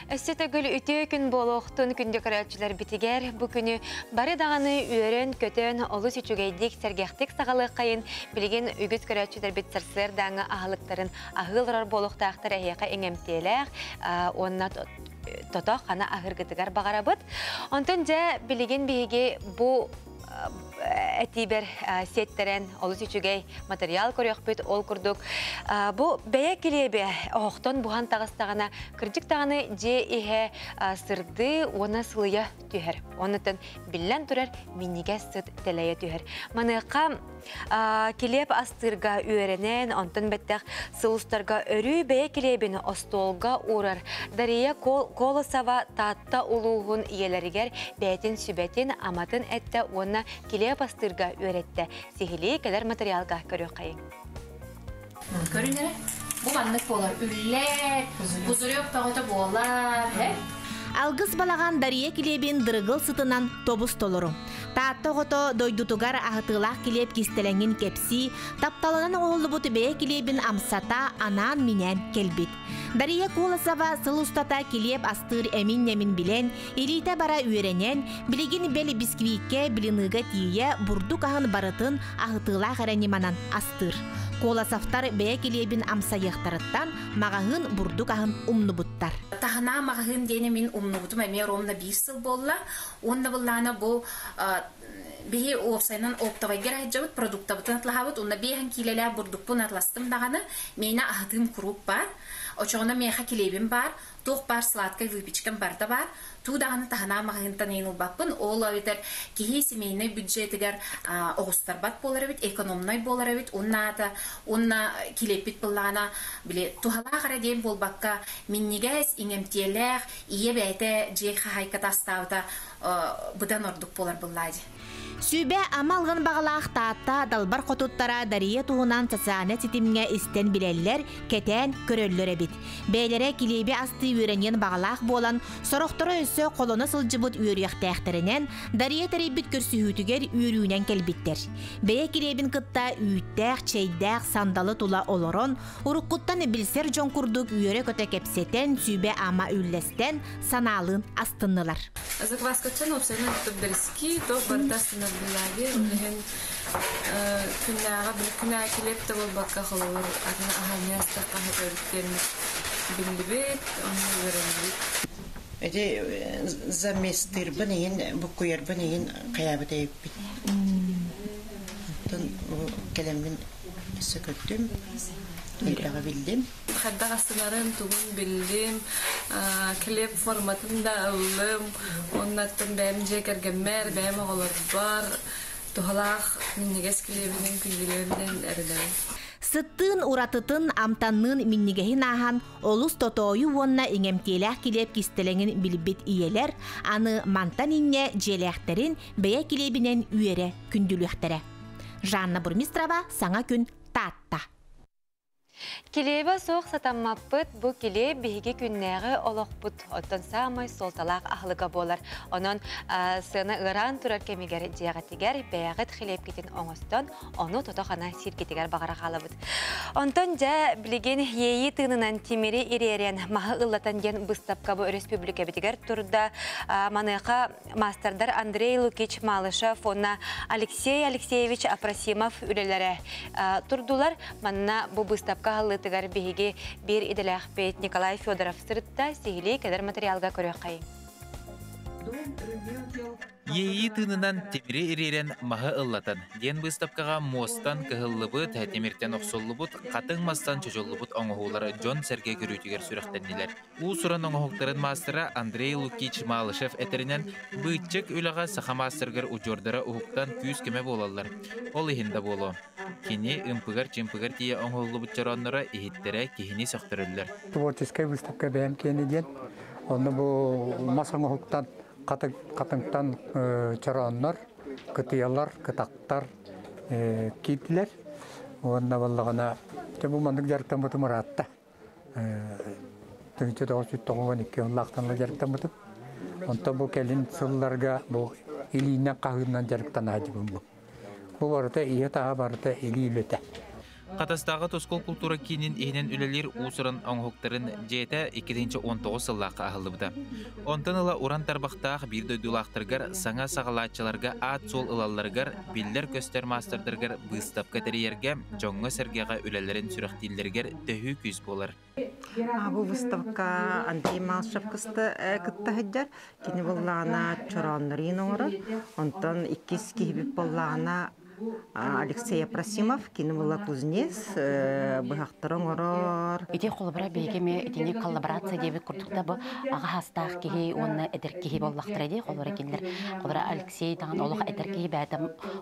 Өссө төгүл үтүө күн буолуохтун күндү көрөөччүлэрбитигэр бу күнү бары даҕаны үөрэн-көтөн олус үчүгэйдик сэргэхтик саҕалыаххайын билигин үгүс көрөөччүлэрбит сарсыардааҥы аһылыктарын аһыы олорор буолуохтаахтар эһиэхэ иҥэмтиэлээх уонна тото хана аһыыргытыгар баҕарабыт. Онтон дьэ билигин биһиги бу этиибэр сиэттэрэн олус үчүгэй материал көрүөхпүт. Ол курдук бу бэйэ килиэбэ оһохтон буһан таҕыстаҕына кырдьык даҕаны дьиэ иһэ сырдыы уонна сылыйа түһэр. Оннуттан биллэн турар минньигэс сыт тэлэйэ түһэр. Маныаха килиэп астыырга үөрэнэн, онтон бэттэх сыл устарга өрүү бэйэ килиэбин остуолга уурар Дария Колосова Таатта улууһун ийэлэригэр бэйэтин сүбэтин, аматын эттэ уонна килиэп астыырга үөрэттэ. Сиһилии кэлэр материалга көрүөххэйиҥ. Көрүн эрэ. Бу маннык буолар. Үллэр, пузырек бөҕөтө буолар. Алгыс балаҕан Дария килиэбин дырыгыл сытынан тобус толору. Таатта оҕото дойдутугар аһытыылаах килиэп кистэлэҥин кэпсии, тапталынан оҥоһуллубут бэйэ килиэбин амсата анаан-минээн кэлбит. Дария Колосова сыл устата килиэп астыыр эмин-нэмин билэн, илиитэ бара үөрэнэн, билигин бэл бисквиккэ, блиныга тиийэ бурдук аһын барытын аһытыылаах эрэ ньыманан астыыр. Колосовтар бэйэ килиэбин амсайыахтарыттан маҕаһыын бурдук аһын умнубуттар. Таһынаа маҕаһыын диэни мин умнубутум эмиэ ровно биир сыл буолла. Уонна быллаана бу биһи уопсайынан оптовайга сылдьабыт, продуктабытын атлаһабыт, уонна биэһэн киилэлээх бурдукпун атластым даҕаны, миэнэ аһытыым куруук баар. Очоҕуна миэхэ килиэбим баар, туох баар сладкай выпечкам барыта баар. Туу даҕаны таһынаа маҕаһыынтан ыйын ылбаппын. Ол эбэтэр киһи семейнай бюджетигэр оҕустарбат буолар эбит, экономнай буолар эбит. Уонна аата уонна килиэппит быллаана били туһалаах эрэ диэн буолбакка, минньигэс, иҥэмтиэлээх, ийэ бэйэтэ дьиэ хаһаайката астаабыта быдан ордук буолар быллаа дии. Сүбэ ама алгын баҕалаах Таатта далбар хотуттара Дария туһунан социальнай ситимҥэ истэн билэллэр, кэтээн көрөллөр эбит. Бэйэлэрэ килиэби астыы үөрэниэн баҕалаах буолан, сорохторо өссө холоно сылдьыбыт үөрүйэхтээхтэринэн Дария тэрийбит көрсүһүүтүгэр үөрүүнэн кэлбиттэр. Бэйэ килиэбин кытта үүттээх, чэйдээх сандалы тула олорон, уруккуттан билсэр дьон курдук үөрэ-көтө кэпсэтэн, сүбэ-ама үллэстэн, санаалыын астыннылар. Закваскаччан уопсайынан бэриски, то барыта астынар булааги. Оннуһун күннээҕи били күнээ килиэп да буолбакка холобур атын аһаҥҥа астахха сөбүттэн биллибит, онно үөрэннибит. Эти заместырбын иһин, буккуйарбын иһин хайаабыт эйиппит. Оттон кэлэммин өссө көрдүм, элбэҕи биллим. Хайдах астынарын тугун биллим, килиэп форматын да ыллым. Оннаттан бэйэм дьиэ кэргэммэр, бэйэм оҕолорбор туһалаах минньигэс килиэбинэн күндүлүөмүнэн эрэнэбин. Сыттыын уратытын, амтанныын минньигэһин ааһан, олус тотоойу уонна иҥэмтиэлээх килиэп кистэлэҥин билбит ийэлэр аны мантан инньэ дьиэлээхтэрин бэйэ килиэбинэн үөрэ күндүлүөхтэрэ. Жанна Бурмистрова, Саҥа күн, Таатта. Килиэбэ суох сатаммаппыт, бу килиэп биһиги күннээҕи олохпут оттон саамай суолталаах аһылыга буолар. Онон сыана ыараан турар кэмигэр дьиэҕитигэр бэйэҕит хилиэпкитин оҥостон, ону тото-хана сииргитигэр баҕара хаалабыт. Онтон дьэ билигин иэйии тыынынан тимири ириэрэн маһы ыллатан диэн быыстапка бу өрөспүүбүлүкэбитигэр турда. Маныаха маастардар Андрей Лукич Малышев уонна Алексей Алексеевич Апросимов үлэлэрэ турдулар. Манна бу быыстапка аһыллыытыгар биһиги биир идэлээхпит Николай Федоров сырытта сиһилии кэлэр материалга көрүөххэйиҥ. Иэйии тыынынан тимири ириэрэн маһы ыллатан диэн быыстапкаҕа муостан кыһыллыбыт, тимиртэн охсуллубут, хатыҥ мастан чочуллубут оҥоһуулара дьон-сэргэ көрүүтүгэр сүрэхтэннилэр. Уус-уран оҥоһуктарын маастара Андрей Лукич Малышев этэринэн, быыччык үлэҕэ саха маастарыгар удьуордара уһуктан күүс-көмө буолаллар. Ол иһин да буолуо. Кини ымпыгар-чымпыгар тиийэ оҥоһуллубут чороонноро иһиттэрэ киһини сөхтөрөллөр. Творческай выставка бэйэм киэнэ диэн. Онно бу мас оҥоһуктан хатыҥтан чорооннор, кытыйалар, кытактар киирдилэр. Уонна буоллаҕына, бу маннык дьарыктаммытым ыраатта. 1992 сыллаахтан дьарыктаммытым. Онтон бу кэлин сылларга бу илиинэн хаһыынан дьарыктанааччыбын бу. Бу барыта ийэ таһа барыта илии үлэтэ. Хатастааҕы Тускул култуура киинин иһинэн үлэлиир уус-уран оҥоһуктарын дьиэтэ 2019 сыллаахха аһыллыбыта. Онтон ыла уран тарбахтаах биир дойдулаахтарыгар саҥа саҕалааччыларга аат-суол ылалларыгар, биллэр-көстөр маастардарыгар быыстапка тэрийэргэ, дьоҥҥо-сэргэҕэ үлэлэрин сүрэхтииллэригэр төһүү күүс буолар. Бу выставка Андрей Малышев кытта сылдьар. Кини буоллаҕына чорооннорун оҥорор. Онтон иккис киһибит буоллаҕына Алексей Апросимов, кини була кузнец, быһахтары оҥорор. Ити холобура биһиги эмиэ итини коллаборация диэбит курдук да бу аҕа саастаах киһи уонна эдэр киһи буоллахтара дии холобура кинилэр холобура Алексей даҕаны олох эдэр киһи бэйэтэ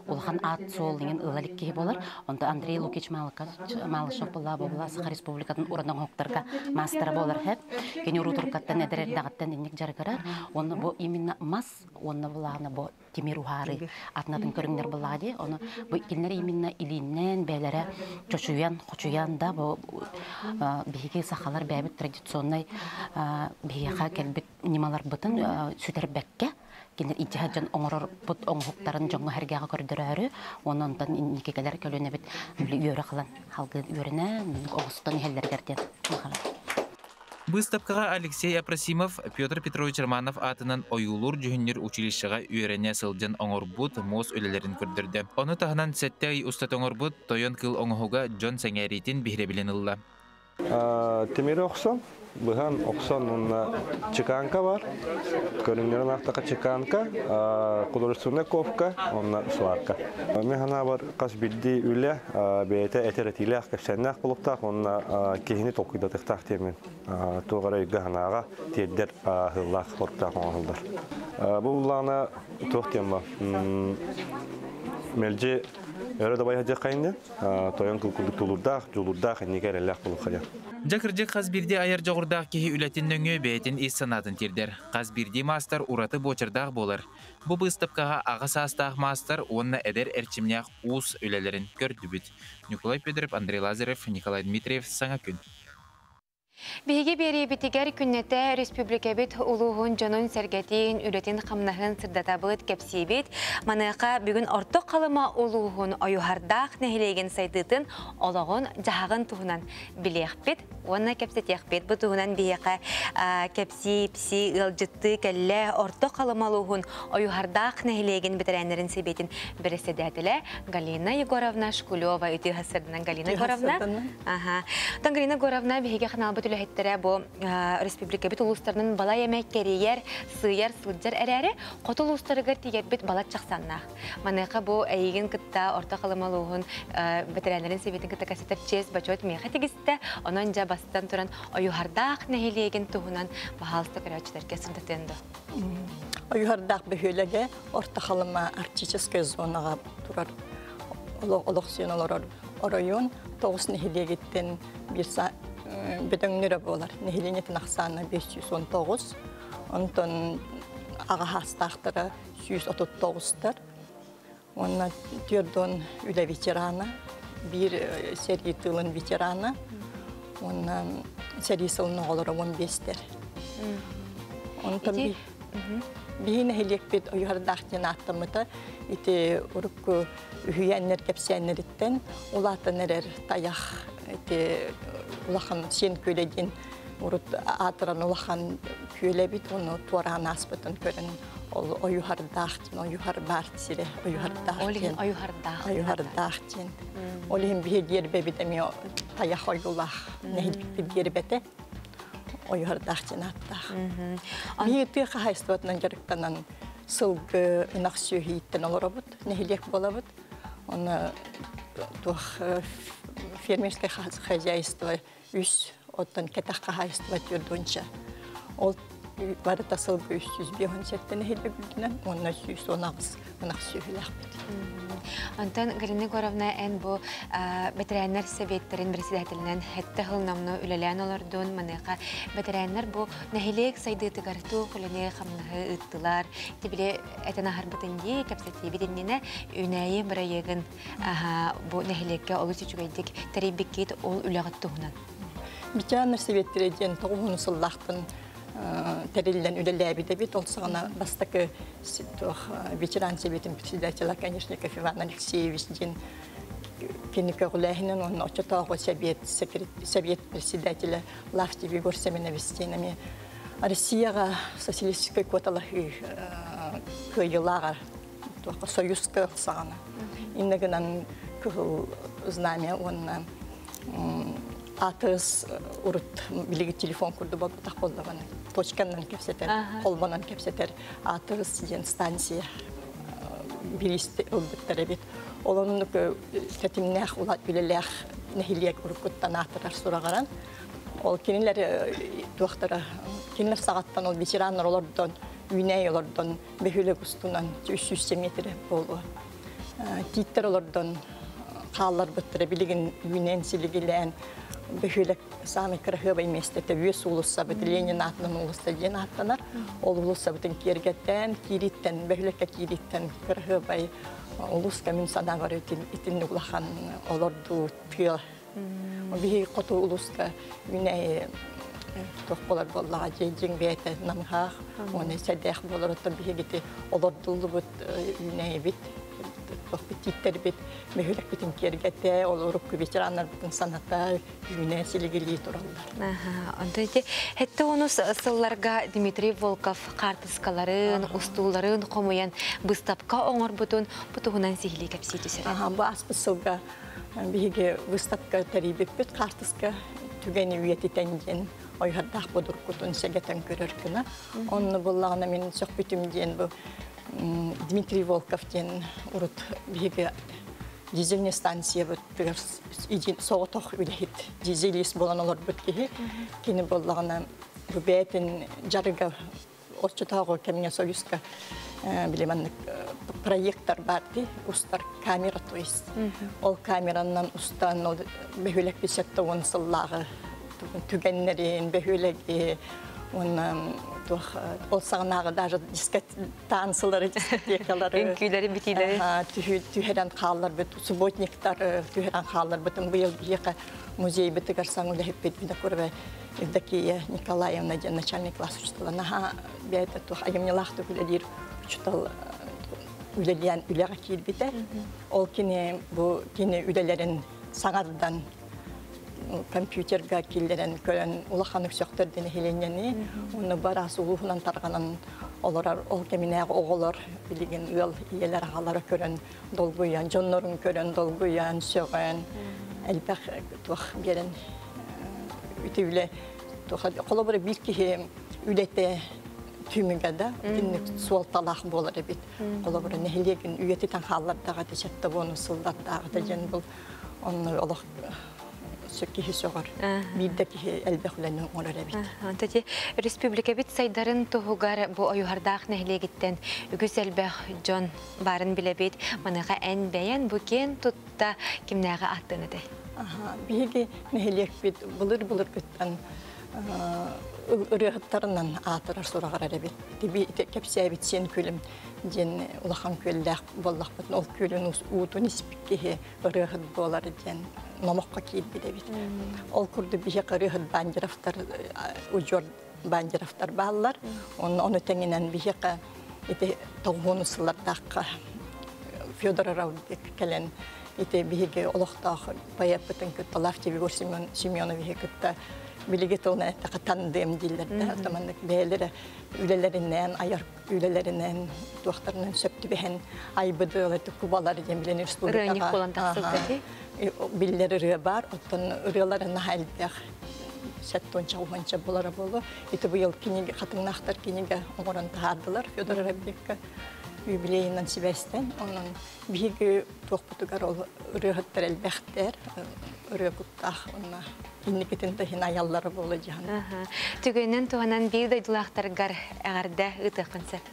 улахан аат-суол иҥин ыла илик киһи буолар. Онто Андрей Лукич Малышев буолла буолла Саха Республикатын уран оҥоһуктарга маастара буолар хэп. Кини урутуркаттан эдэр эрдэҕиттэн инник дьарыгырар. Уонна бу именно мас уонна булаана бу тимир уһаары атын-атын көрүҥнэр буллаҕа дии. Ону бу кинилэр именно илииннэн бэйэлэрэ чочуйан, хочуйан да бу биһиги сахалар бэйэбит традиционнай биһиэхэ кэлбит ньымаларбытын сүтэрбэккэ кинилэр илдьэ дьон оҥорорбут оҥоһуктарын дьоҥҥо сэргэҕэ көрдөрөөрү уонна онтон инники кэлэр көлүөнэбит үөрэх ылан халгыы үөрэнэ оҥостон иһэллэригэр диэн Быыстапкаҕа Алексей Апросимов Петр Петрович Романов аатынан ойуулуур-дьүһүннүүр училищеҕа үөрэнэ сылдьан оҥорбут муос үлэлэрин көрдөрдө. Ону таһынан сэттэ ый устата оҥорбут Тойон кыыл оҥоһуга дьон сэҥээриитин биһирэбилин ылла. Тимири охсон, быһан охсон уонна чеканка бар. Көрүҥнэрин аахтаха чеканка, художественная ковка уонна сварка. Мин санаабар хас биирдии үлэ бэйэтэ этэр-этиилээх, кэпсээннээх буолуохтаах уонна киһини толкуйдатыахтаах диэммин туох эрэ өйгө-санааҕа тиэрдэр аһыылаах соруктаах оҥоһуллар. Бу буллаҕына туох диэн ба мэлдьи өрө дабайа сылдьыаххайын диэн тойон кыл курдук тулуурдаах, дьулуурдаах, инники эрэллээх буолуохха диэн. Дьэ кырдьык хас биирдии айар дьоҕурдаах киһи үлэтин нөҥүө бэйэтин ис санаатын тиэрдэр. Хас биирдии маастар ураты буочардаах буолар. Бу быыстапкаҕа аҕа саастаах маастар уонна эдэр эрчимнээх уус үлэлэрин көрдүбүт. Николай Федоров, Андрей Лазарев, Николай Дмитриев «Саҥа күн». Биһиги биэриибитигэр күннэтэ республикабыт улууһун дьонун-сэргэтин, үлэтин-хамнаһын сырдатабыт, кэпсиибит. Маныаха бүгүн Орто Халыма улууһун Ойуһардаах нэһилиэгин сайдыытын, олоҕун-дьаһаҕын туһунан билиэхпит уонна кэпсэтиэхпит. Бу туһунан биһиэхэ кэпсии, пси ыалдьыттыы кэллэ Орто Халыма улууһун Ойуһардаах нэһилиэгин бэтэрээннэрин сэбиэтин бэрэссэдээтэлэ Галина Егоровна Шкулева. Үтүө сарсыарданан Галина Егоровна. Аха. Оттон Галина Егоровна биһиги ханаалбыт үлэһиттэрэ бу республикабыт улуустарынан балай эмэ кэрийэр, сыыйар, сылдьар эрээри, хоту улуустарыгар тиийэрбит балачча ахсааннаах. Маныаха бу эйигин кытта Орто Халыма улууһун бэтэрээннэрин сэбиэтин кытта кэпсэтэр чиэс бочуот миэхэ тигистэ. Онон дьэ бастан туран Ойуһардаах нэһилиэгин туһунан баһаалыста көрөөччүлэргэ сырдатыан дуо? Ойуһардаах бөһүөлэгэ Орто Халыма арктическай зонаҕа турар олохсуйан олорор оройуон тоҕус нэһилиэгиттэн биир бөдөҥнөрө буолар. Нэһилиэнньэтин ахсаана 519, онтон аҕа саастаахтара 139-тар. Уонна түөрт үлэ ветерана, биир сэрии тыылын ветерана, уонна сэрии сылын оҕолоро 15-тэр. Онтон биһи нэһилиэкпит Ойуһардаах диэн ааттаммыта. Ити урукку үһүйээннэр кэпсээннэриттэн улаатан эрэр тайах ити улахан сиэн күөлэ диэн урут аатыран улахан күөлэбит ону туораан ааспытын көрөн ол ойуһардаах диэн ойуһар баар сирэ ойуһардаах диэн ойуһардаах ойуһардаах диэн ол иһин биһи диэрбэбит эмиэ тайах ойуулаах нэһиликпит диэрбэтэ ойуһардаах диэн ааттаах биһи тыа хаһаайыстыбатынан дьарыктанан сылгы ынах сүөһү ииттэн олоробут нэһилиэк буолабыт Онно туох фермерское хозяйство үс, оттон кэтэх хаһаайыстыба түөрт Ол барыта сылга 357 нэһилиэк үрдүнэн уонна 118 ынах сүөһүлээхпит. Онтон Галина Егоровна, эн бу бэтэрээннэр сэбиэттэрин председателинэн сэттэ сыл номнуо үлэлээн олордун. Маныаха бэтэрээннэр бу нэһилиэк сайдыытыгар туох үлэни хамнаһы ыыттылар? Ити били этэн аһарбытын дии, кэпсэтиибит иннинэ үүнээйи бырайыагын бу нэһилиэккэ олус үчүгэйдик тэрийбиккит ол үлэҕит туһунан. Ветераннар сэбиэттэрэ диэн тоҕуһун сыллаахтан тэриллэн үлэлээбит эбит. Ол саҕана бастакы ветеран сэбиэтин председателя Конечников Иван Алексеевич диэн Кини көҕүлээһинэн уонна оччотооҕу сэбиэт сэбиэт председателэ Лавтев Егор Семенович диэн эмиэ Россияҕа социалистическай куоталаһыы кыайыылааҕар туохха Союзка саҕана. Иннэ гынан Кыһыл Знамя уонна АТС урут билиги телефон курдук буолбатах буоллаҕына точканан кэпсэтэр, холбонон кэпсэтэр АТС диэн станция бириисти ылбыттар эбит. Ол оннук тэтимнээх үлэлээх нэһилиэк уруккуттан аатырар сураҕаран ол кинилэр туохтара кинилэр саҕаттан ол ветераннар олордон үүнээй олордон бөһүөлэк устунан 300 метр буолуо тииттэр олордон хаалларбыттара билигин үүнэн силигилээн бөһүөлэк саамай кыраһыабай миэстэтэ үөс уулуссабыт Ленин аатынан уулусса диэн ааттанар. Ол уулуссабытын киэргэтэн, киириттэн, бөһүөлэккэ киириттэн кыраһыабай улууска мин санаабар итинник улахан олордуу тыа. Биһи хоту улууска үүнээйи туох болар буоллаҕа дьиэ дьиҥ бэйэтэ намыһаах уонна сэдээх буолар оттон биһигити олордуллубут үүнээйибит тииттэрбит бөһүөлэкпитин киэргэтэ, ол урукку ветераннарбытын саната, үүнэ силигилии тураллар. Онтон ити хетте онус сылларга Дмитрий Волков хаартыскаларын, устууларын хомуйан быыстапка оҥорбутун бу туһунан сиһилии кэпсии түсэрэ. Бу ааспыт сылга биһиги выставка тэрийбиппит хаартыска түгэни үйэтитэн диэн ойуһардаах бодуркутун сэгэтэн көрөр гына. Онно буллаҕына мин сөхпүтүм диэн бу Дмитрий Волков диэн урут биһиги дизельный станциябытыгар соҕотох үлэһит дизелист буолан олорбут киһи. Кини буоллаҕына бу бэйэтин дьарыга оччотооҕу кэмҥэ Союзка били маннык проектор баар дии, устар камера, то есть. Ол камеранан устан ол бөһүөлэк 50 сыллааҕы түгэннэрин, бөһүөлэги уонна туох ол саҕанааҕы даже танцылары, дискотекалары, үҥкүүлэри, битиилэри түһэрэн хаалларбыт, субботниктар түһэрэн хаалларбытын быйыл биһиэхэ музейбытыгар саҥа үлэһиппит Винокурова Евдокия Николаевна диэн начальный класс учуутала наһаа бэйэтэ туох айымньылаахтык үлэлиир учуутал үлэлээн үлэҕэ киирбитэ. Ол кини бу кини үлэлэрин саҥардан компьютерга киллэрэн көрөн улахан өксөхтөр нэһилиэнньэни уонна бараас улууһунан тарҕанан олорор ол кэминээҕи оҕолор билигин ыал ийэлэр аҕалара көрөн долгуйан дьоннорун көрөн долгуйан сөҕөн элбэх туох биэрэн үтүлэ холобура биир киһи үлэтэ түмүгэ да итинник суолталаах буолар эбит. Холобура нэһилиэгин үйэтитэн хааллардаҕа тичэтте буону сыллардааҕыта диэн был онно олох киһи сөҕөр. Биирдэ киһи элбэх үлэни оҥорор эбит. Онто республикабит сайдарын туһугар бу ойуһардаах нэһилиэгиттэн үгүс элбэх дьон барын билэбит. Маныаха эн бэйэн бу киэн тутта кимнээҕи ааттыан этэй? Биһиги нэһилиэкпит былыр-былыргыттан ырыаһыттарынан аатырар сураҕар эбит. Кэпсээбит сиэн күлүм диэн улахан күөллээх буоллахпытын ол күөлүн уутун испит киһи ырыаһыт буолар диэн номоххо киирбит эбит. Ол курдук биһиэхэ ырыаһыт Бандеровтар, удьуор Бандеровтар бааллар. Ону тэҥинэн биһиэхэ ити тоҕуһуону сыллардаахха Федор Раудбек кэлэн ити биһиги олохтоох поэппытын кытта Лавтев Егор Семеновиһы кытта билиги тылынан эттэхэ тандем дииллэр да таманнык бэйэлэрэ үлэлэринэн айар үлэлэринэн туохтарынан сөп түбэһэн айбыдыала кубалар диэн билэн республикаҕа биллэр ырыа бар оттон ырыалары наһаа элбэх сеттонча уонча булара буолуо ити быйыл кинигэ хатыҥнаахтар кинигэ оҥорон таһаардылар Федор Раббекка юбилейынан сибээстэн онон биһиги туохпутугар ол ырыаһыттар элбэхтэр ырыа куттаах уонна инникитин да иһин айаллара буола дьаһан. Түгэнин туһанан биир дойдулаахтаргар эҕэрдэ ыытыаххын сөп.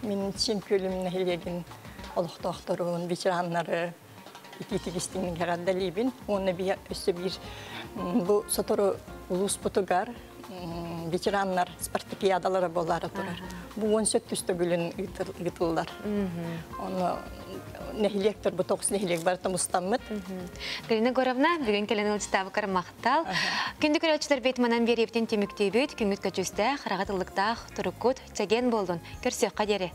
Мин Сиэн Күөлүм нэһилиэгин олохтоохторун, ветераннары итиитик истиҥник эҕэрдэлиибин. Уонна биир өссө биир бу сотору улууспутугар ветераннар спартакиадалара буолаары турар. Бу 18 төгүлүн ыытыллар. Оны нэһилиэктэр бу тоҕус нэһилиэк барыта мустаммыт. Галина Егоровна, бүгүн кэлэн ылдьытаабыкар махтал. Күндү көрөөччүлэр бэйт манан биэриэбитин түмүктүүбүт, күҥҥүт көчүүстээх, хараҕа тыллыктаах, туруккут, чэгиэн буоллун. Көрсүөххэ диэри.